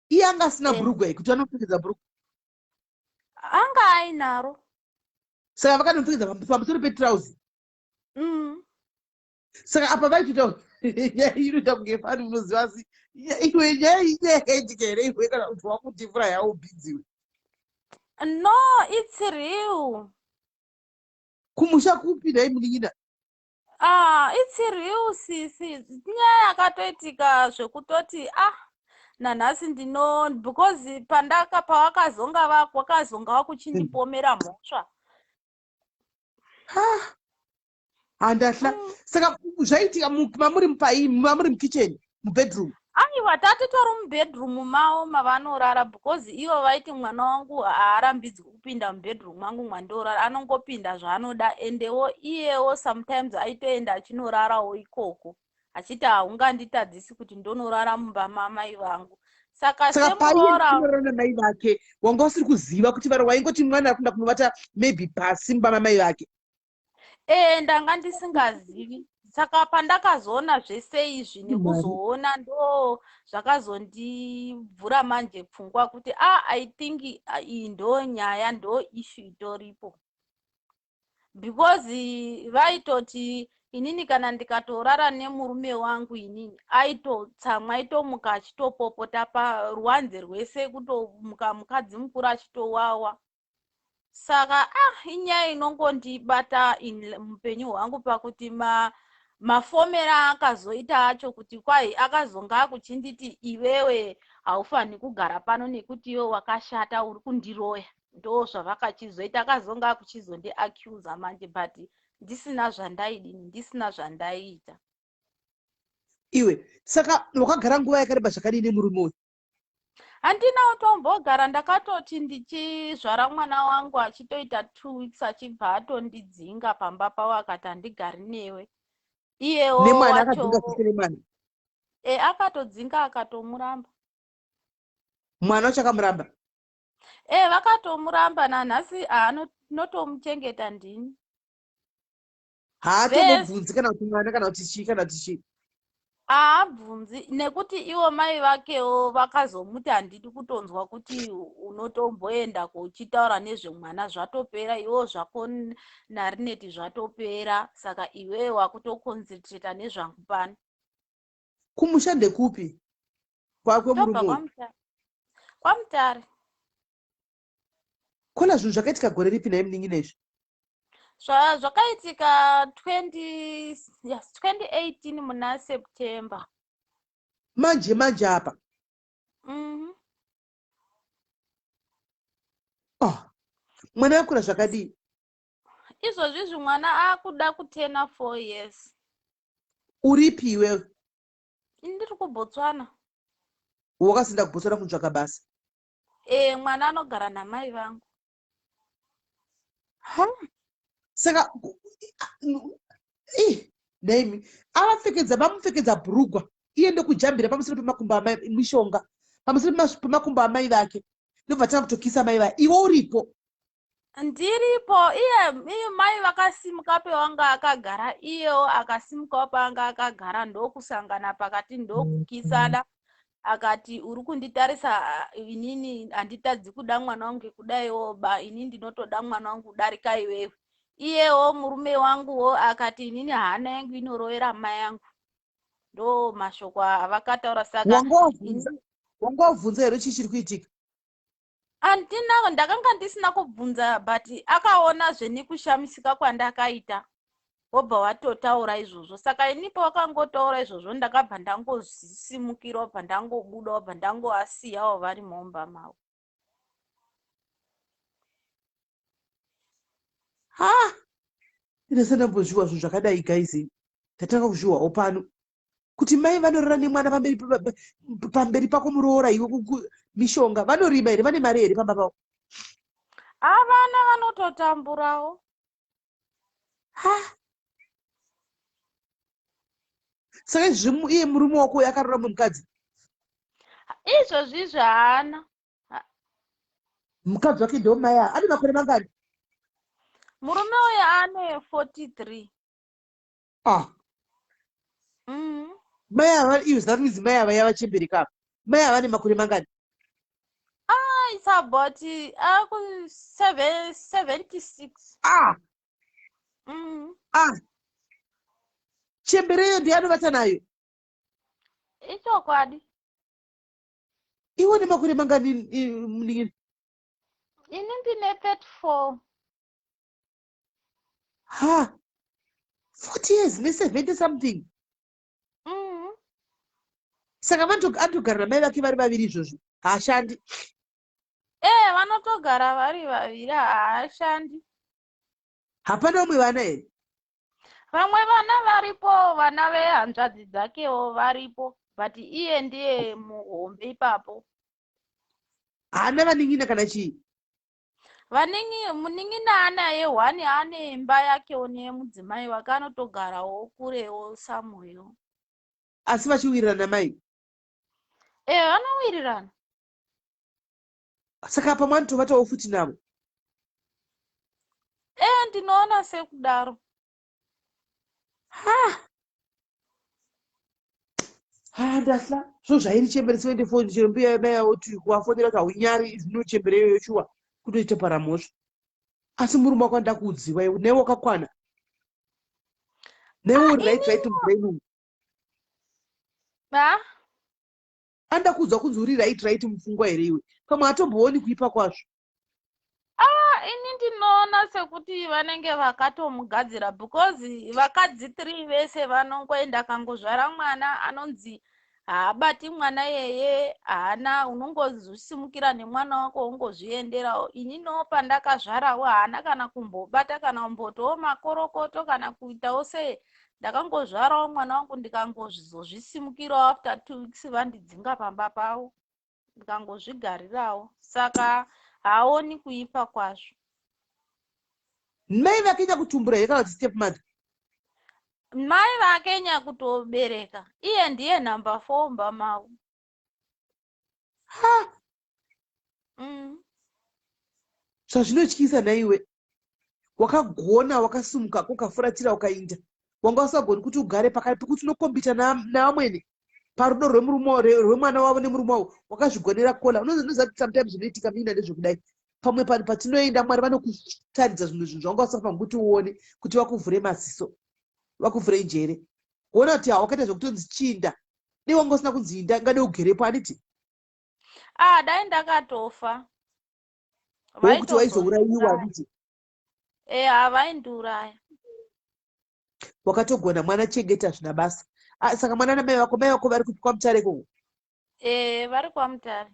[SPEAKER 1] Iye anga asina bhurugwa iyi kuti anopfekedza bhurugwa.
[SPEAKER 5] Anga ainaro.
[SPEAKER 1] Saka vakanopfekedza pamusoro petrauzi. Saka apa vaitoita nyaya inoita kunge fani, munoziva, asi iwe nyaya iyi inyaya yakaitika here iwe, kana kuti wakuti mvura yawo bhidziwe?
[SPEAKER 5] No, it's real.
[SPEAKER 1] Kumusha kupi nhai munin'ina?
[SPEAKER 5] Ah, it's real sisi. Nyaya yakatoitika zvekutoti ah nanhasi ndino, because pandaka pawakazonga wakazonga wakuchindipomera mhosva.
[SPEAKER 1] Ha, handahla. Saka zvaitika mamuri mupai, mamuri mukitchen, mubedroom?
[SPEAKER 5] Aiwa, tatitori mubedroom mavo mavanorara, because ivo vaiti mwana wangu haarambidzwi kupinda mubedroom mangu mwandorara, anongopinda zvaanoda. Endewo iyewo sometimes aitoenda achinorarawo ikoko, achiti haunganditadzisi kuti ndonorara mumba mamai vangu. Saka
[SPEAKER 1] Saka
[SPEAKER 5] semuroora
[SPEAKER 1] painorara namai vake, wanga usiri kuziva kuti vari waingoti mwana ari kuenda kunovata maybe pasi mumba mamai vake?
[SPEAKER 5] E, ndanga ndisingazivi. Saka pandakazoona zvese izvi
[SPEAKER 1] Mwari.
[SPEAKER 5] nekuzoona, ndo zvakazondivhura manje pfungwa kuti ah, I think ah, iyi ndo nyaya, ndo issue itoripo, because vaitoti inini kana ndikatorara nemurume wangu, inini aitotsamwa, aitomuka achitopopota paruwanze rwese, kutomuka mukadzi mukuru achitowawa. Saka ah, inyaya inongondibata in mupenyu hwangu, pakuti mafomera akazoita acho kuti kwai akazonga akuchinditi iwewe haufani kugara pano nekuti iwe wakashata, uri kundiroya. Ndo zvavakachizoita, akazonga akuchizondiaccusa manje, but ndisina zvandaidini, ndisina zvandaiita.
[SPEAKER 1] Iwe, saka wakagara nguva yakareba zvakadii nemurume uyu?
[SPEAKER 5] Handina kutombogara. Ndakatoti ndichizvara mwana wangu achitoita 2 weeks, achibva atondidzinga pamba pavo, akati handigari newe. Iyewo
[SPEAKER 1] Nemwana?
[SPEAKER 5] Wacho
[SPEAKER 1] Akadzinga zvese nemwana?
[SPEAKER 5] E, akatodzinga, akatomuramba.
[SPEAKER 1] Mwana wacho akamuramba?
[SPEAKER 5] E, vakatomuramba. Nanhasi haanotomuchengeta ndini.
[SPEAKER 1] Haatombobvunzi kana kuti mwana, kana kuti chii, kana kuti chii?
[SPEAKER 5] Haabvunzi, nekuti ivo mai vakewo vakazomuti handidi kutonzwa kuti unotomboenda kuchitaura nezvemwana, zvatopera. Iwo zvako narineti zvatopera, saka iwewe wakutoconcentrata nezvangu pano.
[SPEAKER 1] Kumusha ndekupi kwakwe
[SPEAKER 5] Tobva
[SPEAKER 1] murume uyu?
[SPEAKER 5] kwaMutare, kwaMutare.
[SPEAKER 1] Kona zvinhu zvakaitika gore ripi nhai munin'ina izvi?
[SPEAKER 5] Zvakaitika 20, yes, 2018 muna September.
[SPEAKER 1] Manje manje apa? Oh, mwana akura zvakadii?
[SPEAKER 5] Izvozvi izvi mwana akuda kutena 4 years.
[SPEAKER 1] Uripi iwewe?
[SPEAKER 5] Ini ndiri kuBotswana.
[SPEAKER 1] Wakasinda kuBotswana kunzvaka basa?
[SPEAKER 5] E, mwana anogara namai vangu.
[SPEAKER 1] Ha, saka ih, naimi avapfekedza, vamupfekedza bhurugwa, iye ndokujambira pamusoro pemakumbo amai, mishonga pamusoro pemakumbo amai vake, ndobva tanga kutokisa mai vake, iwe uripo?
[SPEAKER 5] Ndiripo. Iye mai vakasimuka pewanga akagara, iyewo akasimukawo paanga akagara, ndokusangana pakati, ndokukisana. Akati uri kunditarisa ah, inini handitadzi kuda mwana wangu kudaiwo ba, ini ndinotoda mwana wangu kudarika iwewe. Iyewo murume wanguwo akati inini hana yangu inorovera mai yangu. Ndo mashoko avakataura. Saka
[SPEAKER 1] Wanga wabvunza, wanga wabvunza here chii chiri kuitika?
[SPEAKER 5] Handina, ndakanga ndisina kubvunza, but akaona zvenikushamisika kwandakaita, wobva watotaura izvozvo. Saka ini pawakangotaura izvozvo, ndakabva ndangozisimukira, wabva ndangobuda, wabva ndangoasiyawo vari mumba mavo.
[SPEAKER 1] Ha, ndinasandambozviwa zvinhu zvakadai guys. Ndatanga kuzviwawo pano kuti mai vanorara nemwana pamberi pako muroora iwe. Mishonga vanorima here? Vane mari here pamba pavo?
[SPEAKER 5] Avana, vanototamburawo.
[SPEAKER 1] Ha, saka izvi iye murume wako uyu akarora mumwe mukadzi?
[SPEAKER 5] Izvozvi izvi haana.
[SPEAKER 1] Mukadzi wake ndo mai ava. Ane makore mangani?
[SPEAKER 5] Murume uyu ane 43.
[SPEAKER 1] Ah. Mai ava, iyo, that means mai ava yavachembereka apa. Mai ava ane makore mangani?
[SPEAKER 5] Ah, it's about aku 76.
[SPEAKER 1] Ah. Ah, chembereyo ndianovata nayo?
[SPEAKER 5] Ichokwadi.
[SPEAKER 1] Iwe nemakore mangani, munin'ina?
[SPEAKER 5] Ini ndine 34.
[SPEAKER 1] Ha, 40 years ne70 something? Saka anotogara namai vake vari vaviri izvozvo, haashandi?
[SPEAKER 5] Eh, vanotogara vari vaviri, haashandi.
[SPEAKER 1] Hapana vamwe vana here?
[SPEAKER 5] Vamwe vana varipo, vana vehanzvadzi dzakewo varipo, but iye ndiye muhombe ipapo.
[SPEAKER 1] Haana vanin'ina kana chii?
[SPEAKER 5] Vaningi, munin'ina anaye one, ane imba yakewo nemudzimai wake, anotogarawo kurewo somewhere.
[SPEAKER 1] Asi vachiwirirana namai?
[SPEAKER 5] E, vanowirirana.
[SPEAKER 1] Saka pamwe anotovatawo futi navo?
[SPEAKER 5] E, ndinoona sekudaro.
[SPEAKER 1] Ha ha, ndasla zvo zvairi chembere 74. Chero mbuya mai oti kuvafonera kuti haunyari, zvinochembere iyoyo shuwa kutoita paramhosva. Asi murume wako anoda kuudziwa iwe, newe wakakwana, newe uri right right mubrain umu.
[SPEAKER 5] Ha.
[SPEAKER 1] Anoda kuudzwa kunzi uri right right mupfungwa here iwe? Pamwe hatombooni kuipa kwazvo.
[SPEAKER 5] Ah, ini ndinoona sekuti vanenge vakatomugadzira, because vakadzi three vese vanongoenda, kangozvara mwana anonzi haabati mwana yeye, haana, unongozisimukira nemwana wako wongozvienderawo. Ininiwo pandakazvarawo haana kana kumbobata kana kumbotiwo makorokoto kana kuitawo sei. Ndakangozvarawo mwana wangu, ndikangozozvisimukirawo after 2 weeks vandidzinga pamba pavo, ndikangozvigarirawo. Saka haaoni kuipa kwazvo.
[SPEAKER 1] Mai vake nyakutumbura here kana kuti step mother?
[SPEAKER 5] Mai vake nyakutobereka, iye ndiye number four mumba mavo.
[SPEAKER 1] Ha. Zvazvinotyisa naiwe, wakagona, wakasumuka, ukafuratira, ukainda wanga usagoni kuti ugare pakati pekuti unokombita navamwene parudo rwemurume, rwemwana wavo nemurume wavo. Wakazvigonera kola. Unoziva kuti sometimes zvinoitika mina ndezvekudai, pamwe panhu patinoenda Mwari vanokutaridza zvimwe zvinhu zvawanga usafanira kuti uone, kuti vakuvhure maziso, vakuvhure njere, kuona kuti hawakaita zvekutonzi chinda. Dei wanga usina kunzi inda, ngade ugerepo, handiti?
[SPEAKER 5] Ah, dai ndakatofa.
[SPEAKER 1] Wokuti waizourayiwa, handiti?
[SPEAKER 5] E, havaindiuraya.
[SPEAKER 1] Wakatogona mwana, chengeta, zvina basa. Ah, saka mwana namai vako, mai vako vari kupi, kwaMutare ikoko?
[SPEAKER 5] E, vari kwaMutare.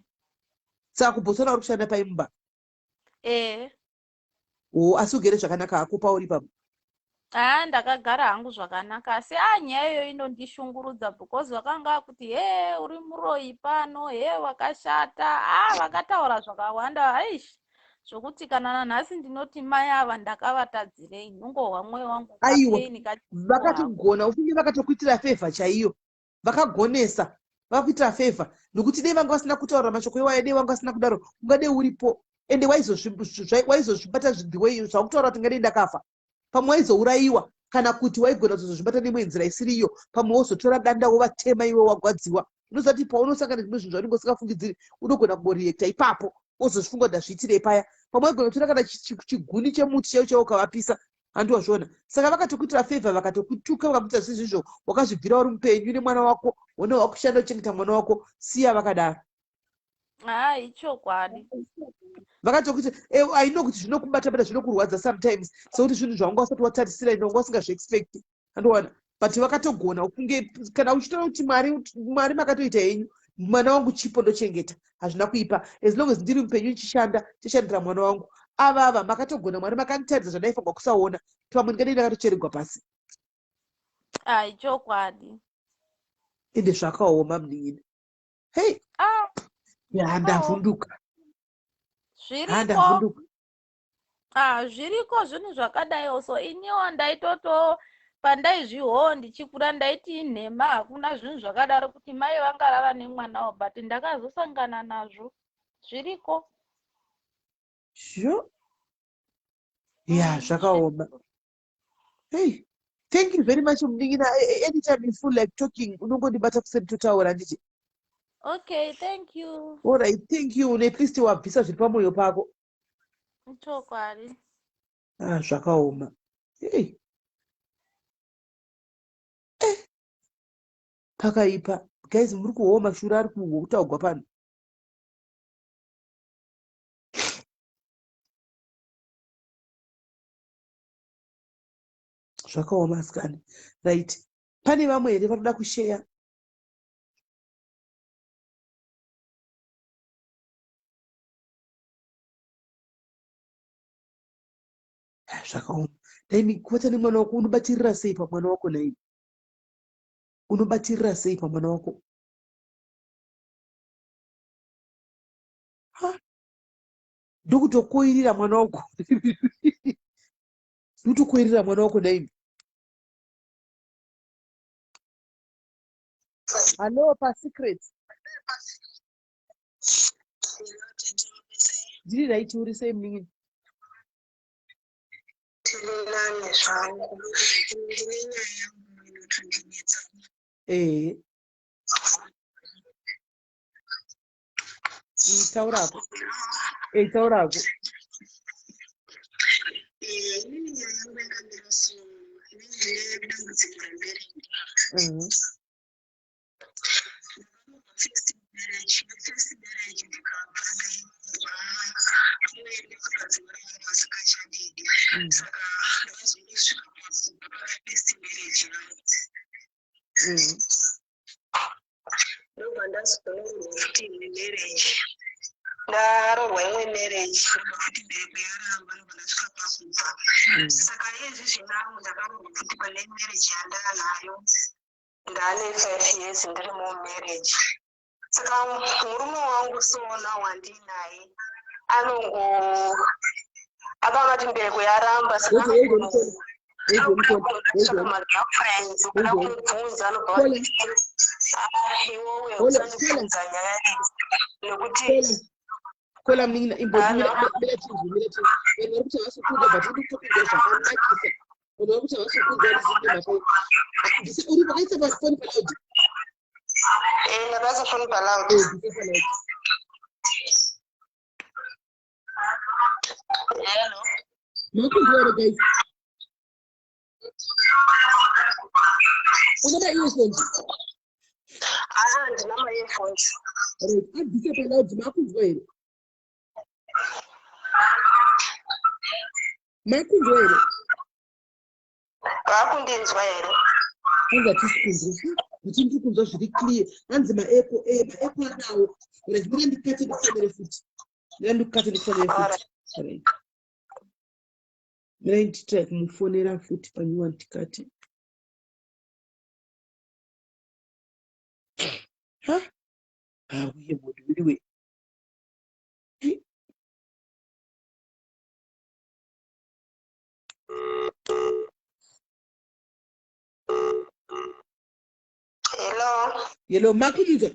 [SPEAKER 1] Saka kuBotswana uri kushanda paimba?
[SPEAKER 5] E.
[SPEAKER 1] O, asi ugere zvakanaka hako pauri ipapo?
[SPEAKER 5] Haa, ndakagara hangu zvakanaka, asi a nyaya iyoyo inondishungurudza, because vakanga kuti, "He, uri muroyi pano, he, wakashata." A, vakataura zvakawanda, aish, zvokuti kana nanhasi ndinoti mai ava ndakavatadzirei? Nongohwa mwoyo wangu
[SPEAKER 1] Aiwa.
[SPEAKER 5] kapeni.
[SPEAKER 1] Vakatogona, ufunge vakatokuitira favour chaiyo, vakagonesa, vakuitira favour, nokuti dei vanga vasina kutaura mashoko iwayo, dei vanga vasina kudaro, ungadei uripo, ende waizozvibata the way zvakutaura kuti ngadei ndakafa. Pamwe waizourayiwa, kana kuti waigona kuzozvibata neimwe nzira isiri iyo. Pamwe wozotora danda wovatema iwe wagwadziwa. Unoziva kuti paunosangana nezvimwe zvinhu zvaunenge usingafungidziri, unogona kungoreacta ipapo, wozozvifunga kuti ndazviitirei paya. Pamwe waigona kutora kana chiguni chemuti chaiwo chaiwo ukavapisa, handi wazviona? Saka vakatokuitira favour, vakatokutuka, vakakuita zvisizvo, wakazvibvira uri mupenyu nemwana wako, wona wakushanda kuchengeta mwana wako. Siya vakadaro.
[SPEAKER 5] Haa, ichokwadi.
[SPEAKER 1] Vakatokuti I know kuti zvinokubata bata, zvinokurwadza sometimes, sekuti zvinhu zvawanga usati watarisira, ende wanga usingazviexpect, andowana. But vakatogona kunge kana uchitora kuti Mwari, Mwari makatoita henyu, mwana wangu chipo, ndochengeta, hazvina kuipa, as long as ndiri mupenyu ndichishanda, chashandira mwana wangu. Ava makatogona, Mwari makanditaridza zvandaifanirwa kusaona, pamwe ndingadei ndakatocheregwa pasi.
[SPEAKER 5] Ah, ichokwadi.
[SPEAKER 1] Ende zvakaoma, munin'ina, hei.
[SPEAKER 5] Ah.
[SPEAKER 1] Ya, ndavhunduka. Ha.
[SPEAKER 5] Zviriko.
[SPEAKER 1] Ndavhunduka.
[SPEAKER 5] Ah, zviriko zvinhu zvakadaiwo. So iniwo ndaitoto pandaizvihoo ndichikura ndaiti inhema, hakuna zvinhu zvakadaro kuti mai vangarara nemwanawo, but ndakazosangana nazvo, zviriko.
[SPEAKER 1] Sure. Ya, zvakaoma. Hey, thank you very much, munin'ina. Anytime you feel like talking, unongondibata kuseni totaura, handiti?
[SPEAKER 5] Okay, thank you.
[SPEAKER 1] Alright, thank you. At least wabvisa zviri pamwoyo pako.
[SPEAKER 5] Chokwadi.
[SPEAKER 1] Ah, zvakaoma. Hey. Eh. Pakaipa. Guys, muri kuhoma mashura ari kutaugwa pano. Zvakaoma asikana. Right. Pane vamwe here vanoda kusheya? Ah, zvakaoma. Dai kubata nemwana wako, unobatirira sei pamwana wako nai? Unobatirira sei pamwana wako? Ha? Ndokutokoirira mwana wako. Ndokutokoirira mwana wako naimi. Hallo, pasecret. Ndiri right, uri sei munin'ina?
[SPEAKER 2] Tiri nani zvangu. Ndine nyaya yangu inotondinetsa.
[SPEAKER 1] Ehe. Taurako. Eh, taurako.
[SPEAKER 2] Inini nyaya yangu yakamira so, inini ndine dambudziko rembereko. First marriage, first marriage ndikabva ndairwa uye nemukadzi wangu vasingachandidi. Saka ndakazongosvika pakubva pafirst marriage yangu. Ndobva ndazoroorwa futi imwe marriage. Ndaroorwa imwe marriage, ndobva futi mbereko yaramba, ndobva ndasvika pakubva. Saka iyezvizvi now ndakaroorwa futi pane marriage yandanayo. Ndane 5 years ndiri mumarriage. Saka murume wangu so now wandinaye anongo akaona kuti mbereko yaramba, saka
[SPEAKER 1] Wait, wait, wait, wait, wait, wait,
[SPEAKER 2] anotsvaka
[SPEAKER 1] wait.
[SPEAKER 2] magirlfriends. Kuda
[SPEAKER 1] Wait, wait.
[SPEAKER 2] kumubvunza, anobva
[SPEAKER 1] Kola.
[SPEAKER 2] ati, "Ah, iwowe
[SPEAKER 1] Kola,
[SPEAKER 2] usandibvunza nyaya idzi nekuti
[SPEAKER 1] Kola. Kola munin'ina, imbomira.
[SPEAKER 2] Hello?
[SPEAKER 1] Mira chinzwi, mira chinzwi. Vanhu vari kuti havasi kukunzwa, but uri kutokunzwa zvakanakisa. Vanhu vari kuti havasi kukunzwa ndisine mhaka. Uri wakaisa pafoni paloud?
[SPEAKER 2] Eh, ndakaisa foni paloud.
[SPEAKER 1] Eh, bvisa paloud.
[SPEAKER 2] Hello?
[SPEAKER 1] Makunzwa here, guys? Unoda earphones?
[SPEAKER 2] Ah, handina maearphones.
[SPEAKER 1] Right, abvise paloud. Makunzwa here? Makunzwa here?
[SPEAKER 2] Vakundinzwa here?
[SPEAKER 1] Hanzi hatisi kunzwa, kuti ndiri kunzwa zviri clear. Hanzi maecho, eh, maecho anawo. Right, mira ndikate ndikufonere futi. Mira ndikate ndikufonere futi. Right, mira nditry kumufonera futi panyuwa ndikati. Ha, hauye munhu wiriwe.
[SPEAKER 2] Hello?
[SPEAKER 1] Hello, makunzwa?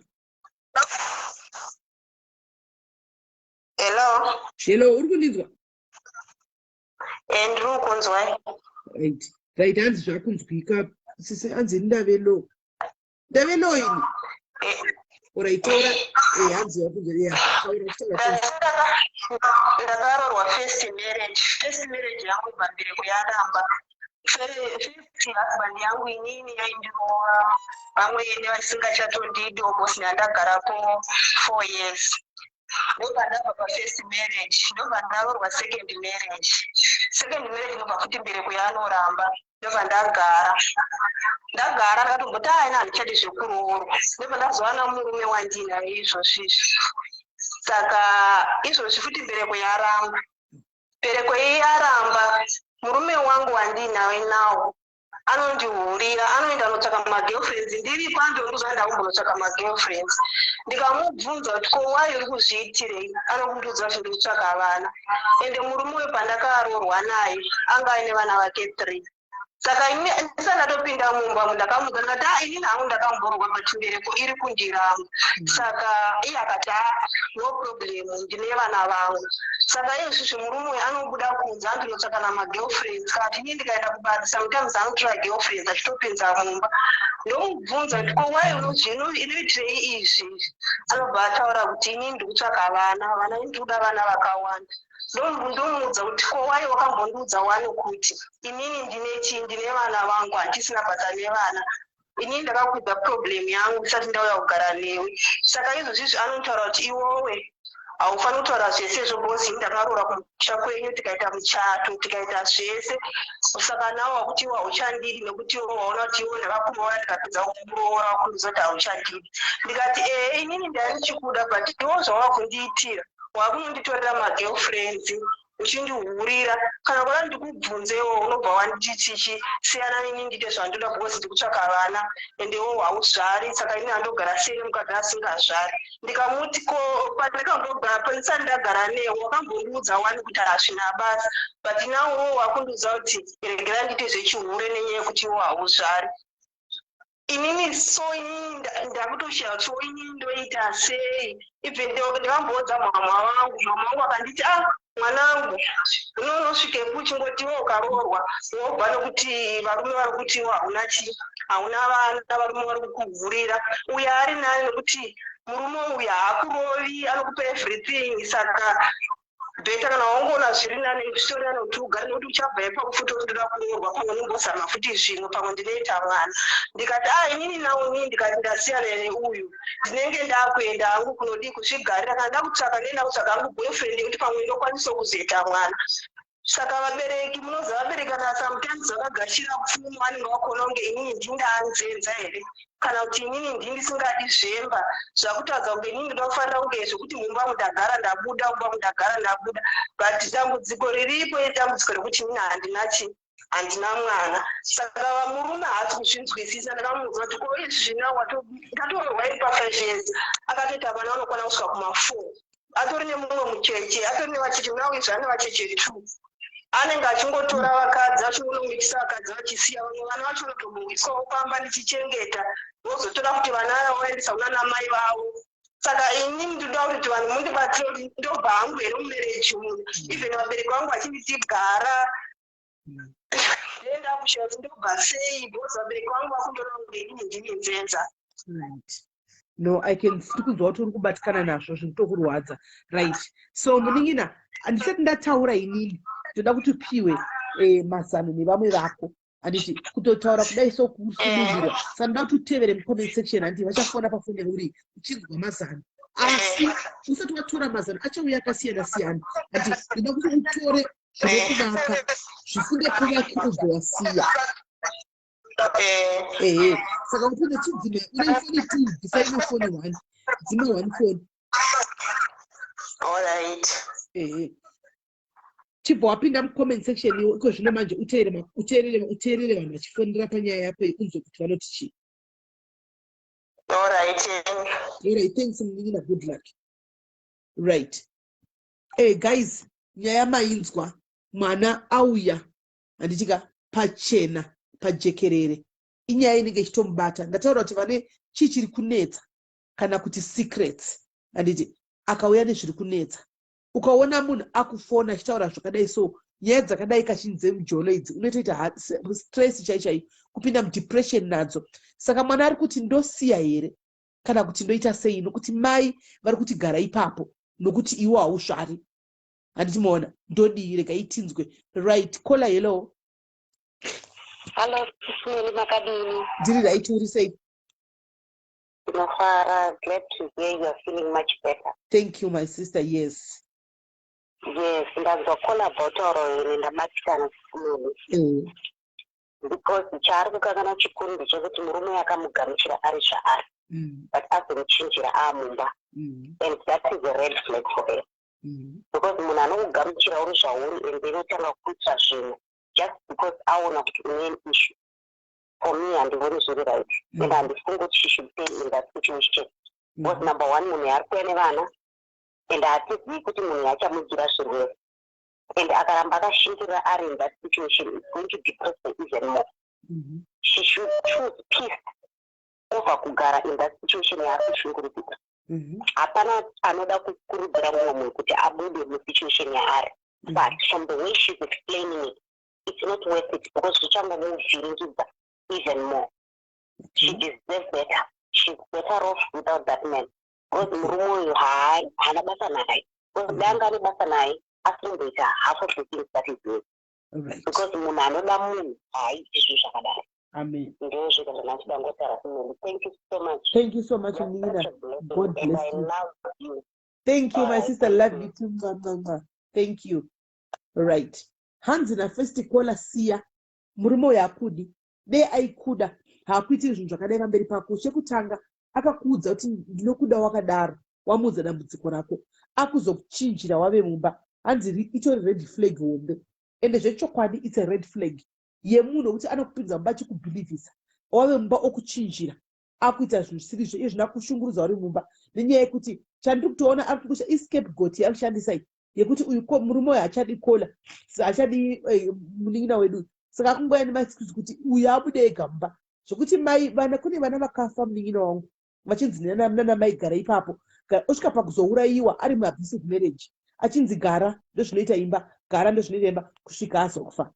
[SPEAKER 2] Hello?
[SPEAKER 1] Hello, uri kundinzwa?
[SPEAKER 2] Eh, ndiri kukunzwa.
[SPEAKER 1] Right, hanzi zvakunzwika sisi. Hanzi ndave low, ndave low ini. Alright, taura. Eh, hanzi yakunzwa ya, taura, taura, taura.
[SPEAKER 2] Ndakaroorwa first marriage. First marriage yangu ibva mbereko yaramba. First husband yangu inini yaindirova, vamwene vasingachatondidi, almost ndandagarapo 4 years. Ndobva ndabva pafirst marriage, ndobva ndaroorwa second marriage. Second marriage ndobva futi mbereko yanoramba, ndobva ndagara. Ndagara, ndakatomboti aina, handichadi zvekuroorwa. Ndobva ndazowana murume wandinaye izvozvizvi. Saka izvozvi futi mbereko yaramba. Mbereko iyi yaramba, murume wangu wandinawe nawo anondihurira, anoenda anotsvaka magirlfriends ndiripo. Andondiudza ndakumbonotsvaka magirlfriends. Ndikamubvunza kuti, "Ko wai uri kuzviitirei?" Anokundiudza kuti, "Ndiri kutsvaka vana." Ende murume uyu pandakaroorwa naye anga aine vana vake 3. Saka ini ndisati ndatopinda mumba ndakamudza, ndikati, "A, inini hangu ndakamborwa, but mbereko iri kundiramba." Saka iye akati, "A, no problem, ndine vana vangu." Saka izvizvi murume uyu anobuda kunze, andinotsvaka namagirlfriends. Kana kuti inini ndikaenda kubasa, sometimes anotora girlfriends achitopinza mumba. Ndomubvunza kuti, "Ko why inoitirei izvi?" Anobva ataura kuti, "Inini ndikutsvaka vana, vana, ndikuda vana vakawanda." Ndomuudza kuti, "Ko why wakambondiudza wani kuti inini ndine chii, ndine vana vangu, handisina basa nevana? Inini ndakakwidza problem yangu ndisati ndauya kugara newe." Saka izvozvizvi anotaura kuti, "Iwowe haufaniri kutaura zvese izvo, because ini ndakaroora kumusha kwenyu, tikaita muchato, tikaita zvese. Saka nawo wakuti iwe hauchandidi nekuti iwe waona kuti iwe ndakakuroora, ndikapedza kukuroora, wakundiudza kuti hauchandidi." Ndikati, "Ehe, inini ndai ndichikuda, but iwo zvawakundiitira, wakunonditorera magirlfriends uchindihurira. Kana kuda ndikubvunzewo, unobva wanditichi siyana nini, ndiite zvandoda, because ndikutsvaka vana ende iwo hauzvari. Saka ini handogara sei nemukadzi asingazvari?" Ndikamuti, "Ko pandakambogara, pandisati ndagara newe, wakambondiudza wani kuti hazvina basa, but now iwo wakundiudza kuti regera ndiite zvechihure nenyaya yekuti iwo hauzvari." Inini so inini ndakutoshaya kuti so inini ndoita sei. Even ndakamboudza mama vangu, mama vangu akanditi, "Ah, mwanangu, unonosvikepo uchingoti iwe ukaroorwa wobva nekuti varume vari kuti iwe hauna chii, hauna vana, varume vari kukuvhurira. Uyo ari nani nekuti murume uyu haakurovi, anokupa everything. Saka better kana wangoona zviri nani, zvitori nani kuti ugare, nekuti uchabva ipapo futi ndoda kuroorwa, pamwe unombozama futi zvimwe, pamwe ndinoita mwana." Ndikati, "A, inini nawo inini," ndikati, "ndasiyana neuyu, ndinenge ndakuenda hangu kunodii, kuzvigarira. Kana ndakutsvaka, ndenda kutsvaga hangu boyfriend yekuti pamwe ndokwanisawo kuzoita mwana." Saka vabereki, munoziva vabereki kana sometimes vakagashira pfuma, vanenge vakuona kunge inini ndindanzenza here, kana kuti inini ndini ndisingadi zvemba. Zvakutaridza kunge inini ndinofanira kunge zvekuti mumba mundagara ndabuda, mumba mundagara ndabuda. But dambudziko riripo idambudziko rekuti inini handina chi, handina mwana. Saka murume haasi kuzvinzwisisa. Ndakamuudza kuti, "Ko izvi zvina ndatoroorwa iri pa5 years, akatoita vana vanokwana kusvika kuma4, atori nemumwe mucheche, atori nevacheche. Now izvi ane vacheche two. Anenge achingotora vakadzi, achingonomikisa vakadzi, vachisiya vamwe vana vacho, unotomboiswawo pamba ndichichengeta, vozotora kuti vana ava voendesa kuna namai vavo. Saka inini ndinoda kuti vanhu mundibatsire kuti ndobva hangu here mumarriage umu, even vabereki vangu vachinditi gara. Ndenda kushaya kuti ndobva sei, because vabereki vangu vakundiona kunge inini ndini nzenza."
[SPEAKER 1] Right, no, I can ndiri kunzwa kuti uri kubatikana nazvo, zviri kutokurwadza. Right, so munin'ina, handisati ndataura inini, ndoda kuti upiwe mazano nevamwe vako, handiti? Kutotaura kudai sokusudungirwa. Saka ndoda kuti utevere mucomment section, handiti? Vachafona pafoni uri uchinzwa mazano, asi usati watora mazano, achauya akasiyana siyana, handiti? Ndoda kuti utore zvinokuvaka, zvifunge kuvaki, ubve wasiya. Ehe, saka utone chidzime. Une foni two, bvisa imwe foni one, dzime one foni.
[SPEAKER 2] Alright.
[SPEAKER 1] Ehe, chibva wapinda mucomment section iwo iko zvino manje, uteerere vanhu vachifonera panyaya yako iyi, unzwe kuti vanoti chii.
[SPEAKER 2] Alright.
[SPEAKER 1] Alright, thanks munin'ina, good luck. Right, hey guys, nyaya mainzwa, mwana auya, handitika? Pachena pajekerere, inyaya inenge ichitomubata. Ndataura kuti vane chii chiri kunetsa kana kuti secrets, handiti? Akauya nezviri kunetsa. Ukaona munhu akufona achitaura zvakadai, so nyaya dzakadai kazhinji dzemujolo idzi, unotoita stress chai chai, kupinda mudepression nadzo. Saka mwana ari kuti, "Ndosiya here kana kuti ndoita sei?" Nokuti mai vari kuti, "Gara ipapo nokuti iwo hauzvari," handiti? Maona, ndodii? Regai tinzwe. Right, caller, hello.
[SPEAKER 4] Hallo, Sismeli, makadini?
[SPEAKER 1] Ndiri right, uri sei?
[SPEAKER 4] Ndinofara. Glad to hear you are feeling much better.
[SPEAKER 1] Thank you, my sister, yes.
[SPEAKER 4] Yes, ndanzwa caller about ine, ndabatikana, Sismeli. Because chaari kukangana chikuru ndechekuti murume akamugamuchira ari zvaari, but azomuchinjira aamumba, and that is a red flag for her, because munhu anokugamuchira uri zvauri and then otanga kuita zvinhu just because aona kuti une an issue, for me handioni zviri right, and handifungi kuti she should stay in that situation, because number one, munhu yaari kuuya nevana, and hatizivi kuti munhu yachamugira zvirwere, and akaramba akashingirira ari in that situation, it's going to depress her even more. She should choose peace over kugara in that situation yaari kushungurudzika.
[SPEAKER 6] Hapana anoda kukurudzira mumwe munhu kuti abude musituation yaari, but from the way she's explaining it, it's not worth it, because zvichangomuvhiringidza even more. She deserves better. She's better off without that man, because murume uyu haana basa naye, because dai anga ane basa naye, asingoita half of the things that is doing, because munhu anoda munhu haaiti zvinhu zvakadaro.
[SPEAKER 1] Amen.
[SPEAKER 6] Ndo zvega zvandachida ngotaura kumene. Thank you so much.
[SPEAKER 1] Thank you so much,
[SPEAKER 6] You're
[SPEAKER 1] Nina.
[SPEAKER 6] Such a blessing,
[SPEAKER 1] God
[SPEAKER 6] and
[SPEAKER 1] bless
[SPEAKER 6] I
[SPEAKER 1] you.
[SPEAKER 6] Love you.
[SPEAKER 1] Thank you, my
[SPEAKER 6] Alright,
[SPEAKER 1] sister.
[SPEAKER 6] Thank
[SPEAKER 1] Love
[SPEAKER 6] you.
[SPEAKER 1] you too. Mwah, mwah, mwah. Thank you. Right, hanzi nafirst caller, siya murume uyu. Akudi dei aikuda, haakuitiri zvinhu zvakadai pamberi pako. Chekutanga, akakuudza kuti ndinokuda wakadaro. Wamuudza dambudziko rako, akuzokuchinjira wave mumba. Hanzi itori red flag hombe. Ende zvechokwadi, it's a red flag yemunhu wekuti anokupinza mumba achikubhilivhisa, wave mumba okuchinjira, akuita zvinhu zvisirizvo. Iye zvino akushungurudza uri mumba nenyaya yekuti chandiri kutoona ari kukusha iscapegoat yakushandisa iyi, yekuti uyu murume uyu haachadi caller, haachadi munin'ina wedu, saka akungoya nemaexcuse kuti uyu abude ega mumba. Zvokuti mai vana, kune vana vakafa, munin'ina wangu, vachinzi nana mai gara ipapo. Osvika pakuzourayiwa ari muabusive marriage, achinzi gara, ndozvinoita imba, gara, ndozvinoita imba, kusvika azofa.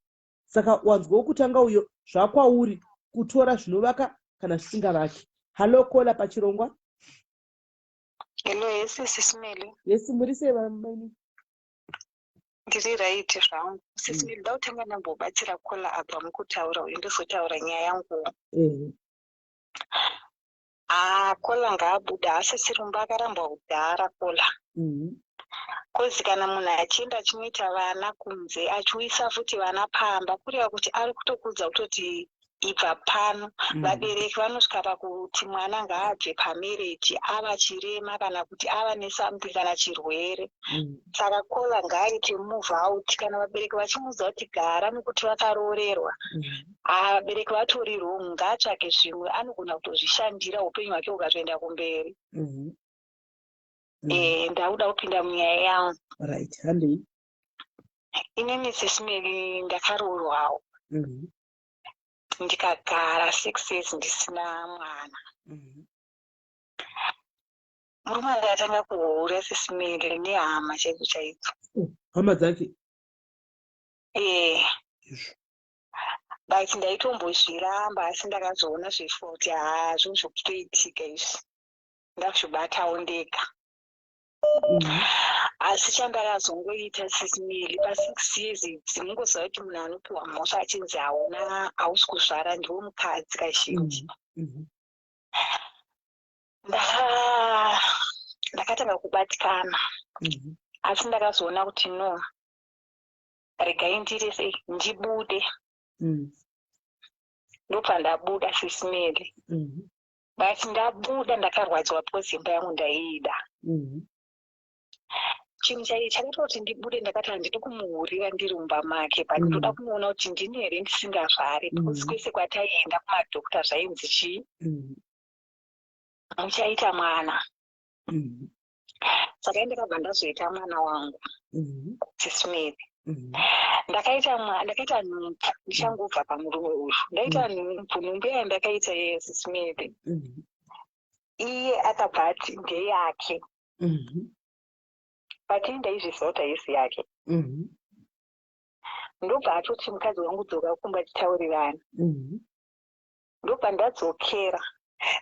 [SPEAKER 1] Saka wanzwa wokutanga uyo, zvakwauri kutora zvinovaka kana zvisingavaki. Hallo, caller pachirongwa.
[SPEAKER 4] Hello, yes, Sis Melly.
[SPEAKER 1] Yes, muri sei, vamaini?
[SPEAKER 4] Ndiri right zvangu. Sis Melly, ndautanga ndambobatsira caller abva mukutaura uyu, ndozotaura nyaya yangu. Ah, caller ngaabuda, asisiri mumba, akarambwa kudhara caller. 'Cause kana munhu achienda achinoita vana kunze, achiuyisa futi vana pamba, kureva kuti ari kutokuudza kutoti ibva pano. Vabereki vanosvika pakuti mwana ngaabve pamarriage ava chirema kana kuti ava nesomething kana chirwere. Saka caller ngaaite move out. Kana vabereki vachimuudza kuti gara nekuti vakaroorerwa, vabereki vatori wrong. Ngaatsvage zvimwe, anogona kutozvishandira, upenyu hwake hukatoenda kumberi. Ndakuda kupinda munyaya yangu.
[SPEAKER 1] Right, handei.
[SPEAKER 4] Inini, Sis Melly, ndakaroorwawo, ndikagara 6 years ndisina mwana. Murume akatanga kuhura, Sis Melly, nehama chaidzo chaidzo.
[SPEAKER 1] Oh, hama dzake?
[SPEAKER 4] Ee.
[SPEAKER 1] Izvo.
[SPEAKER 4] But ndaitombozviramba, asi ndakazoona zvifo kuti haa, zvinhu zvokutoitika izvi, ndazvibatawo ndega. Asi chandakazongoita, Sis Melly, pa6 years idzi, mungoziva kuti munhu anopiwa mhosva achinzi hauna, hausi kuzvara, ndiwo mukadzi kazhinji. Ndakatanga kubatikana, asi ndakazoona kuti no, regai ndiite sei, ndibude. Ndobva ndabuda, Sis Melly. But ndabuda ndakarwadziwa because imba yangu ndaiida. Chinhu chai chakaita kuti ndibude, ndakati handidi kumuhurira ndiri mumba make, but ndoda kunoona kuti ndini here ndisingazvari, because kwese kwataienda kumadhokta zvainzi chii, muchaita mwana. Saka ndakabva ndazoita mwana wangu, Sis Melly. Ndakaita ndakaita nhumbu ndichangobva pamurume uyu. Ndaita nhumbu, nhumbu yandakaita yeSis Melly, iye akabva ati ndeyake, but ini ndaizviziva kuti haisi yake. Ndobva atoti, "Mukadzi wangu, dzoka kumba titaurirana." Ndobva ndadzokera.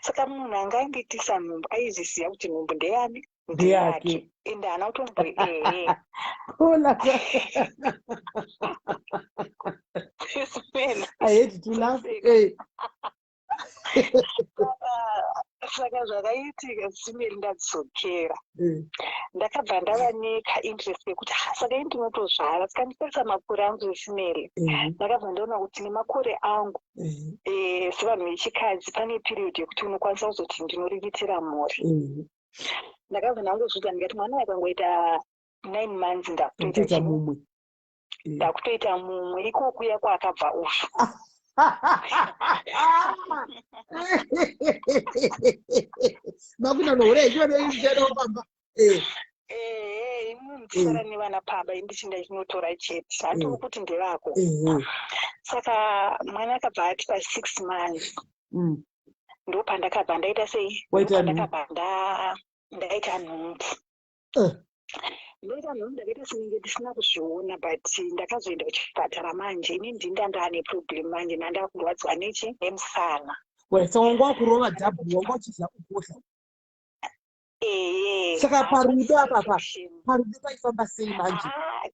[SPEAKER 4] Saka munhu anga andiitisa nhumbu aizviziva kuti nhumbu ndeyani?
[SPEAKER 1] Ndeyake.
[SPEAKER 4] Ende haana kutombo ehe.
[SPEAKER 1] Caller.
[SPEAKER 4] Sis Melly.
[SPEAKER 1] I had to laugh. Hey.
[SPEAKER 4] Saka zvakaitika, Sis Melly, ndadzokera, ndakabva ndava nekainterest yekuti, "Ah, saka ini ndinotozvara." Saka nditarisa makore angu, Sis Melly, ndakabva ndaona kuti nemakore angu, sevanhu vechikadzi, pane period yekuti unokwanisa kuzoti ndinoriritira mhuri. Ndakabva ndangozviudza ndikati mwana akangoita 9 months, ndakutoita
[SPEAKER 1] Kutoita
[SPEAKER 4] chii?
[SPEAKER 1] mumwe.
[SPEAKER 4] Ndakutoita mumwe ikokuya kwaakabva uyu.
[SPEAKER 1] Makuita nohura ichivaneichadopamba.
[SPEAKER 4] Ehe, imwe ndisara nevana pamba, indichinda chinotora chete, handiri kuti ndevako. Saka mwana akabva ati pa6 months, ndopandakabva ndaita sei?
[SPEAKER 1] Waita nhumbu.
[SPEAKER 4] Ndopandakabva nda Ndaita nhumbu. Ndaita nhumbu, ndakaita senenge ndisina kuzviona, but ndakazoenda kuchipatara manje. Ini ndinda ndaane problem manje, ndandakurwadziwa nechi nemusana.
[SPEAKER 1] Saka wanga wakurova double, wanga uchiziva kukosha.
[SPEAKER 4] Ehe.
[SPEAKER 1] Saka parudo apapa, parudo paifamba sei manje?
[SPEAKER 4] Ah,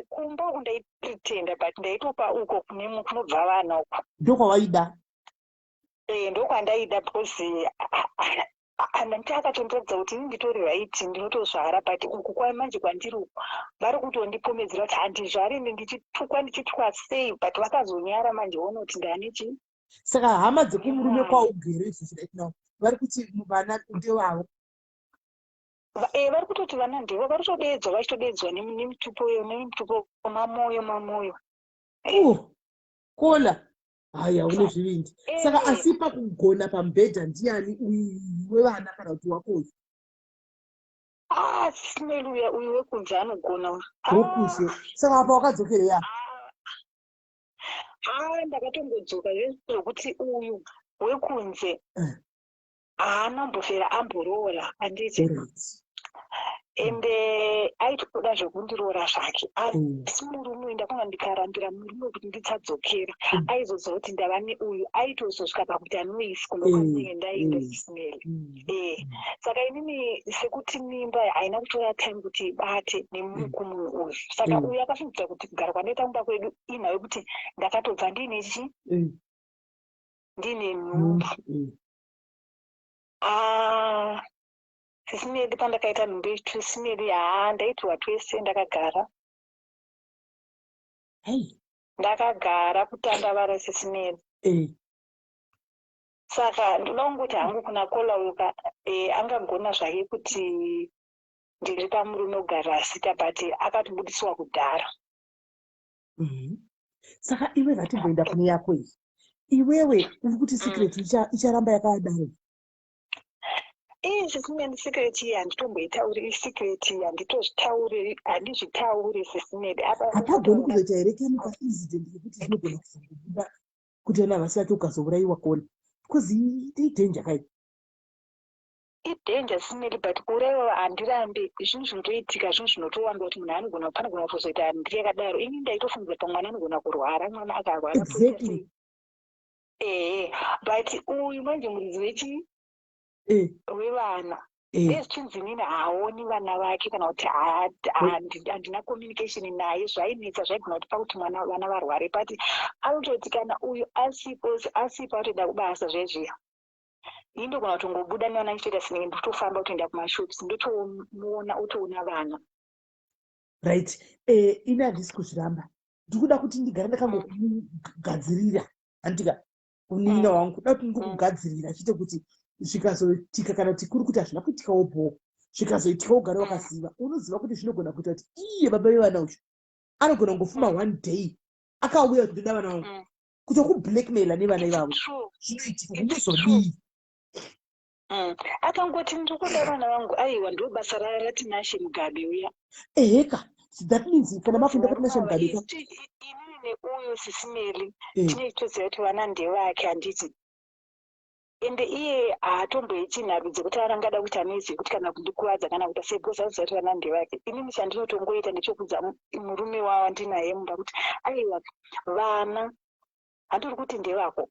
[SPEAKER 4] kumba uku ndaipretenda, but ndaitopa uko kune kunobva vana uko.
[SPEAKER 1] Ndokwawaida?
[SPEAKER 4] Eh, ndokwandaida, because anditi akatondiratidza kuti ini nditori right, ndinotozvara. But uku kwamanje kwandiri uku vari kutondipomedzera kuti handizvari, ende ndichitukwa, ndichitukwa sei, but vakazonyara manje ona kuti ndane chii.
[SPEAKER 1] Saka hama dzekumurume kwaugere izvozvi right now vari kuti vana ndevavo?
[SPEAKER 4] Vari kutoti vana ndivo, vari kutodedzwa, vachitodedzwa nemitupo, nemitupo, mamoyo, mamoyo.
[SPEAKER 1] Oh, kola, haya, une zvivindi. Saka asi pakugona pamubhedha ndiani, uyu wevana kana kuti wako uyu?
[SPEAKER 4] Ah, Smel uya, uyu wekunze anogona.
[SPEAKER 1] Wokunze. Saka apa wakadzokereya?
[SPEAKER 4] Ah, ndakatongodzoka zvokuti uyu wekunze haana mbofera amboroora, handiti? Ende aitoda zvekundiroora zvake, asi murume ndakanga ndikarambira murume kuti ndisadzokera, aizoziva kuti ndava neuyu, aitozosvika pakuti anoisi kumba kwandinenge ndaenda, Ismail. Saka inini sekuti mimba haina kutora time kuti ibate nemukumunhu uyu, saka uyu akafungidzira kuti kugara kwandaita kumba kwedu inhau yekuti ndakatobva ndiine chi ndiine nhumbu. Ah, sisimeli, pandakaita nhumbu yechitu, simeli, haa, ndaitirwa twese ndakagara. Ndakagara kutandavara, sisimeli. Saka ndoda kungoti hangu kuna kola uyu angagona zvake kuti ndiri pamurume kugarira sita, but akatobudiswa kudhara.
[SPEAKER 1] Saka iwe, ngatimboenda kune yako iyi. Iwewe uri kuti secret icharamba yakadaro?
[SPEAKER 4] Ii, sisimeli, secret iyi handitomboitauri. Isecret, handitozvitauri, handizvitauri, sisimeli.
[SPEAKER 1] Hapagoni kuzoita here chemical incident yekuti zvinogona kuzongobuda kuti ana vasi vake, ukazourayiwa, kona? Because idanger kai.
[SPEAKER 4] Idanger, simeli, but kuurayiwa handirambi. Zvinhu zvinotoitika, zvinhu zvinotowanda kuti munhu anogona, panogona kutozoita ndiri yakadaro. Ini ndaitofungidzira pamwana anogona kurwara, mwana akarwara. Ehe, but uyu manje muridzi wechi wevana ndezvichinzi inini haaoni vana vake kana kuti handina communication naye. Zvainetsa, zvaigona kuti pakuti mwana, vana varware, but anototi kana uyu asipo, asipo, atoenda kubasa zvezviya, ini ndogona kutongobuda nevana ndichitoita sinenge ndikutofamba kutoenda kumashops, ndotomuona, otoona vana.
[SPEAKER 1] Right, ini handisi kuzviramba. Ndikuda kuti ndigare ndakangokugadzirira, handika, munin'ina wangu, kuda kuti ndingokugadzirira chite kuti zvikazoitika, kana kuti kuri kuti hazvina kuitikawo bho, zvikazoitika ugare wakaziva. Unoziva kuti zvinogona kuita kuti iye baba vevana ucho anogona kungofuma one day akauya kuti ndoda vana vangu, kuti okublackmaila nevana ivavo. Zvinoitika, unozodii?
[SPEAKER 4] Akangoti ndiri vana vangu, aiwa, ndo basa raTinashe Mugabe uya.
[SPEAKER 1] Eheka, that means kana makuenda kwaTinashe Mugabe ka.
[SPEAKER 4] Inini neuyu, sisimeli, tinenge toziva kuti vana ndevake, handiti? Ende iye haatomboiti nharo dzekuti arangada kuti anoizive kuti kana kundikuvadza kana kuita sei, because anoziva kuti vana ndevake. Inini chandinotongoita ndechokudza murume wandinaye mumba kuti aiwa, vana handiri kuti ndevako,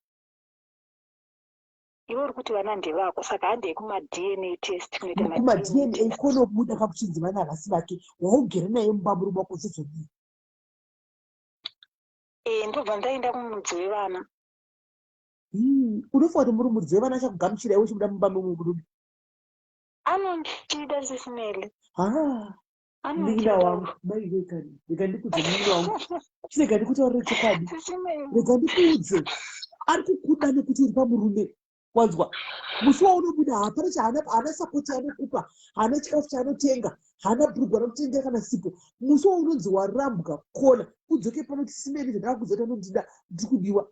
[SPEAKER 4] iwe uri kuti vana ndevako, saka handei kumaDNA test kunoita.
[SPEAKER 1] KumaDNA konobuda kakuchinzi vana havasi vake, waugere naye mumba murume wako, uzozodii?
[SPEAKER 4] E, ndobva ndaenda kumudzi wevana.
[SPEAKER 1] Unofunga kuti muri muridzi wevana achakugamuchira iwe uchibuda mumba memurume?
[SPEAKER 4] Anondida, sisimeli.
[SPEAKER 1] Munin'ina wangu, maiwekani, rega ndikudze, munin'ina wangu, chirega ndikutaurire chokwadi. Rega ndikuudze, ari kukuda nekuti uri pamurume, wanzwa? Musi waunobuda hapana chaana, haana support yaanokupa, haana chikafu chaanotenga, haana bhurugwa ranotengera kana sipo. Musi waunonzi warambwa, kona udzoke pano kuti simeni, zvandakakudza kuti anondida, ndiri kudiwa.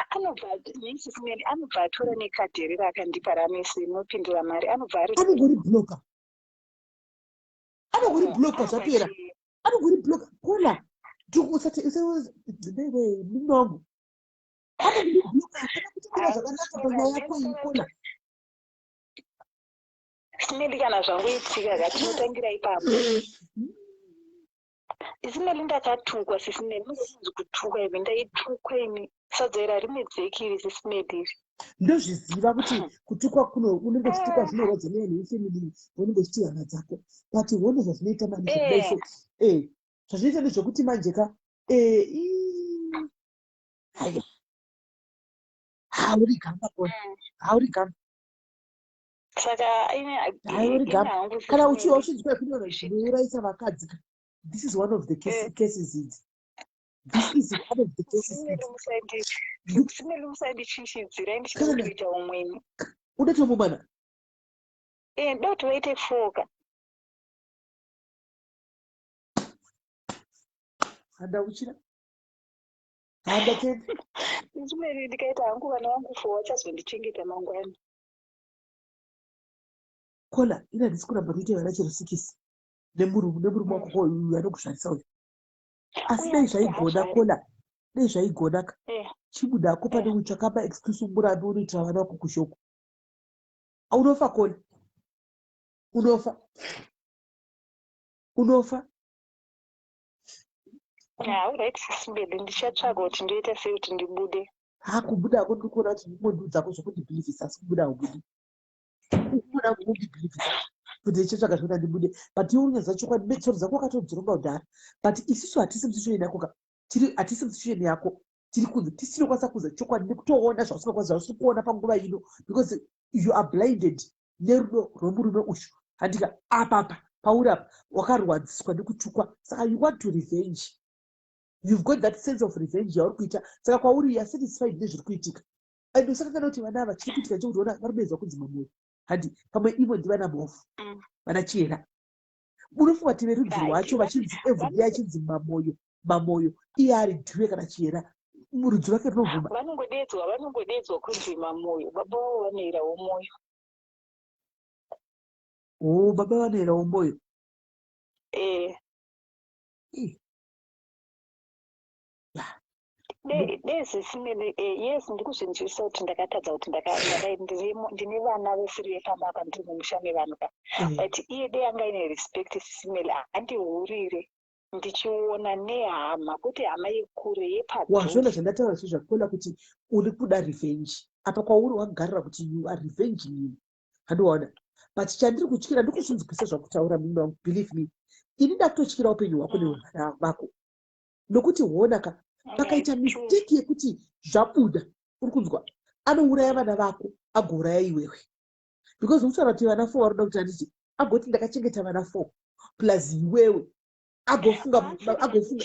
[SPEAKER 4] Anobva, sisimeli, anobva atora nekadhi raakandipa ramesi rinopindura mari, anobva ari
[SPEAKER 1] Anongoribloka, anongoribloka, zvapera, anongoribloka. Kona usati munin'ina wangu, anongoribloka. Hapana kutomira zvakanaka panyaya yako iyi, kona.
[SPEAKER 4] Simeli, kana zvangoitika ka, tinotangira ipapo. Isimeli, ndakatukwa, sisimeli. Munonzi kutukwa imi, ndaitukwa imi. Sadza iri harimedzeki iri, sisimeli iri.
[SPEAKER 1] Ndozviziva kuti kutukwa kuno unenge uchitukwa zvinorwadza nevanhu vefamily, vanenge uchiti hama dzako, but hone zvazvinoita manje zvakudai so zvazvinoita ndezvekuti manje ka haiwa, hauri gamba kona, hauri gamba.
[SPEAKER 4] Saka ine
[SPEAKER 1] Hauri
[SPEAKER 4] ine
[SPEAKER 1] gamba.
[SPEAKER 4] Hangu
[SPEAKER 1] Kana
[SPEAKER 4] sisimeli.
[SPEAKER 1] uchinzwa kune vanhu zvinourayisa vakadzi ka, this is one of the cases idzi. This is one of the cases
[SPEAKER 4] Sisimeli,
[SPEAKER 1] idzi.
[SPEAKER 4] Sisimeli, musandichinjidzirai, ndichida
[SPEAKER 1] Kana-
[SPEAKER 4] kutoita umweni.
[SPEAKER 1] Unoita mumwana?
[SPEAKER 4] Ndoda kuti vaite foka.
[SPEAKER 1] Handauchira, handatenda.
[SPEAKER 4] Sisimeli, ndikaita hangu vana vangu four, vachazondichengeta mangwani.
[SPEAKER 1] Kola, ina handisi kuramba kuita vana chero six nemurume wako uyu anokuzvarisa uyu, asi
[SPEAKER 4] Uye
[SPEAKER 1] dai
[SPEAKER 4] handiti
[SPEAKER 1] zvaigona
[SPEAKER 4] hazvari.
[SPEAKER 1] Kola, dai zvaigona ka, chibudako pane utsvaka maexcuse, umurambi unoitira vana vako kushoko. Unofa Kola, unofa, unofa.
[SPEAKER 4] Alright, sisimeli, ndichatsvaga kuti ndoita sei kuti ndibude.
[SPEAKER 1] Ha, kubuda ko ndiri kuona kuti ungondiudzako zvokundibhilivhisa, asi kubuda haubudi. Ukuona kundibhilivhisa kuti ndichatsvaga zvekuti ndibude, but iwe unyaziva chokwadi, betsero dzako wakatodzironga kudhara, but isusu hatisi musituation yako ka. Tiri, hatisi musituation yako, tiri kunze, tisinokwanisa kuza chokwadi nekutoona zvausingakwanisa, zvausiri kuona panguva ino, because you are blinded nerudo rwemurume uyu, handika? Apapa pauri apa wakarwadziswa nekutukwa, saka you want to revenge. You've got that sense of revenge yauri kuita, saka kwauri you are satisfied nezviri kuitika. And usakangana kuti vana ava, chiri kuitika chekuti ona vari kuedza kunzi Mamoyo, handi? Pamwe ivo ndivana Mhofu, vana Chiyera. Munofunga kuti verudzi rwacho vachinzi everyday achinzi Mamoyo, Mamoyo, iye ari Dhuve kana Chiyera, rudzi rwake runobvuma?
[SPEAKER 4] Vanongodedzwa kunzi Mamoyo. Baba vavo vanoerawo Moyo.
[SPEAKER 1] O, baba vanoerawo Moyo?
[SPEAKER 4] Eh.
[SPEAKER 1] Ih. Ya.
[SPEAKER 4] Dei sisimeli, yes, ndikuzvinzwisisa kuti ndakatadza, kuti ndine vana vesiri vepamba apa, ndiri mumusha mevanhu ka. But iye dei anga aine respect, sisimeli, handihurire ndichiona nehama, kwete hama yekure,
[SPEAKER 1] Wazviona
[SPEAKER 4] yepadhuze.
[SPEAKER 1] zvandataura zvezvakola kuti uri kuda revenge apa, kwauri wakagarira kuti you are revenging him, handiwaona? But chandiri kutyira, ndikuzvinzwisa zvakutaura mumwe wangu, believe me, ini ndakutotyira upenyu hwako nehwevana vako, nokuti huona ka, pakaita mistake yekuti zvabuda, uri kunzwa, anouraya vana vako, agouraya iwewe, because uchitaura kuti vana four varoda kuti, handiti, agoti ndakachengeta vana four plus iwewe, agofunga,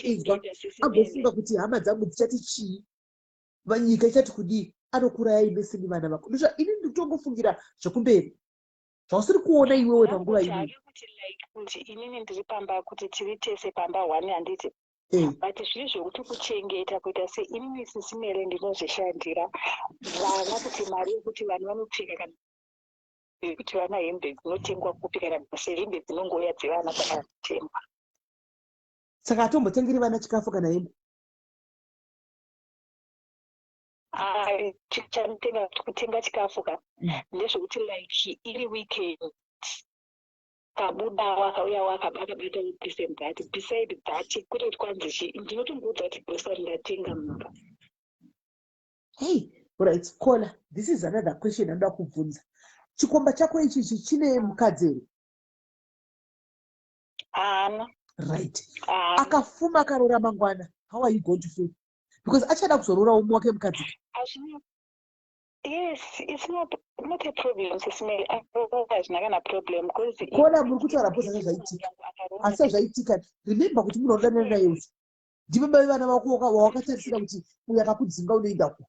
[SPEAKER 1] inzwa, agofunga kuti hama dzangu dzichati chii, nyika ichati kudii, anokurayai mese nevana vako. Ndozva ini ndikutongofungira zvekumberi zvausiri kuona iwewe panguva
[SPEAKER 4] Kuti
[SPEAKER 1] ino.
[SPEAKER 4] Hake kuti like kuti inini ndiri pamba, kuti tiri tese pamba one, handiti? But zviri zvekuti kuchengeta kuita se inini, sisimele, ndinozvishandira vana, kuti mari yekuti vana vanopfeka, kana yekuti vana hembe dzinotengwa kupi, kana sehembe dzinongouya dzevana dzakatengwa.
[SPEAKER 1] Saka atombotengeri vana chikafu kana hembe?
[SPEAKER 4] Ah, chanotenga kutenga chikafu ka, ndezvekuti like iri weekend kabuda wakauya wakabata bata this and that. Beside that, kwete kuti kwanzi chi, ndinotongoudza kuti grocery ndatenga mumba.
[SPEAKER 1] Hey, right, Kola, this is another question anoda kubvunza. Chikomba chako ichichi chine mukadzi here?
[SPEAKER 4] Haana.
[SPEAKER 1] Right.
[SPEAKER 4] Haana.
[SPEAKER 1] Akafuma akaroora mangwana, how are you going to feel? Because achada kuzoroora umwe wake mukadzi.
[SPEAKER 4] Hazvina, yes, it's not a problem, sisimeli. Hazvina kana problem because
[SPEAKER 1] Kola, muri kutaura because asati zvaitika, asi zvaitika, remember kuti munhu wakudanana naye uyu ndibaba vevana vako wawakatarisira kuti uyu akakudzinga unoenda ku,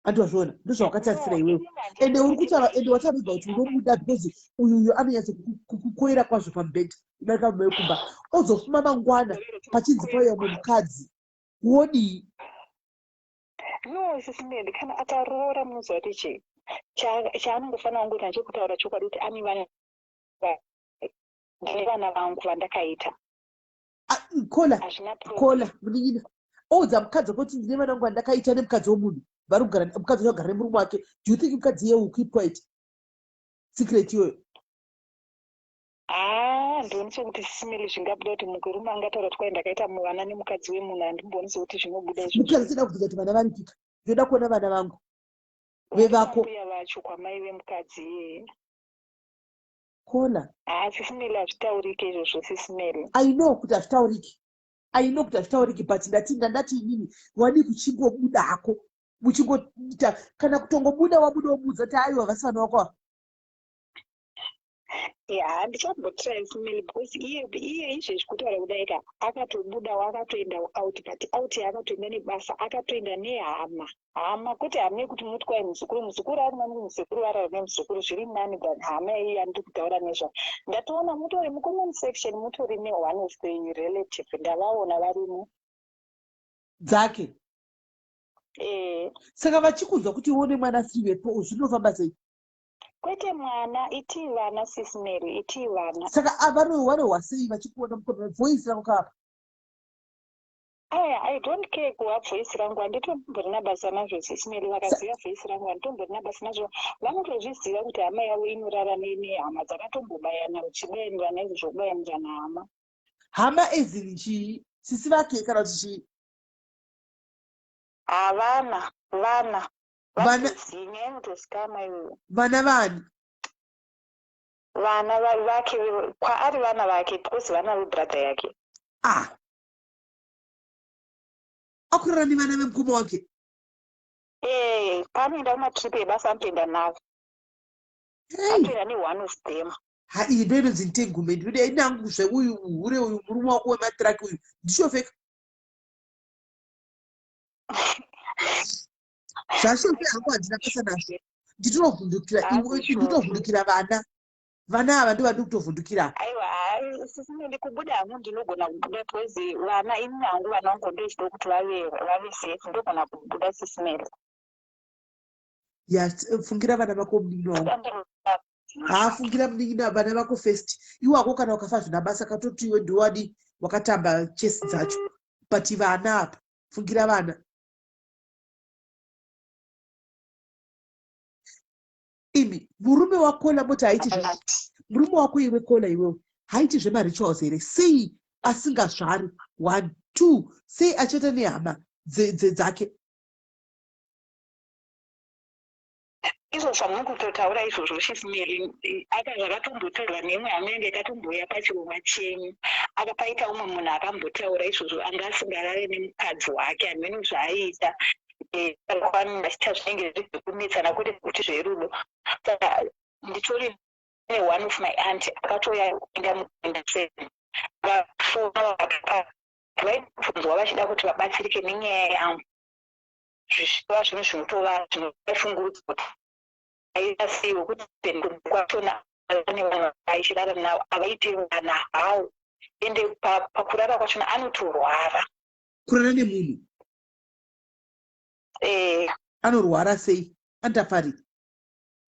[SPEAKER 1] andwazviona? Ndozvawakatarisira iwewe, ende uri kutaura, ende wataridza kuti unomuda because uyuyu anonyatso kukoira kwazvo pamubhedha kudarika baba vekumba. Ozofuma mangwana pachinzi pauya umwe mukadzi, wodii?
[SPEAKER 4] No, sisimeli, kana akaroora, munoziva kuti chii chaanongofanira kungoita ndechekutaura chokwadi kuti ane vana, ndine vana vangu vandakaita.
[SPEAKER 1] Ah, Kola.
[SPEAKER 4] Hazvina problem.
[SPEAKER 1] Kola, munin'ina, oudza mukadzi wako kuti ndine vana vangu vandakaita nemukadzi womunhu, vari kugara, mukadzi wacho agara nemurume wake. Do you think mukadzi iye will keep quiet secret iyoyo?
[SPEAKER 7] handioni sekuti simili zvingabuda kuti murume angataura kuti kwai ndakaita vana nemukadzi wemunhu, handimbooni sekuti zvinobuda izvozvo.
[SPEAKER 1] Mukadzi sida kubvunza kuti vana varipika, ndoda kuona vana vangu vevako.
[SPEAKER 7] Mbuya vacho kwamai vemukadzi iyeye.
[SPEAKER 1] Kona.
[SPEAKER 7] Haa, Sisimeli, hazvitaurike izvozvo, Sisimeli.
[SPEAKER 1] I know kuti hazvitauriki, I know kuti hazvitauriki, but ndati ndandati inini wadi kuchingobuda hako muchingoita kana kutongobuda, wabuda womuudza kuti aiwa, vasi vana vako ava.
[SPEAKER 7] Ya, ndichambotry, Simeli, because iye izvezvi kutaura kudai ka, akatobudawo, akatoenda out, but out yaakatoenda nebasa, akatoenda nehama, hama kwete hama yekuti muti kwai muzukuru. Muzukuru ari nani, muzukuru arara nemuzukuru zviri nani than hama iyi yandiri kutaura nezva. Ndatoona mutori mucomment section, mutori neone of the relative, ndavaona varimo.
[SPEAKER 1] Dzake?
[SPEAKER 7] Eh.
[SPEAKER 1] Saka vachikunzwa kuti iwe une mwana asiri vepo, zvinofamba sei?
[SPEAKER 7] Kwete mwana, itii vana, Sis Mary, itii vana.
[SPEAKER 1] Saka varohwa sei vachikuona mukoma voice rako kapa?
[SPEAKER 7] Aya, I don't care kuva voice rangu, handitomborina basa nazvo, Sisimeli. Vakaziva voice rangu, handitomborina basa nazvo. Vanotozviziva kuti hama yavo inorara nehama dzakatombobayana, uchibayanirana izvo zvokubayanirana hama.
[SPEAKER 1] Hama ezini chii, sisi vake kana kuti chii?
[SPEAKER 7] Havana vana.
[SPEAKER 1] Vana?
[SPEAKER 7] Vanozinya inotozikamwa iyoyo.
[SPEAKER 1] Vana vani?
[SPEAKER 7] Vana vake, kwaari vana vake, because vana vebrother yake.
[SPEAKER 1] Ah, akurara nevana vemukoma wake?
[SPEAKER 7] Eh, paanoenda kumatrip ebasa anotoenda navo.
[SPEAKER 1] Hey.
[SPEAKER 7] Anotoenda neone of them.
[SPEAKER 1] Ha, iyi ndo inonzi entanglement. Ide inangu zveuyu hure uyu, murume wako wematiraki uyu, ndishofeka zvashofe hangu, handina basa nazvo. Nditonovhundukira iwe, nditonovhundukira vana. Vana ava ndo vandiri kutovhundukira.
[SPEAKER 7] Aiwa, hai, Sisimeli, kubuda hangu ndinogona kubuda because vana, ini hangu vana vangu ndochida kuti vave safe, ndogona kubuda, Sisimeli.
[SPEAKER 1] Ya, fungira vana vako, munin'ina wangu. Haafungira munin'ina, vana vako first. Iwako kana ukafa zvina basa, katoti iwe ndowadi wakatamba chesi dzacho, but vana apa, fungira vana. Imi murume wakola moti haiti murume wako iwe kola iwewe haiti zvemarituals here? Sei asingazvari? One, two, sei achiita nehama dzake?
[SPEAKER 7] Izvo zvamuri kutotaura izvozvo, Sisimeli, aka zvakatombotaurwa neimwe hama yange yakatombouya pachirongwa chenyu. Akapaita umwe munhu akambotaura izvozvo, anga asingarare nemukadzi wake, hameno zvaaiita. Achiita zvinenge zviri zvekunetsana, kwete kuti zverudo. Saka nditori neone of my aunt akatouya kuenda muenda vafona, vaibvunzwa vachida kuti vabatsirike nenyaya yangu, zvichiva zvinhu zvinotova zvinovashungurudza kuti aita sei, wekuti kwachona nevanhu aichirara navo havaiti vana how, ende pakurara kwachona anotorwara.
[SPEAKER 1] Kurara nemunhu?
[SPEAKER 7] Eh.
[SPEAKER 1] Anorwara sei andafari?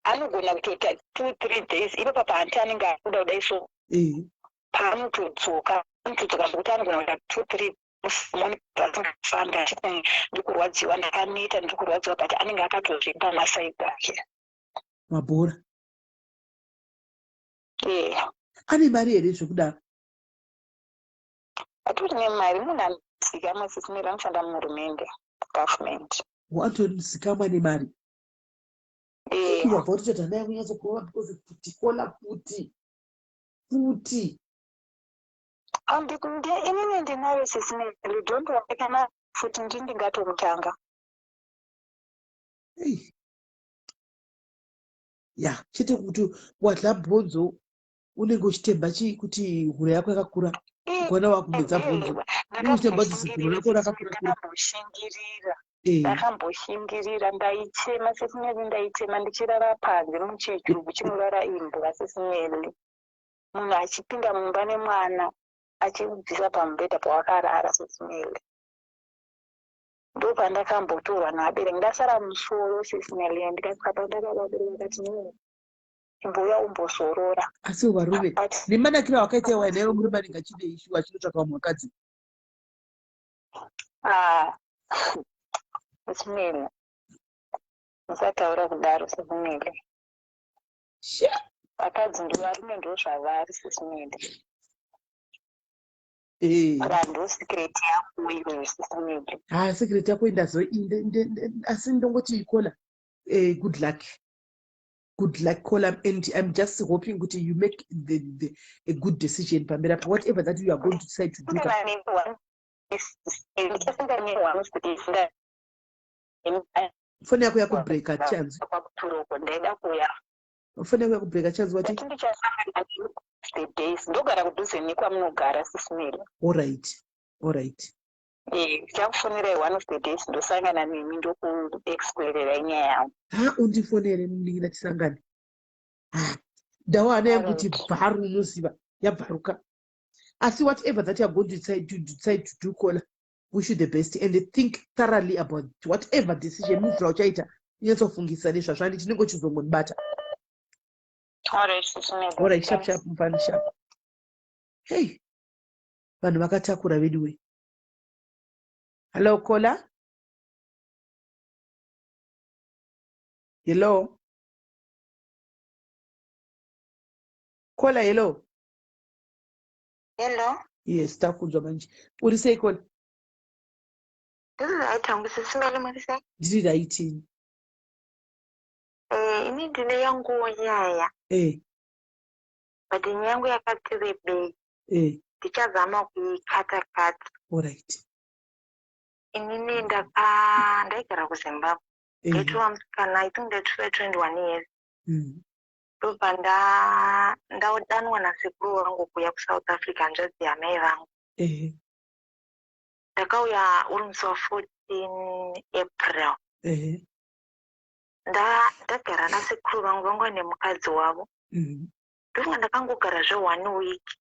[SPEAKER 7] Anogona kutoita 2-3 days ipo papa hanti anenge akuda kudai, so paanotodzoka, anotodzoka zvokuti anogona kuita 2-3 asingafambi, achiti ndikurwadziwa, ndakaneta, ndiri kurwadziwa, but anenge akatozvimba masaidi ake.
[SPEAKER 1] Mabhora?
[SPEAKER 7] Yeah.
[SPEAKER 1] Ane mari here zvekudaro?
[SPEAKER 7] Atori nemari, munhu anozikamwa, Sisimeri, anoshanda muhurumende, government.
[SPEAKER 1] Watozikamwa nemari?
[SPEAKER 7] Yeah.
[SPEAKER 1] Wabva kutoti hana yangu inyatsokurova because kuti kola kuti futi.
[SPEAKER 7] Inini ndinayo, Sisimeri, don't worry, kana futi ndi ndingatomutanga.
[SPEAKER 1] Ei. Ya, chete kuti wadla bhonzo unenge uchitemba chii, kuti huro yako yakakura, ukaona wakumedza bhonzo unenge uchitemba kuti ziguro rako rakakura kura.
[SPEAKER 7] Ndakamboshingirira. Ndakamboshingirira, ndaichema, Sisimeli, ndaichema ndichirara panze muchijubu chinorara imbwa, Sisimeli, munhu achipinda mumba nemwana achibvisa pamubhedha pawakarara, Sisimeli. Ndopandakambotorwa naabereki, ndasara musoro, Sisimeli, ndikasvika pandakavabereki vakati, "No, chimbouya umbozorora."
[SPEAKER 1] Asi varume, nemanakiro awakaita iwe naiwe, murume anenge achidei shuwa achinotsvaka vamwe vakadzi?
[SPEAKER 7] Ah, Sisimeli, musataura kudaro, Sisimeli.
[SPEAKER 1] Sha.
[SPEAKER 7] Vakadzi ndo varume ndo zvavari, Sisimeli. Ndo secret yangu iyoyo, Sisimeli.
[SPEAKER 1] Ha, secret yako indazo, asi ndongoti, caller, good luck, good luck, caller, and I'm just hoping kuti you make a good decision pamberi apa, whatever that you are going to decide to do.
[SPEAKER 7] Ndichasangana kuti
[SPEAKER 1] Foni yako yakubreaka, chanzi.
[SPEAKER 7] Kwakuturoko ndaida kuuya.
[SPEAKER 1] Foni yako yakubreaka, chanzi wati.
[SPEAKER 7] Ndati ndichasangana the days, ndogara kudhuze nekwamunogara, Sisimeli.
[SPEAKER 1] Alright.
[SPEAKER 7] Ndichakufonirai one of the days, ndosangana nemi, ndokuexplainerai nyaya yangu.
[SPEAKER 1] Ha, undifonere munin'ina, tisangane. Ha, ndawana yangu kuti bharu, unoziva yabvaruka. Asi whatever that you are going to decide to do, caller, wish you the best and think thoroughly about whatever decision move rauchaita. Unyatsofungisa nezvazvo, andi chinenge chizongondibata.
[SPEAKER 7] Alright, Sisimeli.
[SPEAKER 1] Alright, sharp sharp, mufani, sharp. Hey, vanhu vakatakura veduwe. Hello, caller. Hello, caller, hello.
[SPEAKER 2] Hello.
[SPEAKER 1] Yes, takunzwa manje. Uri sei, caller?
[SPEAKER 2] Ndiri right hangu, Sisimeli, muri sei?
[SPEAKER 1] Ndiri right.
[SPEAKER 2] Ini ndine yanguwo nyaya. But nyaya yangu yakati rebei. Ndichazama kuikata kata. Inini ndaigara kuZimbabwe. Ndaitova musikana, I think ndaitova 21 years. Ndobva ndadanwa nasekuru vangu kuuya kuSouth Africa, hanzvadzi yamai vangu. Ndakauya uri musi wa14 April. Ndagara nasekuru vangu, vanga nemukadzi wavo. Ndobva ndakangogara zve1 week.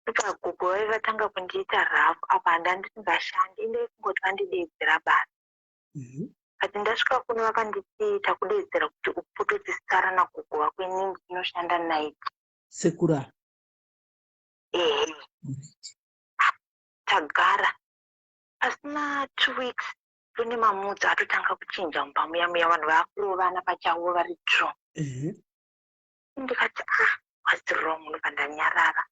[SPEAKER 2] Ndobva gogo vaiva vatanga kundiita rafu. Apa handandisingashandi, indaifungoti vandidedzera basa. But ndasvika kuno vakanditi takudedzera kuti upotochisara nagogo vako, inini ndinoshanda night.
[SPEAKER 1] Sekura.
[SPEAKER 2] Ehe. Tagara pasina 2 weeks, tone mamudzi atotanga kuchinja mumba muya muya, vanhu vakurovana pachavo vari two. Ndikati, "Ah, what's wrong?" Ndobva ndanyarara.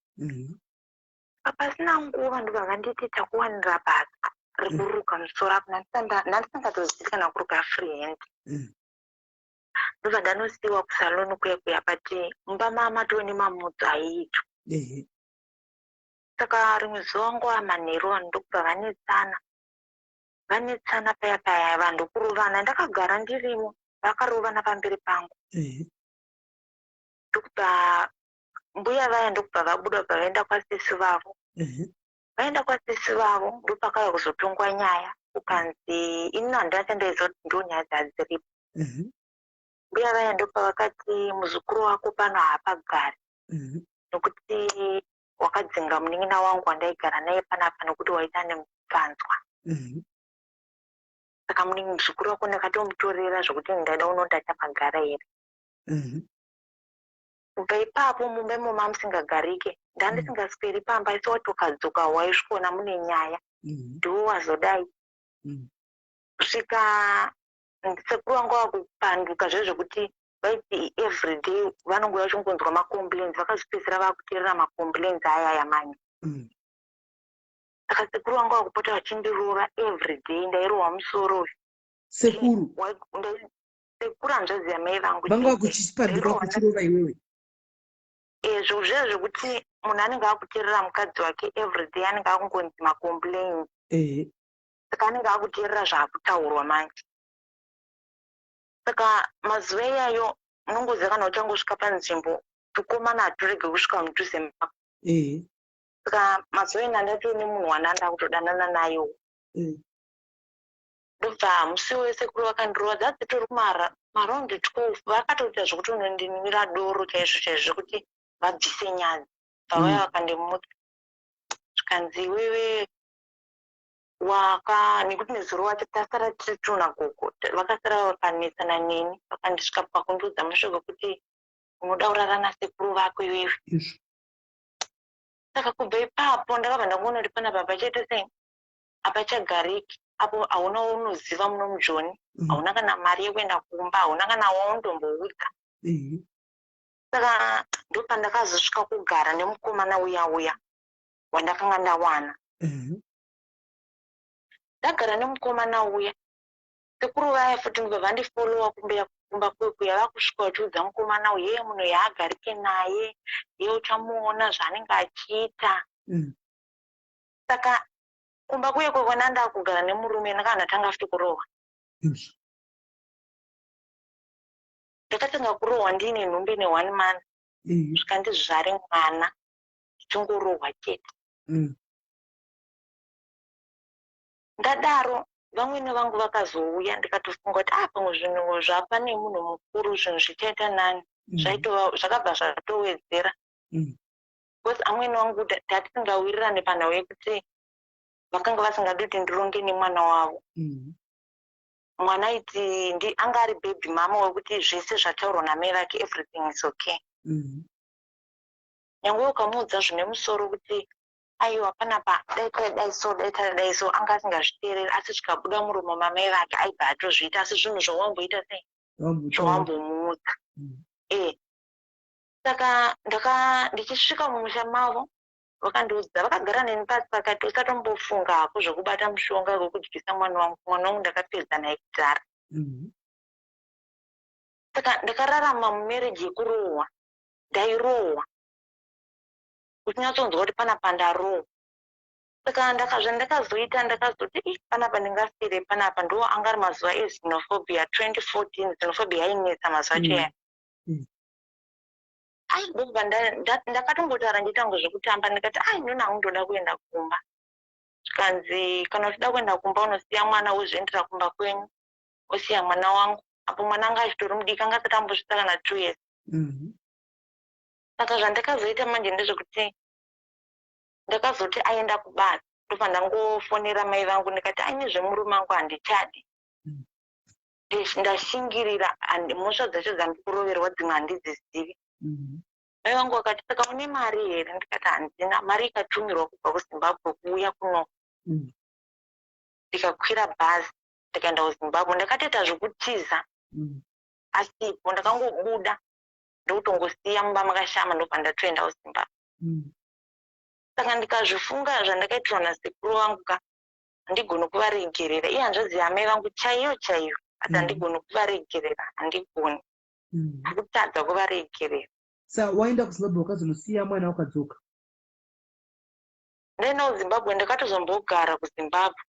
[SPEAKER 2] Pasina nguva ndobva vanditi takuwanira basa rekuruka musoro. Apo ndandisingatozivi kana kuruka freehand. Ndobva ndanosiyiwa kusaloni kuya kuya, but mumba mamatove nemamudzi aiitwa. Saka rimwe zuva nguva manheru, vanhu ndokubva vanetsana, vanetsana paya paya, vanhu kurovana. Ndakagara ndirimo, vakarovana pamberi pangu. Ndokubva mbuya vaya ndokubva vabuda, bva vaenda kwasisi vavo. Vaenda kwasisi vavo, ndopakauya kuzotongwa nyaya, kukanzi inini handina chandaiziva kuti ndo nyaya dzadziripo. Mbuya vaya ndopavakati muzukuru wako pano haapagari nokuti wakadzinga munin'ina wangu wandaigara naye panapa nokuti waita nemukanzwa. Saka muzukuru wako ndakatomutorera zvokuti ndaida unoti achapagara here. Kubva ipapo mumba imomo musingagarike, ndandisingasweri pamba, asi wati ukadzoka waisvikoona mune nyaya. Ndiwo wazodai kusvika sekuru vangu vakupanduka zvezvekuti vaiti everyday vanongouya vachingonzwa macomplaints. Vakazopedzisira vakuteerera macomplaints ayaya manje. Saka sekuru vangu vakupota vachindirova everyday, ndairohwa musoro uyu.
[SPEAKER 1] Sekuru?
[SPEAKER 2] Sekuru, hanzvadzi yamai vangu.
[SPEAKER 1] Vanga vakuchipanduka kuchirova iwewe?
[SPEAKER 2] Ezvo zviya zvekuti munhu anenge akuteerera mukadzi wake everyday, anenge akungonzi macomplaints. Saka anenge akuteerera zvaakutaurwa manje. Saka mazuva iyayo unongoziva kana uchangosvika panzvimbo, tukomana haturege kusvika mudhuze mako. Saka mazuva ena ndatoo nemunhu wandanda kutodanana nayo. Ndobva musi wesekuru vakandirova, dzadzitori kumaraundi 12, vakatoita zvekuti unondinwira doro chaizvo chaizvo zvekuti vabvise nyadzi. Bva vauya vakandimutsa, zvikanzi iwewe waka nekuti nezuro wacho tasara tiri two nagogo, vakasara vakanetsana neni, vakandisvika pakundiudza mashoko ekuti unoda kurara nasekuru vako iwewe.
[SPEAKER 1] Izvo.
[SPEAKER 2] Saka kubva ipapo ndakabva ndangoona kuti panapa pachaita sei, hapachagariki. Apo hauna unoziva muno mujoni, hauna kana mari yekuenda kumba, hauna kana waundomboudza. Saka ndopandakazosvika kugara nemukomana uya uya.
[SPEAKER 7] Wandakanga ndawana. Ndagara nemukomana uya, sekuru vaya futi ndobva vandifolowa kumbeya kumba kwekuya, vakusvika vachiudza mukomana uyu, yeye munhu yaagarike naye, ye uchamuona zvaanenge achiita. Saka kumba kuye kwekwana ndakugara nemurume, ndakanga ndatanga futi kurohwa. Ndakatanga kurohwa ndiine nhumbi ne1 month, svika ndizvare mwana ndichingorohwa chete. Ndadaro, vamwene vangu vakazouya, ndikatofunga kuti, ah, pamwe zvinhu zvapa nemunhu mukuru, zvinhu zvichaita nani. Zvaitova zvakabva zvatowedzera, because amwene vangu tatisingawirirane panhau yekuti vakanga vasingadi kuti ndironge nemwana wavo. Mwana aiti anga ari baby mama wekuti zvese zvataurwa namai vake, everything is okay. Nyange ukamuudza zvine musoro kuti aiwa, panapa dai tadai so, dai tadai so, anga asingazviteereri, asi zvikabuda muromo mamai vake aibva atozviita, asi zvinhu zvawamboita sei, zvawambomuudza. Saka ndaka ndichisvika mumusha mavo, vakandiudza, vakagara neni pasi, vakati, "Usatombofunga hako zvekubata mushonga wekudyisa mwana wangu. Mwana wangu ndakapedza naye kudhara." Saka ndakararama mumarriage yekurohwa. Ndairohwa uchinyatsonzwa kuti panapa ndarohwa. Saka zvandakazoita, ndakazoti, "Ih, panapa ndingasire panapa." Ndo anga ari mazuva exenophobia, 2014. Xenophobia yainetsa mazuva acho yaya. Ai, ndobva ndakatongotaura ndichiita kunge zvekutamba, ndikati, "Ai, inoni hangu ndoda kuenda kumba." Zvikanzi, "Kana uchida kuenda kumba, unosiya mwana, wozviendera kumba kwenyu, wosiya mwana wangu." Apo mwana anga achitori mudiki, anga asati ambosvitsa kana 2 years. Saka zvandakazoita manje ndezvekuti ndakazoti aenda kubasa, ndobva ndangofonera mai vangu, ndikati, "Aine zvemurume wangu handichadi. Ndashingirira, mhosva dzacho dzandikuroverwa dzimwe handidzizivi." Mai vangu vakati, "Saka une mari here?" Ndikati, "Handina mari." Ikatumirwa kubva kuZimbabwe kuuya kuno. Ndikakwira bhazi, ndikaenda kuZimbabwe. Ndakatoita zvekutiza, asipo ndakangobuda, ndokutongosiya mumba makashama, ndobva ndatoenda kuZimbabwe. Saka ndikazvifunga zvandakaitirwa nasekuru vangu ka, handigoni kuvaregerera. Iye hanzvadzi yamai vangu chaiyo chaiyo, asi handigoni kuvaregerera, handigoni. Ndikutadza kuvaregerera.
[SPEAKER 1] Sa waenda kuZimbabwe, wakazonosiya mwana, wakadzoka?
[SPEAKER 7] Ndaenda kuZimbabwe, ndakatozombogara kuZimbabwe.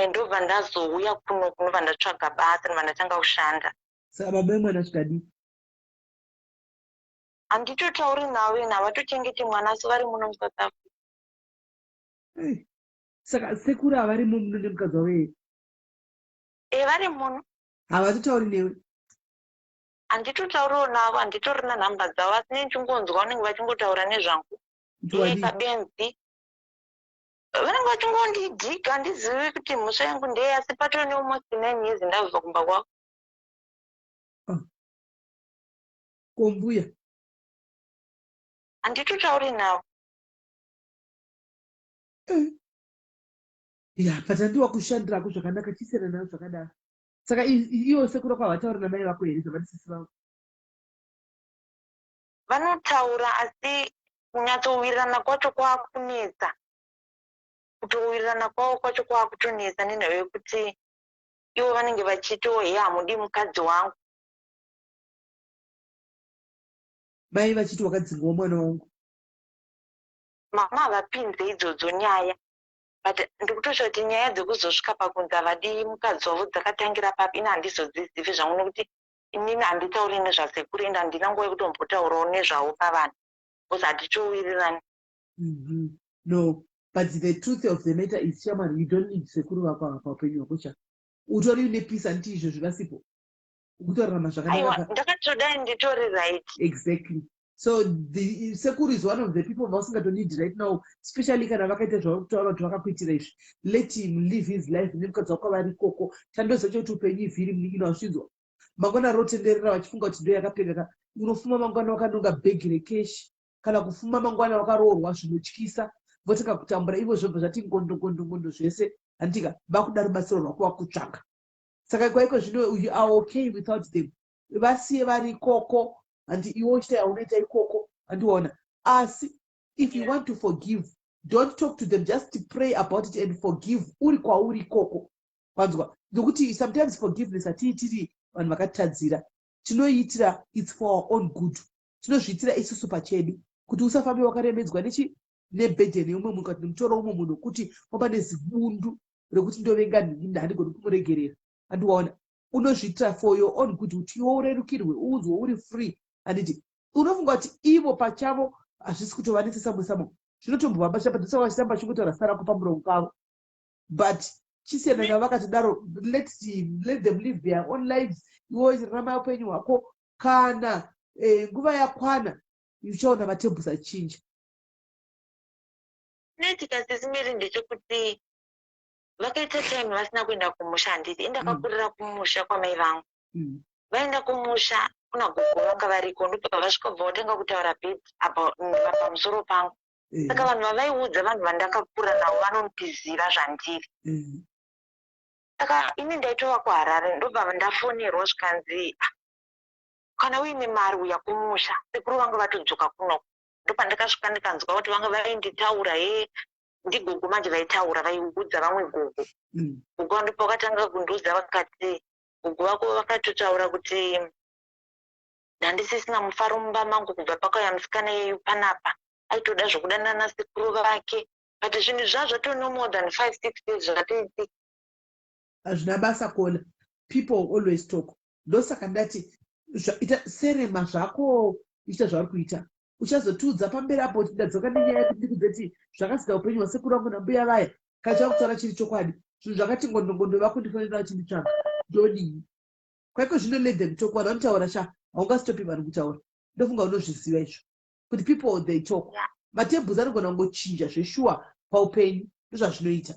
[SPEAKER 7] Ndobva ndazouya kuno, kunobva ndatsvaga basa, ndobva ndatanga kushanda.
[SPEAKER 1] Saka baba vemwana zvikadii?
[SPEAKER 7] Handitotauri navo ine, havatochengeti mwana, asi vari muno muSouth Africa.
[SPEAKER 1] Ei, saka sekuru havarimo muno nemukadzi wavo here?
[SPEAKER 7] E, vari muno.
[SPEAKER 1] Havatotauri newe?
[SPEAKER 7] Handitotauriwo navo, handitorina nhamba dzavo, asi nechingonzwa vanenge vachingotaura nezvangu.
[SPEAKER 1] Kuti
[SPEAKER 7] Iye
[SPEAKER 1] wadii?
[SPEAKER 7] Kabenzi, vanenge vachingondidhiga. Handizivi kuti mhosva yangu ndei, asi patova nealmost 9 years ndabva kumba kwavo.
[SPEAKER 1] Ko mbuya?
[SPEAKER 7] Handitotauri navo.
[SPEAKER 1] Ya, patandiwa kushandirako zvakanaka, chisiyana nazvo zvakadaro. Saka ivo sekuru vako havatauri namai vako here, zvavati sisi vavo?
[SPEAKER 7] Vanotaura, asi kunyatsowirirana kwacho kwakunetsa. Kutowirirana kwavo kwacho kwakutonetsa nenhau yekuti ivo vanenge vachitiwo, "He, hamudi mukadzi wangu."
[SPEAKER 1] Mai vachiti, "Wakadzingwawo mwana wangu."
[SPEAKER 7] Mama havapinze idzodzo nyaya, but ndikutosha kuti nyaya dzekuzosvika pakunzi havadi mukadzi wavo dzakatangira papi, ini handizodzizivi zvangu, nekuti inini handitauri nezvasekuru, ende handina nguva yekutombotaurawo nezvavo pavanhu, because hatitowirirani.
[SPEAKER 1] No, but the truth of the matter is, shamwari, you don't need sekuru vako ava paupenyu hwako. Cha utori nepeace, handiti? Izvozvi vasipo, ukutorarama
[SPEAKER 7] Aiwa.
[SPEAKER 1] zvakanaka.
[SPEAKER 7] Ndakatodai nditori right.
[SPEAKER 1] Exactly. So the sekuru is one of the people vausingatonid right now, especially kana vakaita zvavari kutaura kuti vakakuitira izvi. Let him live his life nemukadzi wako vari ikoko. Chandoziva chekuti upenyu ivhiri, munin'ina, wazvinzwa? Mangwana rotenderera vachifunga kuti ndo yakapenga ka. Unofuma mangwana wakanonga bhegi rekeshi, kana kufuma mangwana wakaroorwa zvinotyisa, votanga kutambura ivo, zvobva zvati ngondo ngondo ngondo zvese, handika? Vakuda rubatsiro rwako, vakutsvaka. Saka kwaiko zvino, you are okay without them. Vasiye vari ikoko, handi? Iwe uchiita yaunoita ikoko, handiona? Asi If you want to forgive, don't talk to them, just pray about it and forgive uri kwauri ikoko, wanzwa? Nokuti sometimes forgiveness hatiitiri vanhu vakatitadzira, tinoiitira, it's for our own good. Tinozviitira isusu pachedu kuti usafambe wakaremedzwa nechi neburden yeumwe munhu kana nemutoro womumwe munhu, kuti waba nezibundu rekuti ndovenga nhingi, handigoni kumuregerera. Andiwaona, unozviitira for your own good, kuti iwe urerukirwe, uunzwe uri free, handiti? Unofunga kuti ivo pachavo hazvisi kutovanetsa samwe samwe, zvinotombovabata padosaka vachitamba vachingotaura zita rako pamuromo pavo, but chisiyana navo vakatodaro. Let them live their own lives. Iwe rarama upenyu hwako. Kana nguva yakwana, uchaona matables achinja.
[SPEAKER 8] Chinoitika, Sis Mary, ndechekuti vakaita time vasina kuenda kumusha, handiti? Indakakurira kumusha kwamai vangu. Vaenda kumusha kuna gogo vanga variko, ndobva vasvika, bva vatanga kutaura bad pamusoro pangu. Saka vanhu vavaiudza, vanhu vandakakura navo, vanondiziva zvandiri. Saka ini ndaitova kuHarare, ndobva ndafonerwa zvikanzi, "Ah, kana uine mari uya kumusha, sekuru vanga vatodzoka kunoko." Ndopandakasvika, ndikanzwa kuti vanga vainditaura ye ndigogo manje vaitaura, vaiudza vamwe gogo. Gogo ndipo vakatanga kundiudza, vakati gogo vako vakatotaura kuti handisisina mufaro mumba mangu kubva pakauya musikana iyeyu panapa, aitoda zvokudanana nasekuru vake, but zvinhu zvaa zvato no more than 5, 6 years zvatoitika.
[SPEAKER 1] Hazvina basa kuona, people always talk. Ndosaka ndati ita serema zvako, ita zvauri kuita. Uchazotiudza pamberi apo kuti ndadzoka nenyaya yekuti ndikudze kuti zvakasika upenyu hwasekuru vangu nambuya vaya. Kana chava chiri chokwadi, zvinhu zvakati ngondongondo vakundifonera vachinditsvaga, ndodii kwaiko zvino? Let them talk. Vanhu vanotaura sha, haungasitopi vanhu kutaura. Ndofunga unozviziva izvo kuti people, they talk. Matables anogona kungochinja zveshuwa paupenyu, ndozvazvinoita.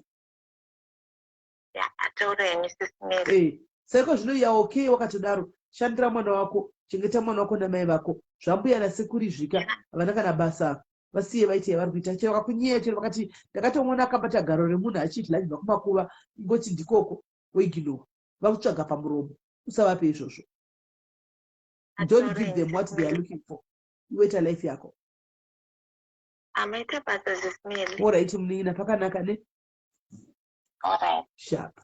[SPEAKER 8] Ataura henyu, Sis Mary.
[SPEAKER 1] Saiko zvino ya okay, wakatodaro, shandira mwana wako, chengeta mwana wako namai vako. Zvambuya nasekuru izvika havana kana basa, vasiye vaite yavari kuita. Chero vakakunyeya, chero vakati ndakatomuona akabata garo remunhu achidya achibva kumakuva, ingoti ndikoko, woignore. Vakutsvaga pamuromo, usavape izvozvo. Don't give them what they are looking for. Iweta life yako.
[SPEAKER 8] Amaita basa, Sis Mary.
[SPEAKER 1] Alright munin'ina, pakanaka ne.
[SPEAKER 8] Alright.
[SPEAKER 1] Sharp,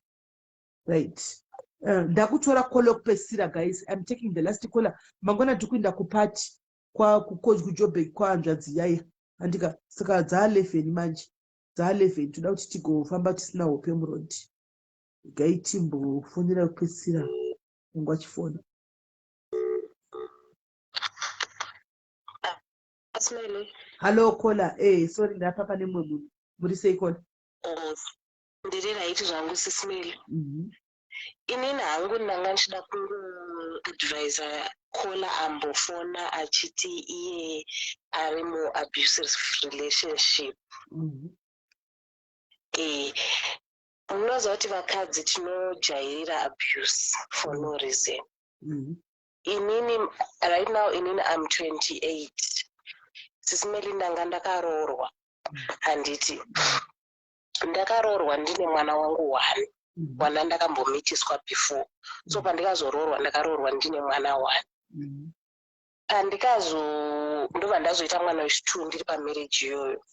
[SPEAKER 1] right. Ndakutora call yekupedzisira, guys. I'm taking the last caller. Mangwana tiri kuenda kupati kuJobek kwahanzvadzi yaya, andika? Saka dza11 manje, dza11, toda kuti tigofamba tisina hope muroad. Gai timbofonera yekupedzisira, mungu achifona.
[SPEAKER 9] Sis Mary.
[SPEAKER 1] Hallo caller. Sorry, ndapa pane mumwe munhu. Muri sei, caller?
[SPEAKER 9] Ndiri right zvangu, Sis Mary. Inini hangu ndanga ndichida kungoadvisa caller ambofona achiti iye ari muabusive relationship. Munoziva kuti vakadzi tinojairira abuse for no reason. Inini right now, inini am 28, Sis Mary. Ndanga ndakaroorwa, handiti? Ndakaroorwa ndine mwana wangu one, mwana ndakambomitiswa before. So pandikazoroorwa, ndakaroorwa ndine mwana one. Pandikazo ndobva ndazoita mwana wechi2 ndiri pamarriage iyoyo.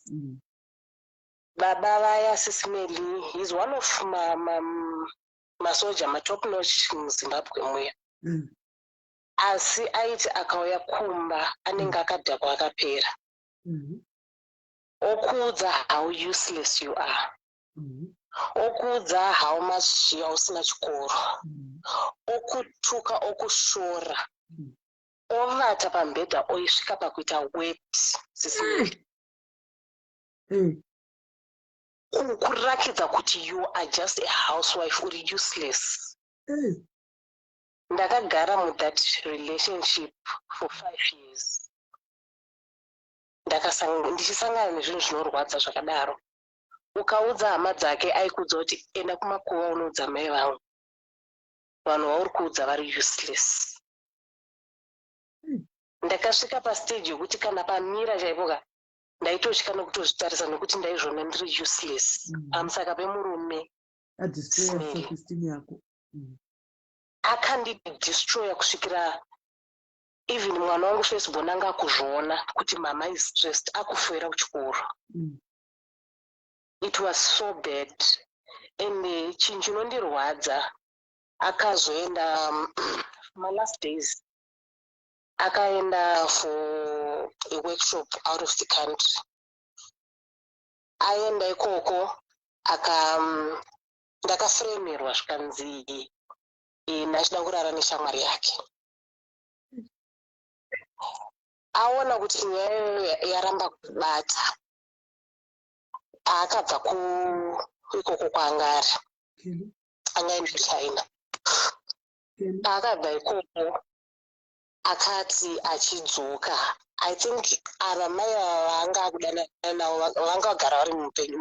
[SPEAKER 9] Baba vaya, Sis Mary, he's one of masoja matop notch muZimbabwe muya. Asi aiti akauya kumba anenge akadhakwa akapera, okuudza how useless you are, okuudza how much yausina chikoro, okutuka, okushora, ovata pamubhedha, oisvika pakuita wet, Sis Mary. Kurakidza kuti you are just a housewife, uri useless. Ndakagara muthat relationship for 5 years, ndichisangana nezvinhu zvinorwadza zvakadaro. Ukaudza hama dzake, aikuudza kuti enda kumakuva unoudza mai vangu, vanhu vauri kuudza vari useless. Ndakasvika pastage yekuti kana pamira chaipo ka, ndaitotya nekutozvitarisa nekuti ndaizvona ndiri useless pamusaka pemurume.
[SPEAKER 1] Adestroya
[SPEAKER 9] Sis Mary.
[SPEAKER 1] Self-esteem yako.
[SPEAKER 9] Akandidestroya kusvikira. Even mwana wangu firstborn anga akuzviona kuti mama is stressed, akufera kuchikoro. It was so bad. And chinhu chinondirwadza, akazoenda malast days, akaenda for a workshop out of the country. Aenda ikoko, aka ndakafremerwa, zvikanzi ndachida kurara neshamwari yake. Aona kuti nyaya iyoyo yaramba kubata, akabva kuikoko kwaanga ari, angaenda kuChina. Paakabva ikoko, akati achidzoka, I think ava mai ava vanga akudanana navo vanga vagara vari mupenyu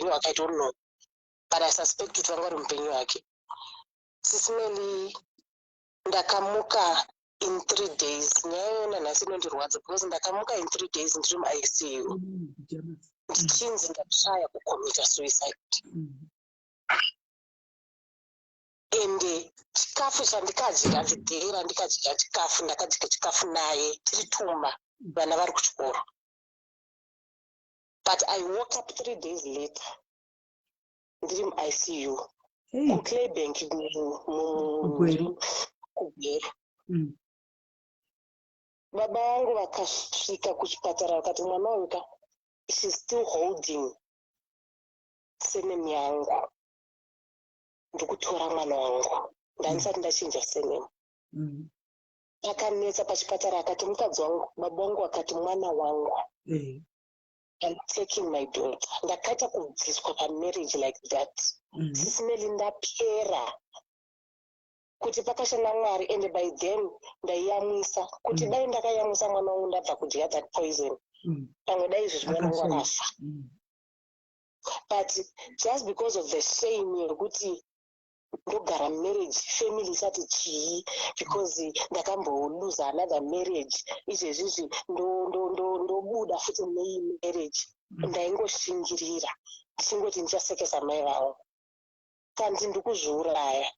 [SPEAKER 9] hwake. I don't know, but I suspect kuti vanga vari mupenyu hwake. Sis Melly, ndakamuka in 3 days. Nyaya iyoyo nanhasi inondirwadza because ndakamuka in 3 days ndiri muICU, ndichinzi ndatraya kucommita suicide. Ende chikafu chandikadya, ndidhera ndikadya chikafu, ndakadya chikafu naye tiri tumba, vana vari kuchikoro, but I woke up 3 days later ndiri muICU kuClaybank.
[SPEAKER 1] Kugweru.
[SPEAKER 9] Kugweru. Baba vangu vakasvika kuchipatara, vakati mwana uyu ka, she's still holding surname yangu. Ndikutora mwana wangu, ndandisati ndachinja surname. Akanetsa pachipatara, akati mukadzi wangu, baba vangu akati mwana wangu, I'm taking my daughter. Ndakaita kubviswa pamarriage like that. Sis Melly, ndapera kuti pakashanda Mwari. And by then ndaiyamwisa kuti dai ndakayamwisa mwana wangu ndabva kudya that poison, pamwe dai izvozvi mwana wangu
[SPEAKER 1] Akashaya.
[SPEAKER 9] akafa. But just because of the shame yekuti ndogara marriage, family isati chii, because ndakamboluza another marriage, izvezvizvi ndobuda futi nei marriage. Ndaingoshingirira ndichingoti ndichasekesa mai vangu, kanti ndikuzviuraya.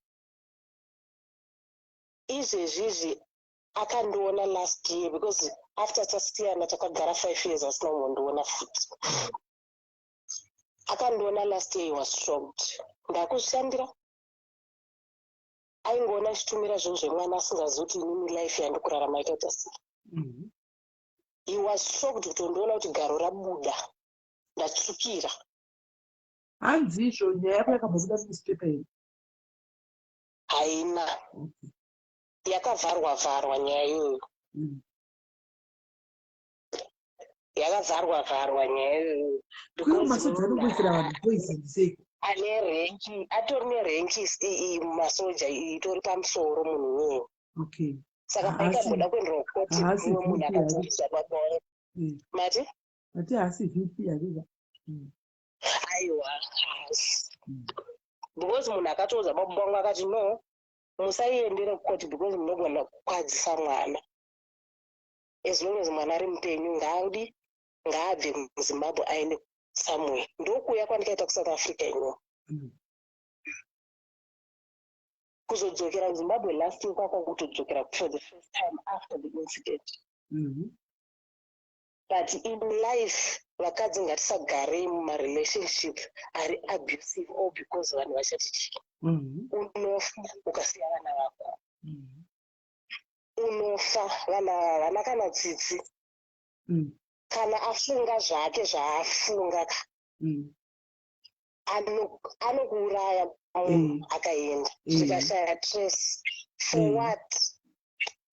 [SPEAKER 9] Izvezvizvi akandiona last year, because after tasiyana takagara 5 years asina kumbondiona futi. Akandiona last year, he was shocked. Ndakuzvishandira, aingoona achitumira zvinhu zvemwana, asingazivi kuti inini life yandikurarama yakaita sei. He was shocked kutondiona kuti garo rabuda, ndatsvukira.
[SPEAKER 1] Hanzi izvo nyaya yako yakambobuda munewspaper here?
[SPEAKER 9] Haina. Yakavharwa vharwa nyaya iyoyo. Yakavharwa vharwa nyaya iyoyo.
[SPEAKER 1] Kuiwo masoja anongoisira vanhu poison seiko?
[SPEAKER 9] Ane rank, atori nerank mumasoja, itori pamusoro munhu iyoyo. Saka paikamboda kuenderwa kukoti,
[SPEAKER 1] Haasi
[SPEAKER 9] mumwe munhu
[SPEAKER 1] VP.
[SPEAKER 9] akadzorisa baba wangu. Mati?
[SPEAKER 1] Ati haasi VP hazviza.
[SPEAKER 9] Aiwa, haasi, because munhu akatoudza baba vangu, akati no, musaiendere kukoti because munogona kukwadzisa mwana. As long as mwana ari mupenyu, ngaadi ngaabve muZimbabwe aende somewhere. Ndokuuya kwandikaita kuSouth Africa ino. Kuzodzokera kuZimbabwe last year kwakwa kutodzokera for the first time after the incident. But in life, vakadzi ngatisagarei mumarelationship ari abusive all because vanhu vachati chii. Unofa ukasiya vana vako. Unofa. Vanhu ava havana kana tsitsi. Kana afunga zvake zvaafunga ka, anokuuraya munhu, akaenda, zvikashaya trace. For what?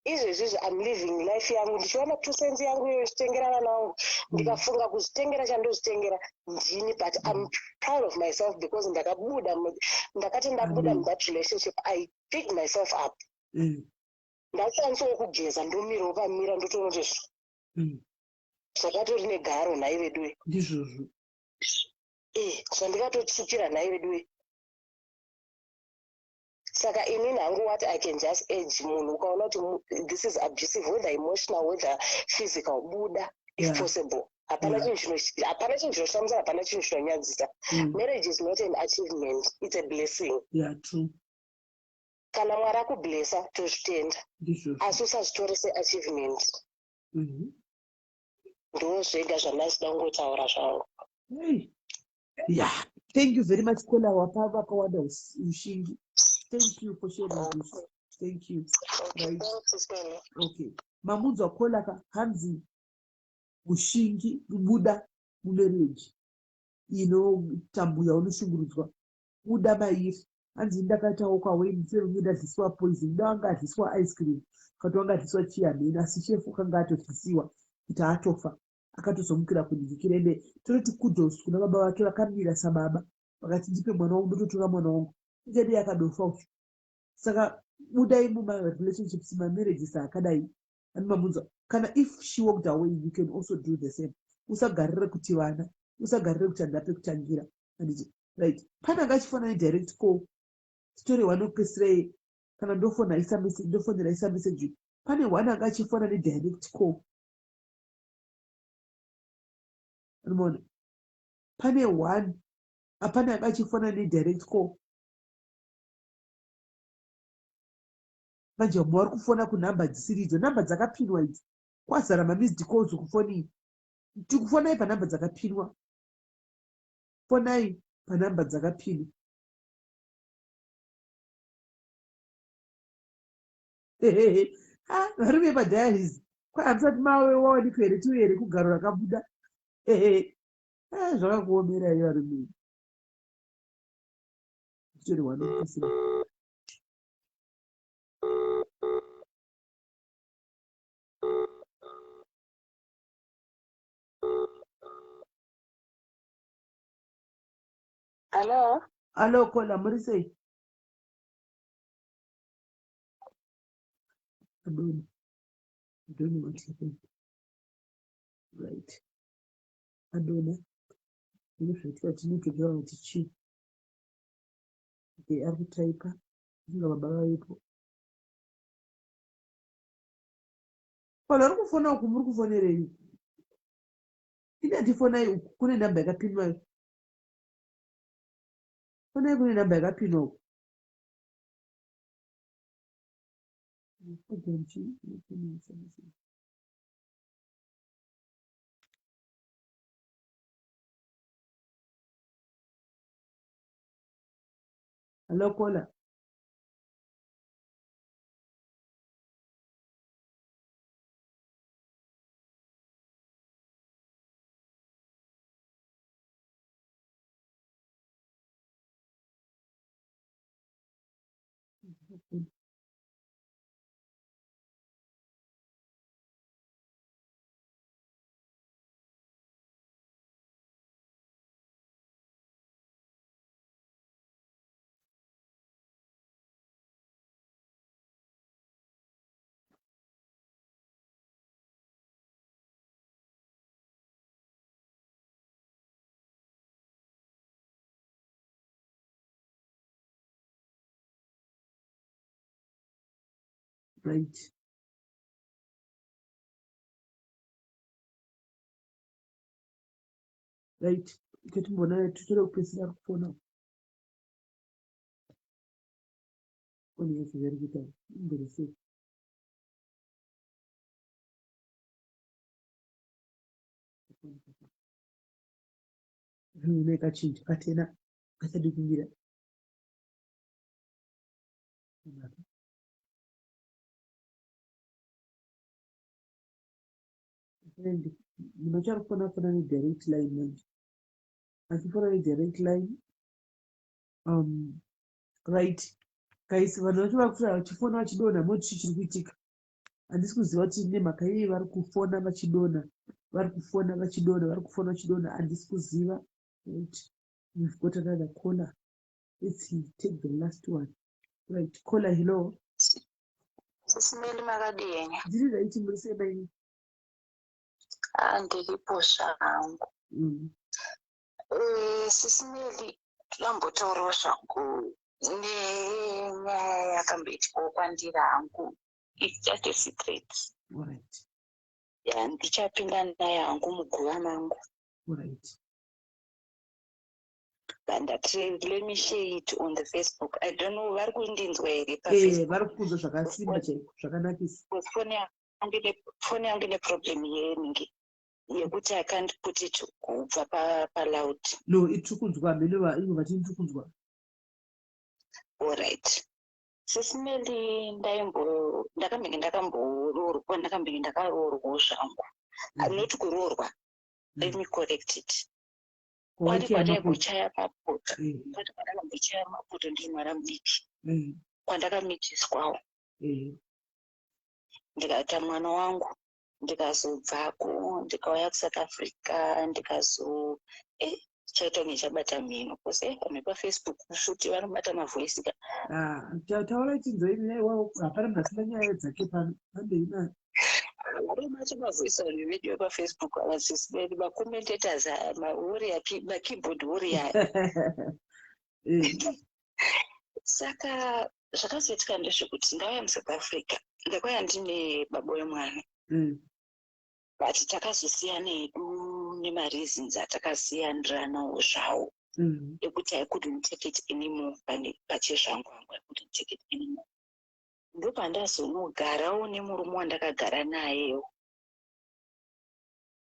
[SPEAKER 9] Izvezvizvi I'm living life yangu, ndichiwana 2 cents yangu iyo, ichitengera vana vangu. Ndikafunga kuzvitengera, chandozvitengera ndini. But I'm proud of myself because ndakabuda ndakati ndabuda muthat relationship, I picked myself up. Ndakwanisawo kugeza, ndomirawo pamira, ndotoona kuti zvakatori negaro nhai veduwe.
[SPEAKER 1] Ndizvozvo.
[SPEAKER 9] Zvandikatotsvukira nhai veduwe. Saka inini hangu, what I can just urge munhu, ukaona kuti this is abusive, whether emotional, whether physical, buda if possible. Hapana hapana chinhu chinoshamisa, hapana chinhu chinonyadzisa. Marriage is not an achievement, it's a blessing.
[SPEAKER 1] Yeah, true.
[SPEAKER 9] Kana Mwari akublessa tozvitenda, asi usazvitore seachievement. Ndo zvega zvandachida kungotaura zvangu.
[SPEAKER 1] Yeah, thank you very much, caller. Wapa vakawanda ushingi. Thank you for sharing this. Thank you.
[SPEAKER 9] Right.
[SPEAKER 1] Okay, mamunzwa caller ka? Hanzi ushingi, buda mumarriage inotambuya, unoshungurudzwa, buda mairi. Hanzi ndakaitawo kwaweni semunge ndadliswa poison, da wanga adliswa ice cream, kati wanga adliswa chiyamheni, asi shefu kanga atodlisiwa kuti atofa, akatozomukira kudikira. Ende tototi kudos kuna baba vake vakamira sababa, vakati ndipe mwana wangu, ndototora mwana wangu, ingadii akadofa ucho. Saka budai mumarelationships, mamarriages akadai. Anomamunzwa kana if she walked away, you can also do the same. Usagarire kuti vana, usagarire kuti handape kutangira, handiti? Right, pane anga achifona nedirect call. Titori one wekupedzisira. Kana ndofona isa message, ndofonera isa message. Pane one anga achifona nedirect call. Unoona, pane one, hapana anga achifona nedirect call. Manje vamwe vari kufona kunhamba dzisiri idzo, nhamba dzakapinwa idzi. Kwazara mamissed calls kufoni iyi. Tikufonai panhamba dzakapinwa, fonai panhamba dzakapinwa. Ha, varume padiaries kwa hamusati mawe wawanikwa here? Tiuye here kugaro rakabuda? Zvakakuomerai varume. Titori one.
[SPEAKER 7] Hello.
[SPEAKER 1] Hello, caller, muri sei? I don't know what happened. Right. Adona. Ndozvaitika tinotogara kuti chii. Okay, ari kutaipa. Inga baba vavepo. Vanhu vari kufona uku, muri kufonerei? Inati fonai uku kune namba yakapinwa. Fonai kune namba yakapinwa uku. Program chii? Hello, caller. Right. Totimbona titore kupedzisira kufona. Foni yacho iri kuita imbori sei? Une kachinhu katena kachadi kumira. Munhu acho ari kufona, fona nedirect line manje, achifona nedirect line. Right guys, vanhu vacho vari kufona, vachifona vachidonha. Moti chii chiri kuitika? Handisi kuziva kuti nemhaka yei vari kufona vachidonha, vari kufona vachidonha, vari kufona vachidonha. Handisi kuziva. Right, we've got another caller. Let's take the last one. Right, caller, hello.
[SPEAKER 7] Sisi Meli, makadii henyu?
[SPEAKER 1] Ndiri right, muri sei maini?
[SPEAKER 7] Ah, ndiripo zvangu. Sisi Meli, ndambotaurawo zvangu nenyaya yakamboitikawo kwandiri hangu. It's just a secret.
[SPEAKER 1] Alright.
[SPEAKER 7] Ya, ndichapinda naye hangu muguva mangu.
[SPEAKER 1] Alright.
[SPEAKER 7] Ndati let me share it on the Facebook. I don't know vari kundinzwa here
[SPEAKER 1] paFacebook. Vari kukunzwa zvakasimba chaiko, zvakanakisa.
[SPEAKER 7] Because foni yangu ine problem yeningi yekuti I can't put it kubva paloud.
[SPEAKER 1] No, itiri kunzwa mhene, ivo vatini tiri kunzwa.
[SPEAKER 7] Allright, Sis Melly, ndaimbo ndakambenge ndakamboroorwa, ndakambenge ndakaroorwawo zvangu. Not kuroorwa, let me correct it. Kwati kwataimbochaya mapoto, kwati kwandakambochaya mapoto ndiri mwana mudiki, kwandakamitiswawo, ndikaita mwana wangu, ndikazobvako, ndikauya kuSouth Africa, ndikazo chaita kunge chabata mhino kose. Vanhu vepaFacebook futi vanobata mavoice ka.
[SPEAKER 1] Ah, taura chinzwa ini, hapana munhu asina nyaya dzake pano, pamberi nayo.
[SPEAKER 7] Vanobata mavoice vanhu vedu vepaFacebook ava, Sis vedu, macommentators, mawarrior, makeyboard warrior. Saka zvakazoitika ndezvekuti ndauya muSouth Africa, ndakauya ndine baba wemwana, but takazosiyana hedu nemareasons atakasiyaniranawo zvawo ekuti I couldn't take it anymore. Pane pachezvangu hangu, I couldn't take it anymore. Ndopandazonogarawo nemurume wandakagara nayewo.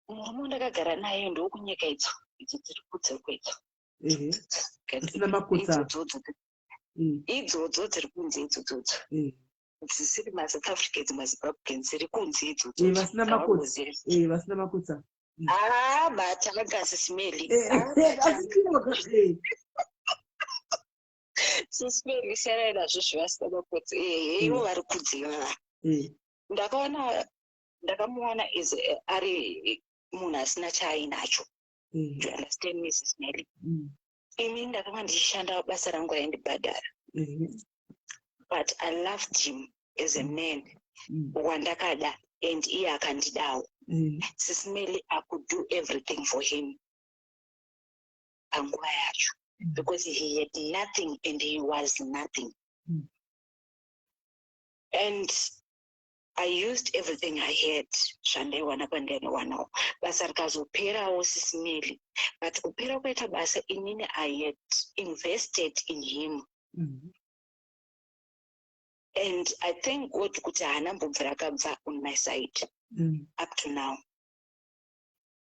[SPEAKER 7] Murume wandakagara naye ndokunyika idzo idzo dziri kunze kwedzo.
[SPEAKER 1] Asina makotsa.
[SPEAKER 7] Idzodzo idzodzo dziri kunze idzodzodzo, dzisiri maSouth Africans, maZimbabweans, dziri kunze idzodzo.
[SPEAKER 1] Vasina makotsa, vasina makotsa.
[SPEAKER 7] Ah, batanga, Sis Melly.
[SPEAKER 1] Asi.
[SPEAKER 7] Sis Melly, siyanai nazvo zvevasina makotsi. Ehe, ivo vari kunze ivava. Ndakaona, ndakamuwana as ari munhu asina chaainacho. Do you understand me, Sis Melly? Ini ndakanga ndichishanda basa rangu raindibhadhara, but I loved him as a man wandakada and iye akandidawo. Sis Melly, I could do everything for him panguva yacho because he had nothing and he was nothing. And I used everything I had, zvandaiwana pandainowanawo. Basa rikazoperawo, Sis Melly, but kupera kwaita basa, inini I had invested in him and I thank God kuti haana mbobvira akabva on my side. Up to now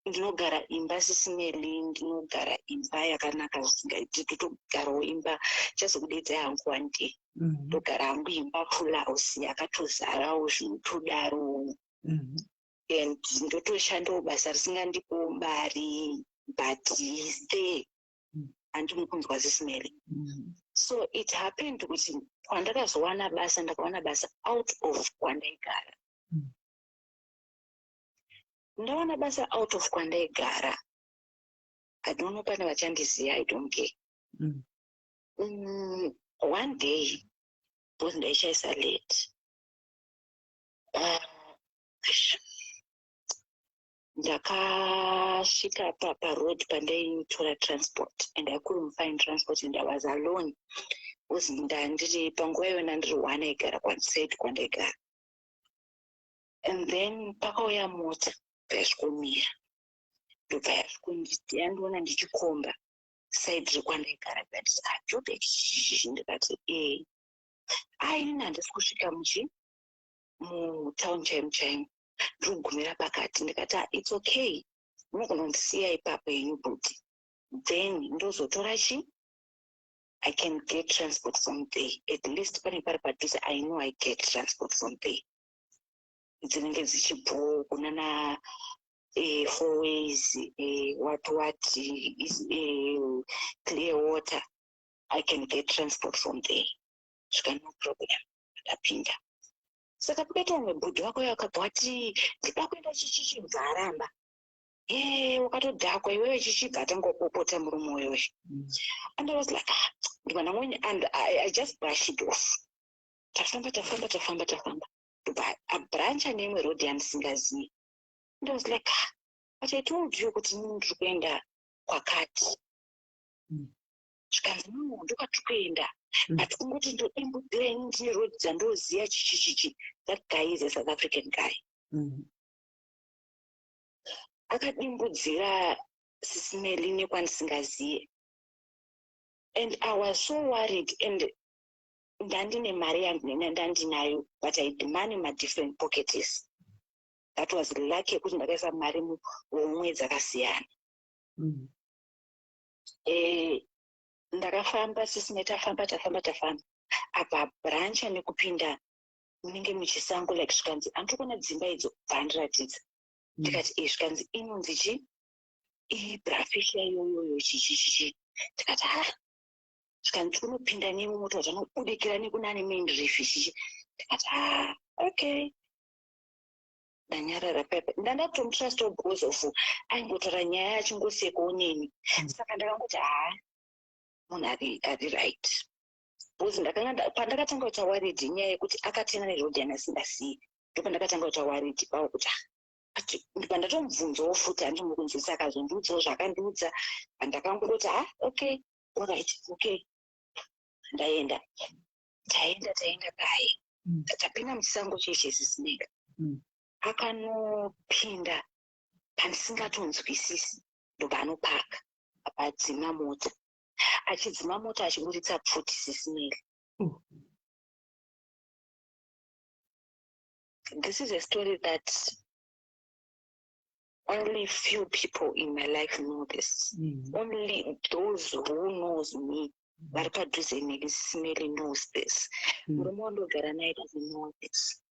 [SPEAKER 7] ndinogara imba, Sis Melly, ndinogara imba yakanaka zvisingaiti. Totogarawo imba, chazokudedzai hangu one day. Ndogara hangu imba, full house yakatozarawo zvinotodaro, and ndotoshandawo basa risingandipowo mari, but he's there. Handiri kunzwa, Sis Melly? So it happened kuti kwandakazowana basa, ndakawana basa out of kwandaigara. Ndawana basa out of kwandaigara, I don't know pane vachandiziva, I don't care. One day, because ndaichaisa late, ndakasvika paroad pandaitora transport and I couldn't find transport and I was alone because ndandiri panguva iyona ndiri one aigara kwaside kwandaigara. And then pakauya mota yasvikomira, ndobva yasvikondiona ndichikomba side rekwandaigara. Ndikati, "Ah, Joburg chichichi." Ndikati, "E aini handisi kusvika muchi mutown chaimo chaimo, ndiri kugumira pakati." Ndikati, "Ah, it's okay, munogona kundisiya ipapo yenyu bhuti, then ndozotora chi I can get transport from there. At least pane pari padhuze, I know I get transport from there." Dzinenge dzichibvawo kunana Fourways, what what is Clear Water. I can get transport from there. Zvika, "No problem." Ndapinda. Saka pakaita umwe bhudhi wako akabva wati, "Ndida kuenda chichichi." Bva aramba. "E, wakatodhakwa iwewe chichibva." Atangopopota murume uyoyo. And I was like, "Ah, ndibva mwenye." And I just brush it off. Tafamba, tafamba, tafamba, tafamba, ndobva abrancha neimwe road yandisingazivi. And I was like, "Ah, but I told you kuti inini ndiri kuenda kwakati." Zvikanzi, "No, ndokwatiri kuenda, but kungoti ndodimbudzira, ini ndine road dzandoziva chichichichi." That guy is a South African guy. Akadimbudzira, Sis Melly, nekwandisingaziye. And I was so worried, and ndandine mari yandinayo, but I had money madifferent pockets. That was lucky yekuti ndakaisa mari muhomwe dzakasiyana. Ndakafamba sisine, tafamba, tafamba, tafamba, apa brancha nekupinda munenge muchisango, like zvikanzi, "Andiri kuona dzimba idzo," bvandiratidza. Ndikati, "E," zvikanzi, "Inonzi chi ibrafisha iyoyoyo chichichichi." Ndikati, "Ha." Zvikanzi, "Unopinda nemumota, zvanobudikira nekunane main reef chichi." Ndikati, "Ha, okay." Ndanyarara pepe, ndandakutomutrustawo because of aingotaura nyaya achingosekawo neni. Saka ndakangoti, "Ha, munhu ari right," because ndakanga pandakatanga kuita worried inyaya yekuti akatena neroad yandasingasiyi. Ndopandakatanga kuita worried pawo kuti pandatomubvunzawo futi, handimukunzwisa, akazondiudzawo zvaakandiudza. Pandakangoti, "Ha, okay, alright, okay." Ndaenda, taenda, taenda paye. Tapinda muchisango chechesisineka. Akanopinda pandisingatonzwisisi, ndopaanopaka, apadzima mota, achidzima mota achiburitsa pfuti, sisimeli. This is a story that only few people in my life know this. Only those who knows me, vari padhuze neni, sisimeli, knows this. Murume wandogara naye doesn't know this.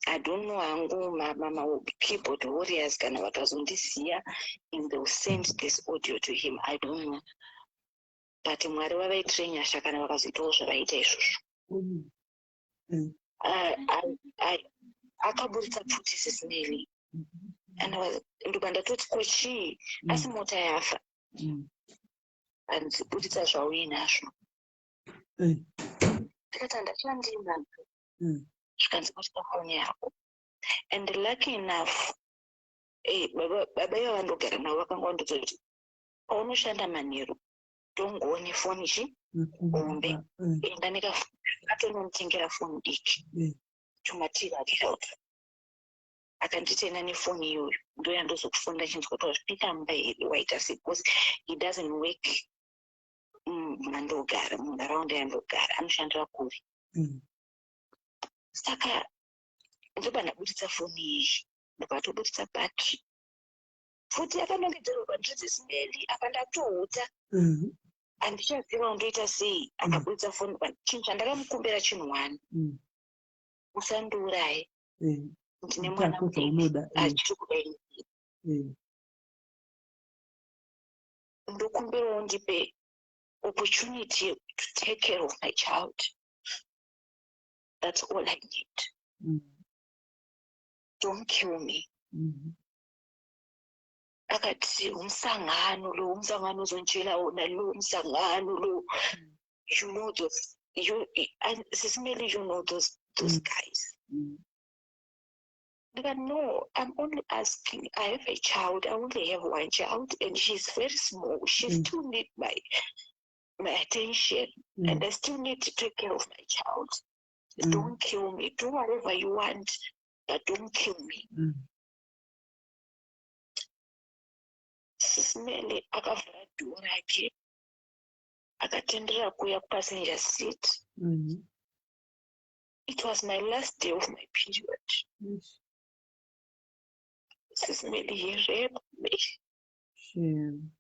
[SPEAKER 7] I don't know hangu ma keyboard warriors kana vakazondiziya and they'll send this audio to him, I don't know, but Mwari vavaitire nyasha kana vakazoitawo zvavaita izvozvo. Akaburitsa pfuti, sisimeli, and ndobva ndatoti, "Ko chii?" Asi mota yafa. Hanzi, "Buritsa zvauinazvo." Ndikati, "Handachandinazvo." Zvikanzi, "Buritsa foni yako." And lucky enough, baba iva vandogara navo vakanga vandoudza kuti paunoshanda manheru tongoone foni chi hombe. Enda nekatononotengera foni diki. Tumatira atishauta akanditi, "Enda nefoni iyoyo, ndo yandozokufonera chinzwa kuti wazvipika mumba here, waita sei," because he doesn't work mandogara, munharaunda yandogara, anoshandira kure. Saka ndobva ndabuditsa foni iyi, ndobva toburitsa battery, futi yakanongedzerwa pandiri, sisimeli. Apa ndatohuta. Handichaziva ndoita sei. Akabuditsa foni, chinhu chandakamukumbira chinhu one. "Usandiuraye. Ndine mwana
[SPEAKER 1] Chako
[SPEAKER 7] mudiki
[SPEAKER 1] chaunoda.
[SPEAKER 7] Achiri kudai. Ndokumbirawo ndipe opportunity to take care of my child. That's all I need. Don't kill me." Akati, "Umsangano lo, umsangano ozontshela wona lo, umsangano lo. You know those, you and sisimeli, you know those guys." Ndikati, "No, I'm only asking. I have a child. I only have one child and she's very small. She still need my attention and I still need to take care of my child. Don't kill me. Do whatever you want, but don't kill me." Sisimeli, akavhura door rake, akatendera kuuya kupassenger seat. It was my last day of my period. Sisimeli, he raped me.
[SPEAKER 1] Shame.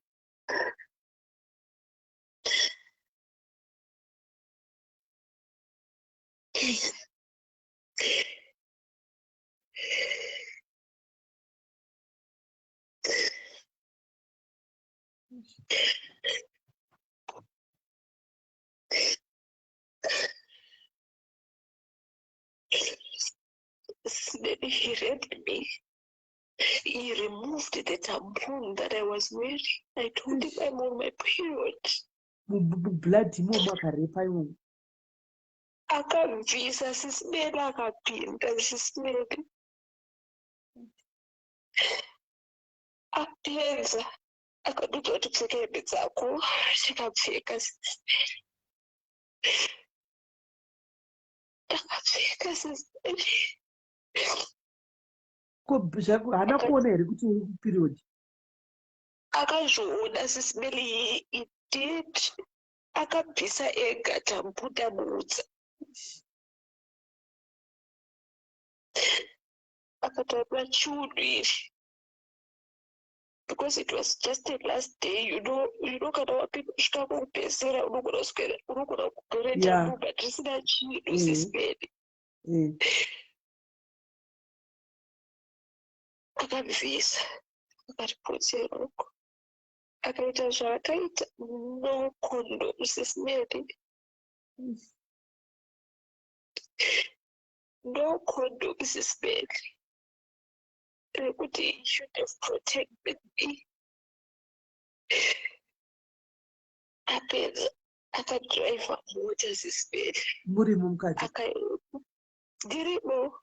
[SPEAKER 7] Sisimeli, he raped me. He removed the tampon that I was wearing. I told him I'm on my period.
[SPEAKER 1] Mublood imomo akarepa imomo.
[SPEAKER 7] Akabvisa, sisimeli, akapinda, sisimeli. Apedza akadudza kuti, "Pfeka hembe dzako." Ndikapfeka, sisimeli, ndakapfeka, sisimeli.
[SPEAKER 1] Ko haana kuona here kuti uri kuperiod?
[SPEAKER 7] Akazviona, Sis Melly. He did. Akabvisa ega, tambuda muudza. Akataura chiunhu iri because it was just the last day, you know kana wapinda kusvika kwekupedzisira, unogona kuswera, unogona kugoreta mumba tisina chinhu, Sis Melly. Akabvisa, akatiputse roko, akaita zvaakaita. No condom, Sis Melly, no condom, Sis Melly, rekuti he should have protected me. Apedza, akadhiraivha mota, Sis Melly.
[SPEAKER 1] Murimo mukati?
[SPEAKER 7] Ndirimo.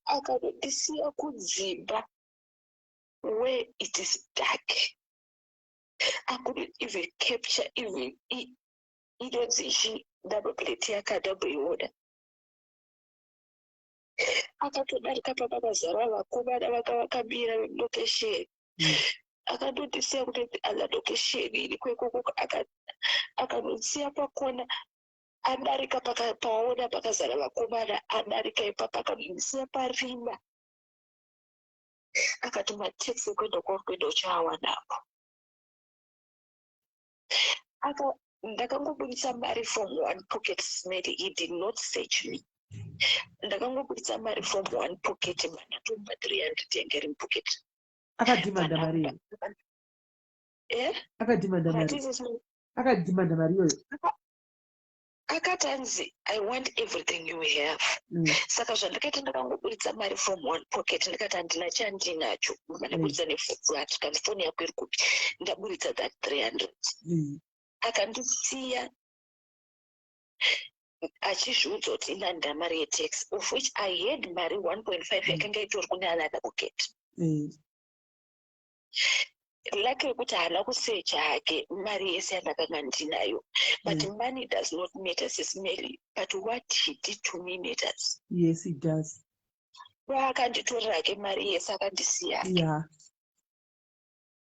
[SPEAKER 7] Akandisiya kudzimba where it is dark. I couldn't even capture even inonzi chi number plate yakadamboiona. Akatodarika papakazara vakomana vanga vakamira vemulocation. Akandondisiya kune other location iri kwekoko. Akandosiya pakona, adarika paona pakazara vakomana, adarika ipapo, akandondisiya parima. Akati mateksi ekuenda kwauri kuenda uchaawanapo. Ndakangobudisa mari from one pocket, Mary. He did not search me. Ndakangobudisa mari from one pocket, mandatomba 300 yange iri mupocket.
[SPEAKER 1] Akadhimanda mari iyo?
[SPEAKER 7] Eh?
[SPEAKER 1] Akadhimanda mari?
[SPEAKER 7] Hatisi.
[SPEAKER 1] Akadhimanda mari iyoyo?
[SPEAKER 7] Akati anzi, "I want everything you have." Saka zvandakaita, ndakangobudisa mari from one pocket. Ndikati handina chandinacho. Ndabudisa neflat. Kanzi, "Foni yako iri kupi?" Ndaburitsa that 300. Akandisiya achizviudza kuti inanda mari yetaxi, of which I had mari 1.5 yakanga itori kune another pocket. Lucky yekuti haana kusecha hake mari yese yandakanga ndinayo, but money does not matter, Sis Melly, but what he did to me matters.
[SPEAKER 1] Yes, it does.
[SPEAKER 7] Waakanditorera hake mari yese, akandisiya hake.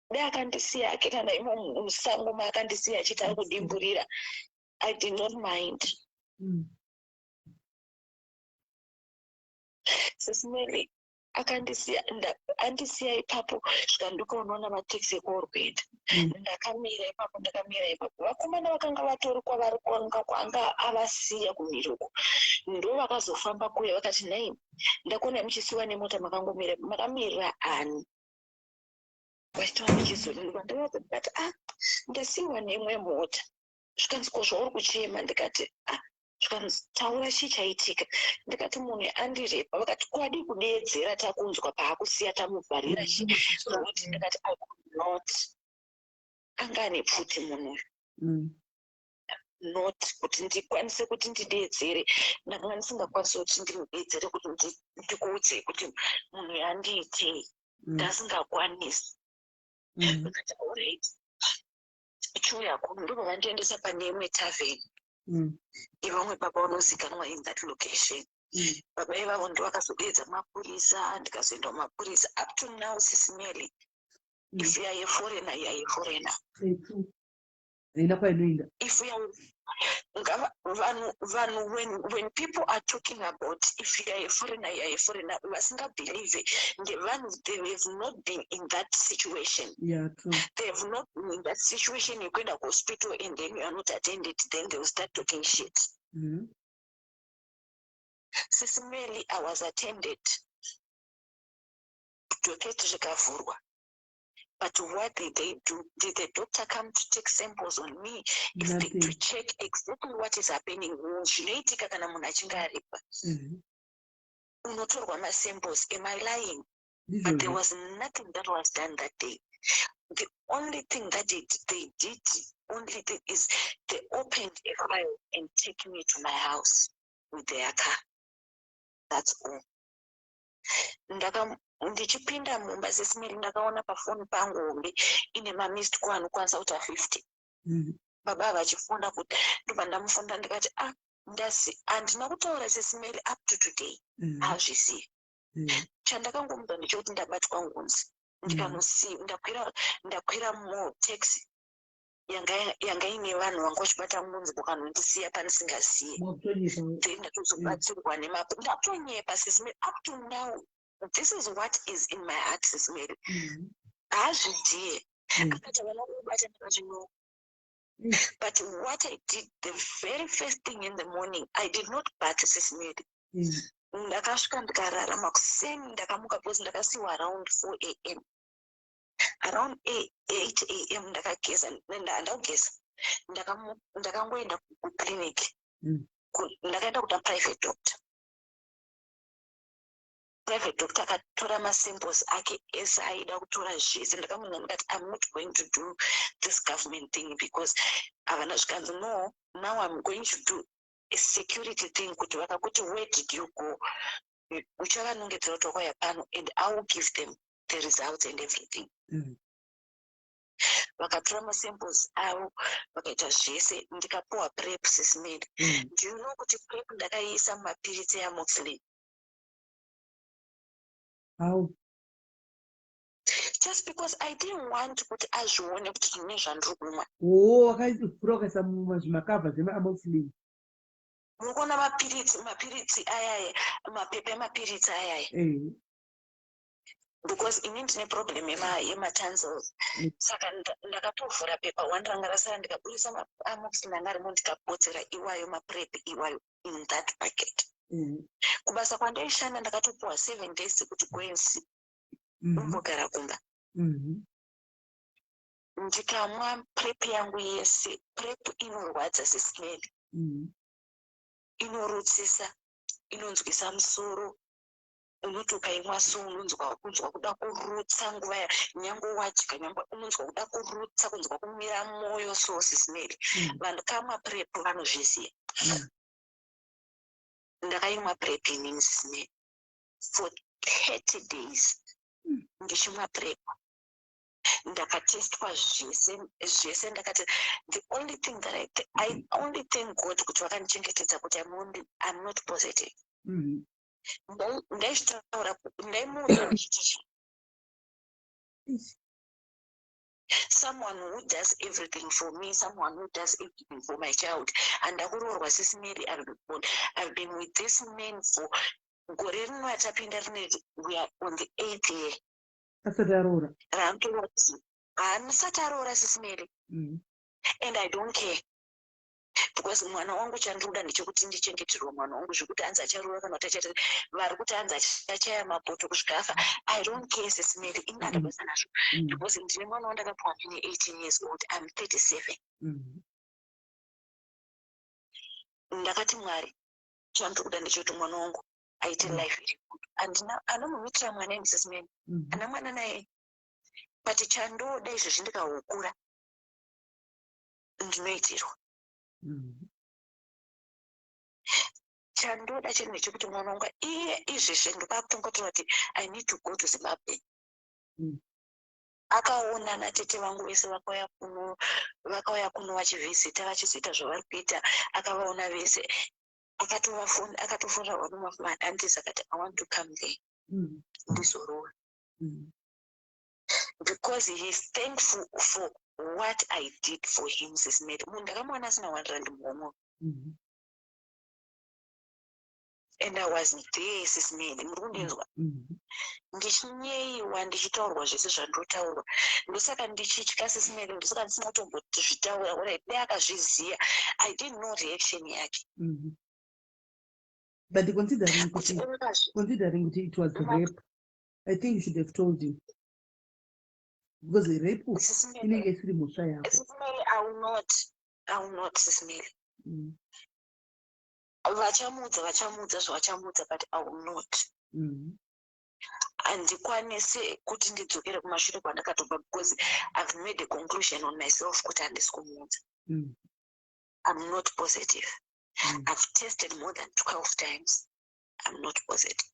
[SPEAKER 7] Dai akandisiya hake kana imo musango maakandisiya achiti ari kudimburira, I did not mind. Sis Melly, akandisiya, andisiya ipapo, svika unoona mateksi ekwauri kuenda. Ndakamira ipapo, ndakamira ipapo. Vakomana vakanga vatori kwavari, kwanga kwanga avasiya kumhiri uko, ndo vakazofamba kuya. Vakati, "Nai, ndakuona muchisiwa nemota, makangomira, makamirira ani?" Vachitaura vachizondirwa. Ndavabva ndikati, "Ah, ndasiyiwa neimwe mota." Zvikanzi, "Ko zvauri kuchema?" Ndikati, "Ah." Zvikanzi, "Taura, chii chaitika?" Ndikati, "Munhu andirepa." Vakati, "Kwadi kudeedzera takunzwa paakusiya, tamuvharira chi road." Ndikati, "I could not. Anga ane pfuti munhu uyu." Not kuti ndikwanise kuti ndideedzere, ndanga ndisingakwanisi kuti ndimudeedzere kuti ndikuudze kuti munhu yandiitei. Ndasingakwanisi. Ndikati, "Alright, chiuya kuno." Ndobva vandiendesa pane imwe tavern ivamwe baba vanozikanwa in that location. Baba ivavo ndo vakazodeedza mapurisa, ndikazoenda kumapurisa. Up to now, Sis Melly, if you are a foreigner, you are a foreigner.
[SPEAKER 1] Eh, true. Haina kwainoenda.
[SPEAKER 7] If you are vanhu when people are talking about if you are a foreigner, you are a foreigner, vasingabelieve ngevanhu they have not been in that situation.
[SPEAKER 1] Yeah, true.
[SPEAKER 7] They have not been in that situation yekuenda kuhospital and then you are not attended, then they will start talking shit. Sis Melly, I was attended, docket rikavhurwa, but what did they do? Did the doctor come to take samples on me if they, to
[SPEAKER 1] Nothing.
[SPEAKER 7] check exactly what is happening? Zvinoitika kana munhu achinge arepa, unotorwa masamples. Am I lying? But there
[SPEAKER 1] Ndizvozvo.
[SPEAKER 7] Was nothing that was done that day. The only thing that they did, only thing is they opened a file and take me to my house with their car. That's all. Ndichipinda mumba, Sis Melly, ndakaona pafoni pangu hombe ine mamissed call anokwanisa kuita 50. Baba vachifona kuti, ndobva ndamufona, ndikati, "Ah, ndasi." Handina kutaura, Sis Melly, up to today hazvizivi. Chandakangomuda ndechekuti ndabatwa ngunzi.
[SPEAKER 8] Ndikanosi ndakwira mutaxi yanga ine vanhu vanga vachibata ngunzi, vakanondisiya pandisingaziye.
[SPEAKER 1] Wakutonyepa.
[SPEAKER 8] Then ndatozobatsirwa nemapo. Ndatonyepa, Sis Mary. Up to now, this is what is in my heart, Sis Mary. Haazvidiye. Akati havana kubata ndakazvino. But what I did, the very first thing in the morning, I did not bath, Sis Mary. Ndakasvika ndikarara. Makuseni ndakamuka, because ndakasiwa around 4 a.m. Around 8 a.m. ndakageza, handakugeza, ndakangoenda kuclinic. Ndakaenda kuda private doctor. Private doctor akatora masamples ake ese aida kutora zvese. Ndakamunza ndikati, "I'm not going to do this government thing because havana." Zvikanzi, "No, now I'm going to do a security thing, kuti vakakuti, 'Where did you go?' uchavanongedzera kuti wakauya pano, and I will give them the results and everything." Vakatora masamples avo, vakaita zvese, ndikapuwa PrEP, Sis Mary. Do you know kuti PrEP ndakaiisa mumapiritsi eamoxilin?
[SPEAKER 1] How?
[SPEAKER 8] Just because I didn't want kuti azvione kuti ndine zvandiri kumwa.
[SPEAKER 1] Oo, wakaivhura ukaisa muzvimakavha zvemaamoxilin.
[SPEAKER 8] Muri kuona mapiritsi ayaya, mapepa emapiritsi ayaya? Because ini ndine problem yematonsils. Saka ndakatovhura pepa one ranga rasara, ndikabudisa maamoxilin anga arimo, ndikapotsera iwayo maPrEP iwayo in that packet. Kubasa kwandaishanda ndakatopuwa 7 days dzekuti go and see, umbogara kumba. Ndikamwa PrEP yangu yese. PrEP inorwadza, Sis Mary. Inorutsisa, inonzwisa musoro. Unoti ukaimwa so unonzwa kunzwa kuda kurutsa nguva nyange wadya, nyange unonzwa kuda kurutsa, kunzwa kumira mwoyo. So, Sis Mary, vanhu kamwa PrEP vanozviziva. Ndakaimwa PrEP inini, Sis Mary, for 30 days. Ndichimwa PrEP, ndakatestwa zvese zvese. Ndakati the only thing that I only thank God kuti vakandichengetedza kuti I'm not positive. Ndaizvitaura, ndaimuudza ndichiti chi
[SPEAKER 1] Ish.
[SPEAKER 8] Someone who does everything for me, someone who does everything for my child, handakuroorwa, Sis Mary. I've been with this man for gore rino ratapinda rine, we are on the eighth year.
[SPEAKER 1] Asati aroora?
[SPEAKER 8] Raanotorwa, haasati aroora, Sis Mary. And I don't care, because mwana wangu, chandinoda ndechekuti ndichengeterwe mwana wangu. Zvekuti hanzi acharoora kana kuti achaita, vari kuti hanzi achachaya mapoto kusvika afa, I don't care, Sis Mary. Ini handabasa nazvo, because ndine mwana wandakapiwa ndine 18 years old. I'm 37. Ndakati, "Mwari, chandiri kuda ndechekuti mwana wangu aite life iri good." Handina anomumitira mwana ini, Sis Mary. Ana mwana naye, but chandoda izvezvi, ndikahukura ndinoitirwa. Chandoda chinhu ndechekuti mwana wangu iye izvezvi ndopakutongotaura kuti, "I need to go to Zimbabwe." Akaona natete vangu vese vakauya kuno, vakauya kuno vachivhizita, vachizoita zvavari kuita. Akavaona vese, akatofonera one of my aunties, akati, "I want to come there ndizorora," because he is thankful for what I did for him. Sis Mary, munhu ndakamuwana asina R1 muhomwe. And I was there, Sis Mary, muri kundinzwa?
[SPEAKER 1] Mhm.
[SPEAKER 8] Ndichinyeyiwa, ndichitaurwa zvese zvandotaurwa. Ndosaka ndichitya, Sis Mary. Ndosaka ndisina kutombozvitaura. Alright, dai akazviziva, I didn't know reaction yake.
[SPEAKER 1] But considering
[SPEAKER 8] kuti
[SPEAKER 1] kuti considering kuti it was rape, I think you should have told him, because rape
[SPEAKER 8] Sis Mary,
[SPEAKER 1] inenge isiri mhosva yako.
[SPEAKER 8] Sis Mary, I will not, I will not, Sis Mary. Vachamuudza, vachamuudza zvavachamuudza, but I will not. Handikwanisi kuti ndidzokere kumashure kwandakatobva, because I've made a conclusion on myself kuti handisi kumuudza. I'm not positive. I've tested more than 12 times. I'm not positive.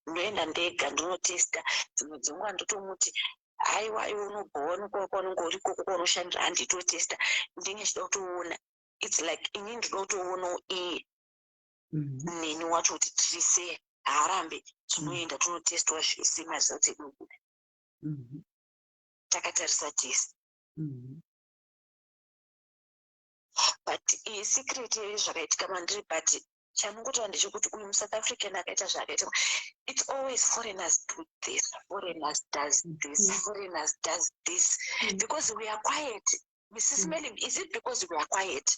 [SPEAKER 8] Ndoenda ndega ndinotesta. Dzimwe dzenguva ndotomuti, "Haiwa, iwe unobhowa kwaunenge uri ikoko kwaunoshandira, handitotesta." Ndinge chida kutoona, it's like ini ndinoda kutoonawo iye neni wacho kuti tiri sei.
[SPEAKER 7] Haarambe, tinoenda tonotestwa zvese, maresults edu obuda. Takatarisa tese. But iyi secret zvakaitika mandiri, but chanongotaura ndechekuti uyu muSouth African akaita zvaakaita. It's always foreigners do this, foreigners does this, foreigners does this, because we are quiet, Mrs. Melly. Is it because we are quiet?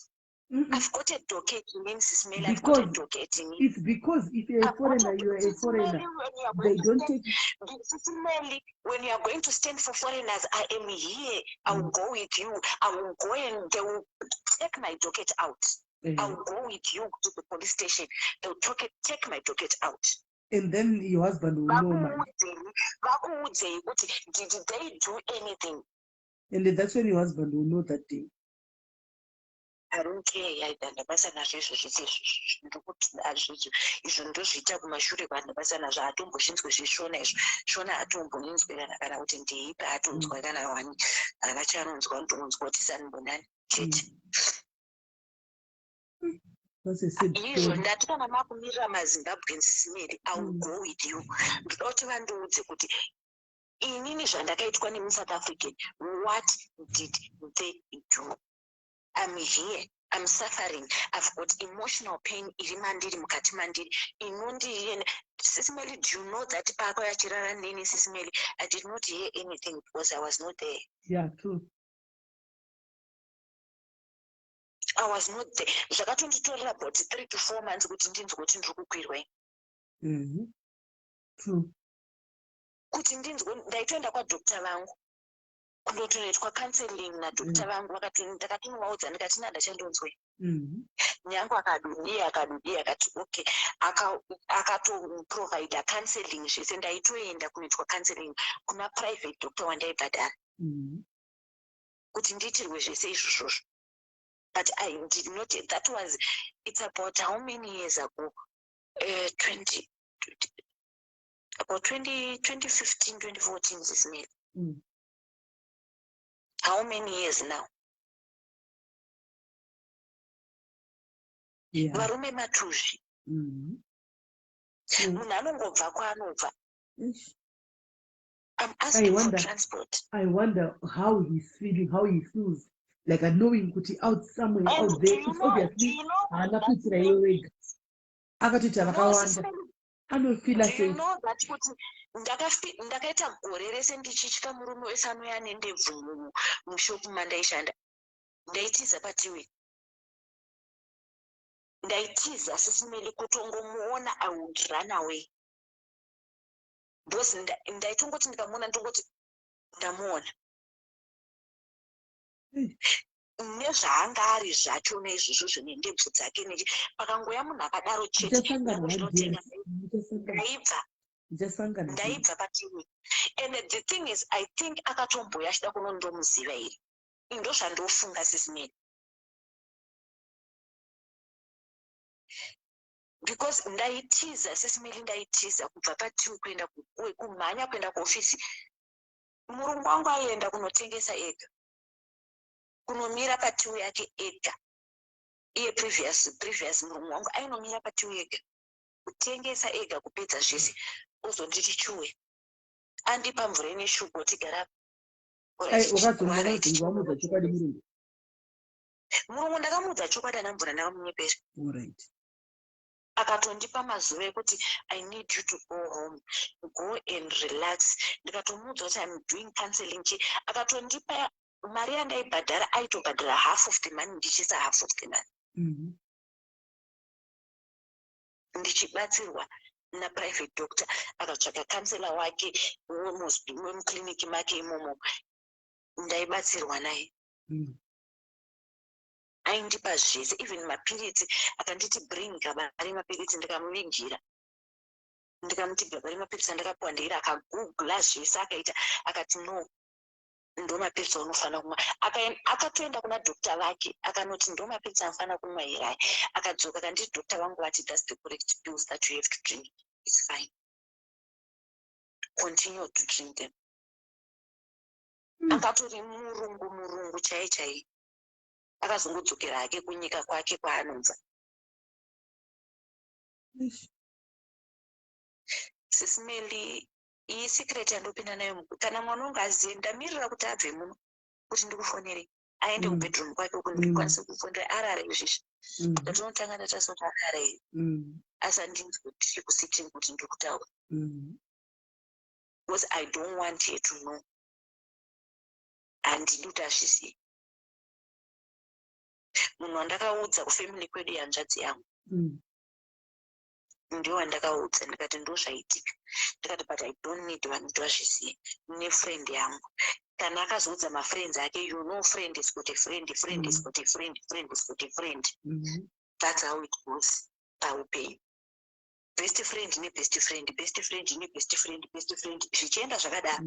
[SPEAKER 7] I've got a docket in Mrs. Melly. I've got a docket in.
[SPEAKER 1] It's because if you're a foreigner, you're a foreigner. They don't take.
[SPEAKER 7] Mrs. Melly, when you are going to stand for foreigners, I am here. I will go with you. I will go and they will take my docket out. I will go with you to the police station. They will take my docket out.
[SPEAKER 1] And then your husband will know, man.
[SPEAKER 7] Vakuudzei kuti did they do anything?
[SPEAKER 1] And that's when your husband will know that day.
[SPEAKER 7] I don't care either. Ndabasa nazvo izvozvo sezvo ndokuti azvizvo izvo ndozviita kumashure kwandabasa nazvo. Hatombozvinzwe zveshona izvo, shona hatombonzwe kana kuti ndeipi, hatonzwa kana wani, haana chaanonzwa, ndonzwa kuti sanibonani chete. Izvo ndati kana makumirira maZimbabweans, Simeri, I will go with you. Ndoda kuti vandiudze kuti inini zvandakaitwa nemuSouth African, what did they do? I'm here, I'm suffering. I've got emotional pain iri mandiri, mukati mandiri inondiene. Sisimeli, do you know that pako yachirara neni, Sisimeli, I did not hear anything because I was not there?
[SPEAKER 1] Yeah, true.
[SPEAKER 7] I was not there. Zvakatonditorera about 3 to 4 months kuti ndinzwe kuti ndiri kukwirwa.
[SPEAKER 1] True.
[SPEAKER 7] Kuti ndinzwe, ndaitoenda kwadoctor vangu kundotonoitwa counseling nadoctor vangu. Ndakatonovaudza ndikati nandachandonzwe. Nyange akadudi akadudi akati okay, akatoprovida counseling zvese. Ndaitoenda kunoitwa counseling kuna private doctor wandaibhadhara kuti ndiitirwe zvese izvozvozvo, but I did not. That was, it's about how many years ago? 20, about 20, 2015, 2014, Sisimeli. How many years now? Varume matuzvi. Munhu anongobva kwaanobva. I'm asking
[SPEAKER 1] I wonder,
[SPEAKER 7] for transport.
[SPEAKER 1] I wonder how he's feeling, how he feels like knowing kuti out somewhere
[SPEAKER 7] And
[SPEAKER 1] out there,
[SPEAKER 7] do you
[SPEAKER 1] it's
[SPEAKER 7] know,
[SPEAKER 1] obviously
[SPEAKER 7] do you know
[SPEAKER 1] haana kuitira iwe wega, akatoita vakawanda. Anofeela
[SPEAKER 7] Do you
[SPEAKER 1] sei?
[SPEAKER 7] know that kuti ndakaita gore rese ndichitya murume wese anouya nendebvu mushopu mandaishanda? Ndaitiza patiwe, ndaitiza, Sisimeli. Kutongomuona, I would run away because ndaitongoti ndikamuona, ndongoti ndamuona nezvaanga ari zvacho neizvozvo zvinendebvu dzake nechi. Pakangoya munhu akadaro chete,
[SPEAKER 1] Muchasangana one day.
[SPEAKER 7] ndakuzvinotenga.
[SPEAKER 1] Muchasangana.
[SPEAKER 7] Ndaibva.
[SPEAKER 1] Muchasangana.
[SPEAKER 7] Ndaibva patiwe. And the thing is, I think akatomboya achida kunondomuziva here, ndozvandofunga, Sisimeni, because ndaitiza, Sisimeli. Ndaitiza kubva patiwe kuenda kumhanya kuenda kuofisi. Murungu wangu aienda kunotengesa ega, kunomira patiwe yake ega iye. Previous murungu wangu ainomira patiwe ega, kutengesa ega, kupedza zvese, ozonditi chiuya, andipa mvura ine shuga, tigara.
[SPEAKER 1] Ai, wakazonga wamuudza chokwadi murungu?
[SPEAKER 7] Murungu ndakamuudza chokwadi, ana mvura ndakamunyepera. Akatondipa mazuva ekuti I need you to go home, go and relax. Ndikatomuudza kuti I'm doing counseling chi, akatondipa mari yandaibhadhara, aitobhadhara half of the money, ndichiisa half of the money. Ndichibatsirwa naprivate doctor, akatsvaka counsellor wake wemuclinic make imomo, ndaibatsirwa naye. Aindipa zvese, even mapiritsi. Akanditi bring gaba remapiritsi, ndikamuvigira, ndikamuti gaba remapiritsi andakapiwa ndeiri. Akagoogla zvese, akaita, akati no, ndo mapiritsi aunofanira kumwa. Akatoenda kuna doctor vake, akanoti ndo mapiritsi anofanira kumwa here aya? Akadzoka akanditi doctor vangu vati that's the correct pills that you have to drink. It's fine, continue to drink them. Akatori murungu, murungu chai chai. Akazongodzokera hake kunyika kwake kwaanobva.
[SPEAKER 1] Eish.
[SPEAKER 7] Sis Melly, iyi secret yandopinda nayo, kana mwana wangu azive, ndamirira kuti abve muno kuti ndikufonere, aende kubedroom kwake uko, ndikwanise kufonera arare izvizvi. Ndatinotanga ndatarisa kuti arare, asi handinzwi kuti tiri kusitting, kuti ndiri kutaura, because I don't want her to know. Handidi kuti azvizive. Munhu wandakaudza kufamily kwedu, hanzvadzi yangu, ndiwo wandakaudza. Ndikati, "Ndo zvaitika." Ndikati, "But I don't need vanhu kuti vazvizive." Nefriend yangu, kana akazoudza mafriends ake, friend is got a friend, friend is got a friend, friend is got a friend. That's how it goes paupenyu. Best friend nebest friend, best friend nebest friend, best friend, zvichienda zvakadaro.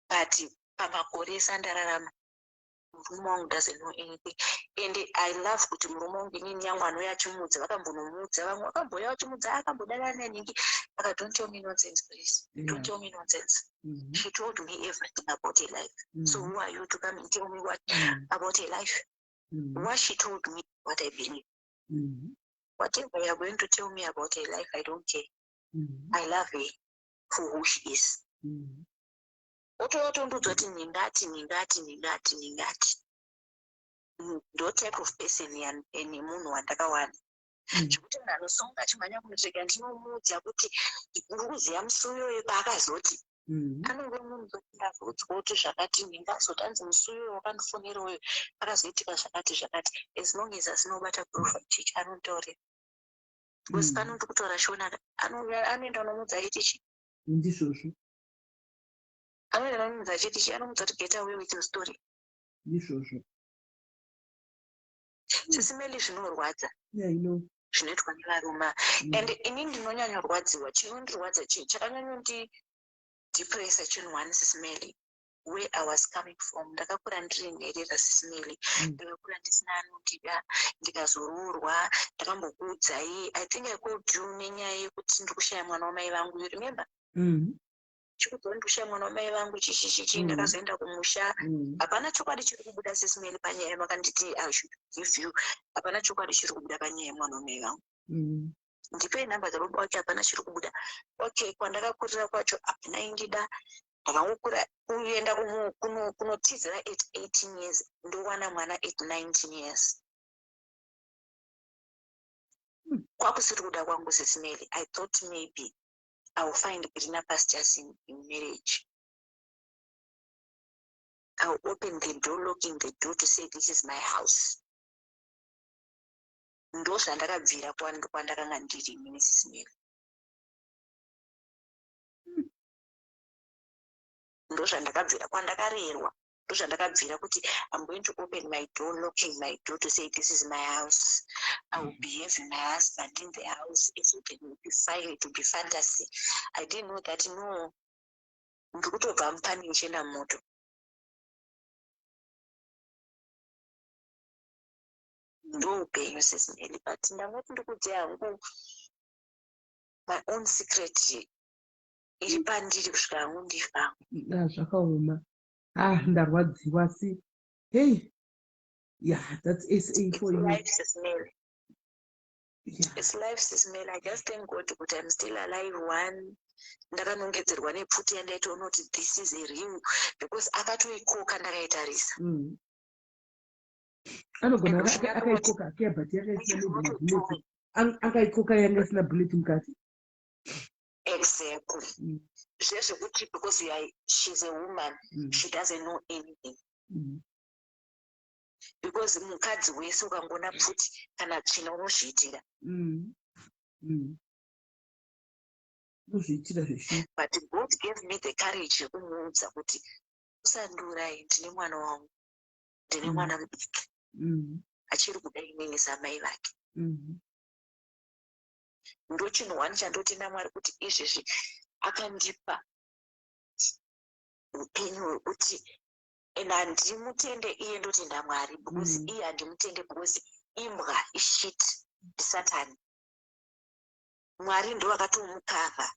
[SPEAKER 7] But pamakore ese andararama, murume wangu doesn't know anything. And I love kuti murume wangu inini yangu anouya achimuudza, vakambonomuudza, vamwe vakamboya vachimuudza, akambodana naningi aka, "Don't tell me nonsense, please. Don't tell me nonsense." She told me everything about her life. So who are you to come and tell me what about her life? What she told me, what I believe. Whatever you are going to tell me about her life, I don't care. I love her for who she is. Otouya tondiudza kuti ndingati, ndingati, ndingati, ndingati. Ndo type of person nemunhu wandakawana, zvekuti munhu anosonga achimhanya kunotsveka, ndinomuudza kuti uri kuziva musi uyoyo paakazoti anenge munhu, ndazoudzwa kuti zvakati, ndingazoti anzi musi uyoyo wakandifonera uyo akazoitika zvakati zvakati. As long as asina kubata proof, chichi anontaurira, because pano ndiri kutaura Shona, anoenda unomuudza achiti chi?
[SPEAKER 1] Ndizvozvo.
[SPEAKER 7] Anoenda unomuudza achiti chi? Anomuudza kuti, "Get away with your story."
[SPEAKER 1] Ndizvozvo.
[SPEAKER 7] Sis Melly, zvinorwadza
[SPEAKER 1] Yeah, I know.
[SPEAKER 7] zvinoitwa nevarume. And ini ndinonyanyorwadziwa, chinondirwadza, chakanyanyondidepressa chinhu one, Sis Melly, where I was coming from. Ndakakura ndiri nherera, Sis Melly. Ndakakura ndisina anondida, ndikazoroorwa. Ndakambokuudzai, I think I called you nenyaya yekuti ndiri kushaya mwana wamai vangu, you remember? Chikudza kuti ndikushaya mwana wamai vangu, chichichichi. Ndakazoenda kumusha. Hapana chokwadi chiri kubuda, Sis Melly, panyaya yamakanditi I should give you. Hapana chokwadi chiri kubuda panyaya yemwana wamai vangu. Ndipei nhamba dzababa wake, hapana chiri kubuda. Okay, kwandakakurira kwacho hapana indida. Ndakangokura kuenda kunotizira at 18 years, ndowana mwana at 19 years. Kwakusiri kuda kwangu, Sis Melly. I thought maybe I will find greener pastures in marriage. I will open the door, locking the door to say, "This is my house." Ndo zvandakabvira kwandakanga ndiri inini, Sis Melly. Ndo zvandakabvira kwandakarerwa, ndo zvandakabvira kuti I'm going to open my door, locking my door to say, "This is my house." I will be having my husband in the house, everything will be fine, it will be fantasy. I didn't know that no, ndiri kutobva mupani ndichienda mumoto. Ndo upenyu, Sis Melly. But ndangoti ndikudze hangu my own secret iri pandiri kusvika hangu ndifa.
[SPEAKER 1] Ah, zvakaoma. Ah, ndarwadziwa, asi hey, yeah, that's SA for you.
[SPEAKER 7] Life, Sis Melly. It's life, Sis Melly. I just thank God kuti I'm still alive. One, ndakanongedzerwa nepfuti yandaitoona kuti this is a real, because akatoikoka ndakaitarisa.
[SPEAKER 1] Anogona akaikoka ake, but yanga isina maybe mabullet. Akaikoka yanga isina bullet mukati.
[SPEAKER 7] Exactly. Zvezvekuti because you are, she's a woman, she doesn't know anything, because mukadzi wese ukangoona pfuti kana tsvina, unozviitira.
[SPEAKER 1] Unozviitira zveshuwa.
[SPEAKER 7] But God gave me the courage yekumuudza kuti, "Usandiurayi, ndine mwana wangu, ndine mwana mudiki achiri kuda inini samai vake." Ndo chinhu one chandotenda Mwari kuti izvezvi akandipa upenyu hwekuti, and handimutende iye, ndotenda Mwari, because iye handimutende because imbwa, ishit, ndisatani. Mwari ndo akatomukavha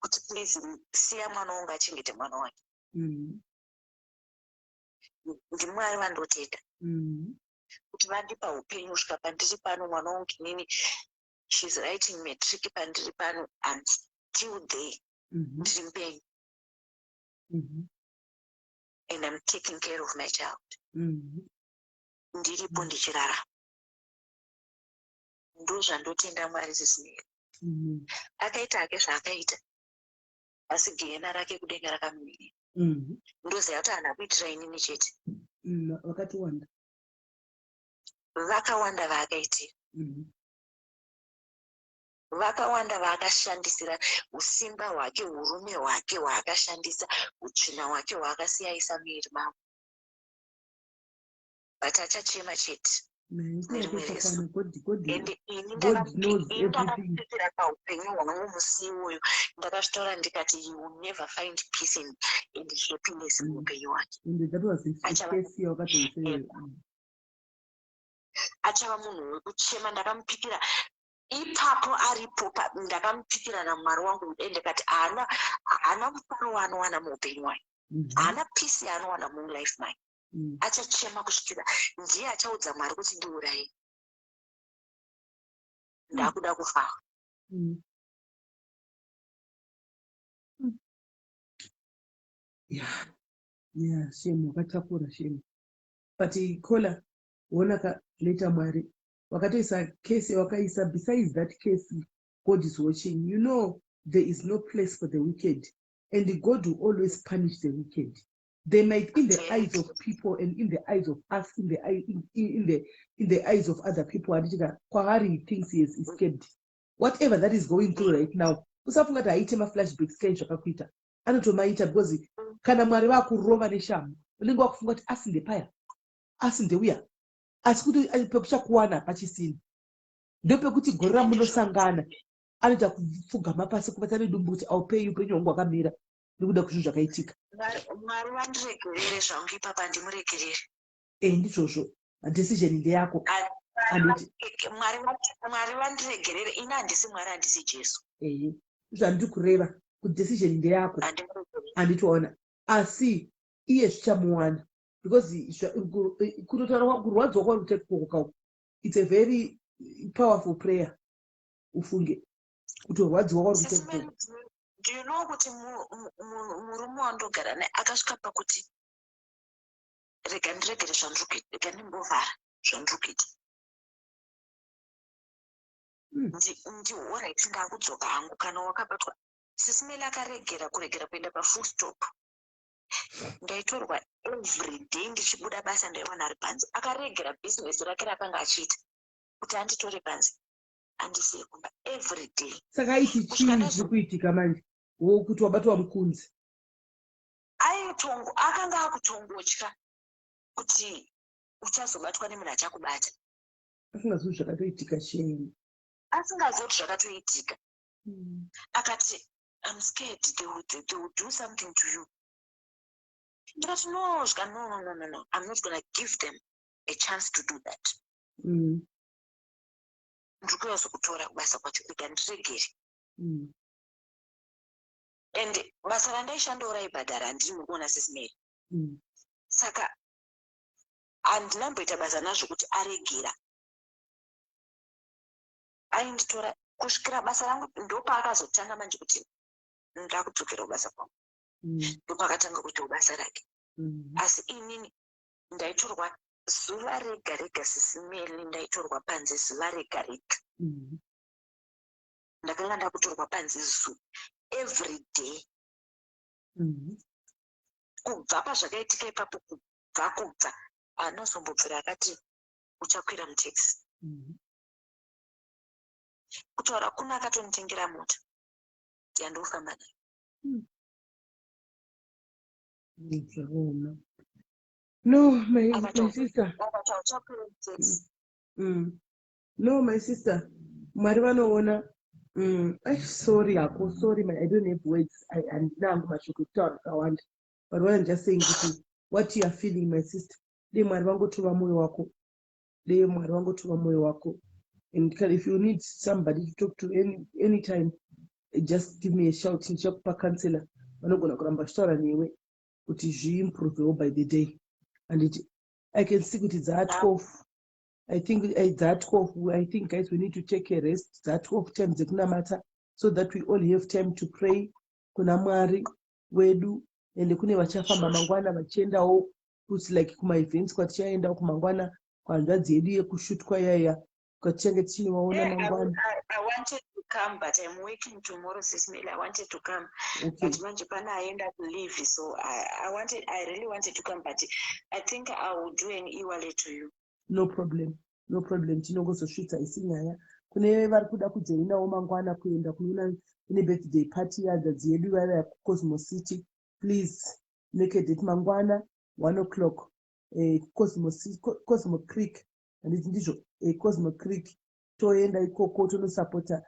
[SPEAKER 7] kuti, "Please, siya mwana wangu achengete mwana wake." NdiMwari vandotenda kuti vandipa upenyu kusvika pandiri pano. Mwana wangu inini
[SPEAKER 8] She's writing matric pandiri pano. I'm still there. Ndiri mupenyu and I'm taking care of my child. Ndiripo ndichirarama. Ndozvandotenda Mwari, Sis Melly. Akaita hake zvaakaita, asi gehena rake kudenga rakamumirira. Ndoziva kuti haana kuitira inini chete.
[SPEAKER 1] Vakatowanda.
[SPEAKER 8] Vakawanda vaakaitira. Vakawanda vaakashandisira usimba hwake, urume hwake hwaakashandisa, utsvina hwake hwaakasiyaisa muviri mavo, but achachema chete nerimwe rezuva. Ende ini ndakapikira paupenyu hwangu musi iwoyo, ndakazvitaura ndikati, "You will never find peace and happiness muupenyu hwake."
[SPEAKER 1] And that was case yawakatoiseyo.
[SPEAKER 8] Achava munhu wekuchema. Ndakamupikira ipapo aripo, ndakamupikira naMwari wangu, ndikati haana mufaro waanowana muupenyu hwake, haana peace yaanowana mulife make. Achachema kusvikira ndiye achaudza Mwari kuti, "Ndiurayi, ndakuda kufa."
[SPEAKER 1] Yeah, shame, wakatakura, shame. But kola wona ka leta Mwari wakatoisa case wakaisa. Besides that case, God is watching. You know there is no place for the wicked, and God will always punish the wicked. They might, in the eyes of people and in the eyes of us, in the eye, in the eyes of other people, handitika kwaari he thinks he has escaped whatever that is going through right now. Usafunga kuti haite maflashbacks kai zvakakuita, anotomaita, because kana Mwari vakurova neshamu, unenge wakufunga kuti asi ndepaya, asi ndeuya, asi kuti pekuchakuwana pachisina, ndopekuti gore ramunosangana anoita kupfugama pasi kubata nedumbu kuti aupei upenyu hwangu hwakamira nekuda kwezvinhu zvakaitika.
[SPEAKER 8] Mwari vandiregerere zvangu ipapa, ndimuregerere.
[SPEAKER 1] E, ndizvozvo, decision ndeyako, handiti?
[SPEAKER 8] Mwari vandiregerere, ini handisi Mwari, handisi Jesu.
[SPEAKER 1] Ehe, zvandiri kureva kuti decision ndeyako.
[SPEAKER 8] Handimuregerere.
[SPEAKER 1] Handitoona, asi iye zvichamuwana, because kutotaura kurwadziwa kwauri kuita ikoko kauko, it's a very powerful prayer. Ufunge kutorwadziwa kwauri kuita
[SPEAKER 8] Sis Melly,
[SPEAKER 1] ikoko.
[SPEAKER 8] do you know kuti murume wandogara naye akasvika pakuti, "Rega ndiregere zvandiri kuita, rega ndimbovhara zvandiri kuita." Ndi alright, ndakudzoka hangu kana wakabatwa. Sis Melly, akaregera kuregera kuenda pafull stop. Ndaitorwa every day, ndichibuda basa ndaiwana ari panze. Akaregera bhizinesi rake raakanga achiita kuti anditore panze, andisiye kumba every day.
[SPEAKER 1] Saka aiti
[SPEAKER 8] Kusvika
[SPEAKER 1] chii zviri kuitika manje, wokuti wabatwa mukunzi?
[SPEAKER 8] Aitongo akanga akutongotya kuti uchazobatwa nemunhu achakubata.
[SPEAKER 1] Asingazivi zvakatoitika, shame.
[SPEAKER 8] Asingazivi kuti zvakatoitika. Akati, "I'm scared they will do something to you." Ndikati, "No." Zvika, "No, no, no, no, no, I'm not gonna give them a chance to do that. Ndiri kuuya kuzokutora kubasa kwacho, rega ndiregere." And basa randaishandawo raibhadhara, handiri mukuona, Sis Melly. Saka handinamboita basa nazvo kuti aregera. Ainditora kusvikira basa rangu. Ndopaakazotanga manje kuti ndakudzokera kubasa kwangu. Ndopaakatanga kuitawo basa rake. Asi inini ndaitorwa zuva rega rega, Sis Melly, ndaitorwa panze zuva rega rega. Ndakanga ndakutorwa panze every day. Kubva pazvakaitika ipapo, kubva anozombobvira akati uchakwira mutekisi. Kutaura kuno akatonditengera mota yandofamba nayo.
[SPEAKER 1] Zvakaoma. No, my sister.
[SPEAKER 8] Akati uchakwira mutekisi.
[SPEAKER 1] No, my sister. Mwari vanoona. Ai, sorry hako, sorry, my, I don't have words. Handina hangu mashoko ekutaura akawanda. But what I'm just saying kuti what you are feeling, my sister, dei Mwari vangotova mwoyo wako. Dei Mwari vangotova mwoyo wako. And if you need somebody to talk to anytime, just give me a shout. Ndichakupa counselor vanogona kuramba vachitaura newe kuti zviimprovewo by the day. And I can see kuti dzaa 12. I think dza 12. I think, guys, we need to take a rest. Dza 12, time dzekunamata, so that we all have time to pray kuna Mwari wedu. Ende kune vachafamba mangwana vachiendawo kuti like kumaevents kwatichaendawo kumangwana, kwanzvadzi yedu yekushutwa yaya, kwatichange tichinovaona mangwana.
[SPEAKER 7] I wanted to come, but I'm working tomorrow, Sis Mel. I wanted to come, but manje pana aenda kuleave, so I really wanted to come, but I think I will do an e-wallet to you.
[SPEAKER 1] No problem, no problem. Tinongozosvitsa isi nyaya kune vari kuda kujoinawo mangwana kuenda kunoona kune birthday party yehanzvadzi yedu vaiva kuCosmo City. Please make a date mangwana, 1 o'clock, Cosmo Creek, handiti ndizvo? Cosmo Creek, toenda ikoko tonosapota.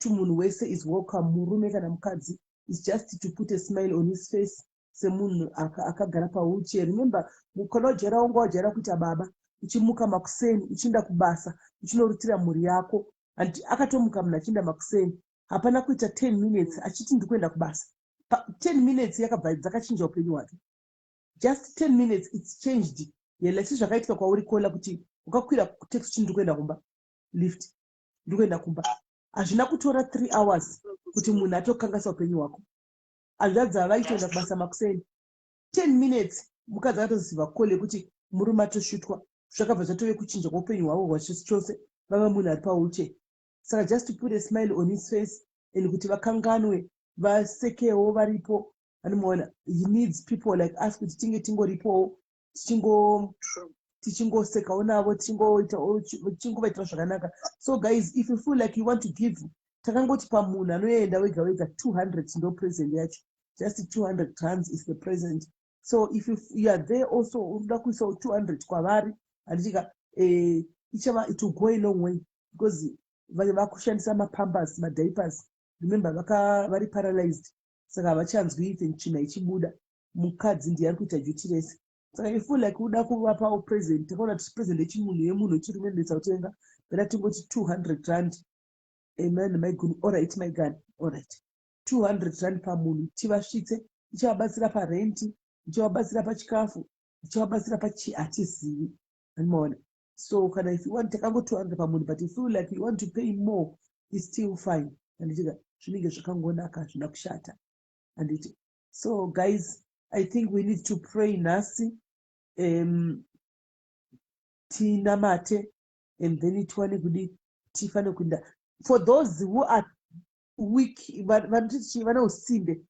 [SPEAKER 1] Munhu wese is welcome, murume kana mukadzi. Is just to put a smile on his face semunhu akagara pawheelchair. Remember, kana wajaira, wanga wajaira kuita baba, uchimuka makuseni uchienda kubasa, uchinorutira mhuri yako. Handi akatomuka munhu achienda makuseni, hapana kuita 10 minutes achiti ndikuenda kubasa. 10 minutes yakabva dzakachinja upenyu hwake. Just 10 minutes, it's changed. Yela sezvakaitika kwauri kola kuti wakakwira taxi uchiti ndikuenda kumba, lift, ndikuenda kumba. Hazvina kutora 3 hours kuti munhu atokangasa upenyu hwako. Hanzvadzi havaitoenda kubasa makuseni, 10 minutes mukadzi akatoziva call yekuti murume atoshutwa, zvakabva zvatove kuchinja kweupenyu hwavo hwachose chose, vava munhu ari pawheelchair. Saka just to put a smile on his face and kuti vakanganwe, vasekewo varipo, anomuona. He needs people like us kuti tinge tingoripowo, tichingosekawo navo, tichingovaitira zvakanaka. So guys, if you feel like you want to give, takangoti pamunhu anoenda wega wega 200, ndo present yacho. Just 200 rands is the present. So if you are there also, unoda kuisawo 200 kwavari, handitika? Ichava, it will go a long way because vakushandisa mapampers, madiapers. Remember, vari paralyzed, saka havachanzwi even tsvina ichibuda. Mukadzi ndiye ari kuita duty rese. Saka if you like uda kuvapawo present, takaona kuti present yechimunhu, yemunhu wechirume inonetsa kutenga, bera tingoti 200 rand. Amen, maiguni. Alright, maigani, alright, 200 rand pamunhu, tivasvitse. Ichavabatsira parenti, ichavabatsira pachikafu, ichavabatsira pachi, hatizivi, anomaona. So kana if you want, takango 200 pamunhu, but if you like you want to pay more, is still fine, handitika? Zvinenge zvakangonaka, hazvina kushata, handiti? So guys, I think we need to pray nhasi, tinamate and then tiwane kudi tifane kuenda. For those who are weak, vanoti vane usimbe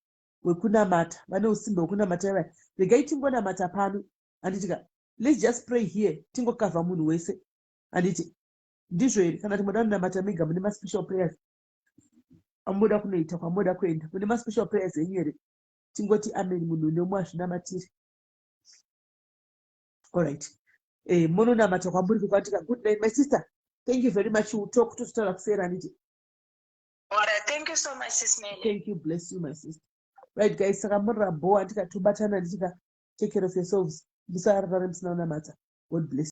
[SPEAKER 1] hwekunamata, vane usimbe hwekunamata ivai, regai tingonamata pano, handitika? Let's just pray here, tingokavha munhu wese, handiti ndizvo here? Kana timoda kunamata mega, mune maspecial prayers amunoda kunoita, kwamunoda kuenda, mune maspecial prayers enyu here? Tingoti amen, munhu nemwe azvinamatiri. Alright, munonamata kwamuri kukwatika. Good night, my sister. Thank you very much. We'll talk, tototaura kusera, handiti?
[SPEAKER 7] Alright, thank you so much, Sis Meli.
[SPEAKER 1] Thank you, bless you, my sister. Right guys, saka murira bho, handika? Tobatana, ndichika. Take care of yourselves. Musararare musina kunamata. God bless.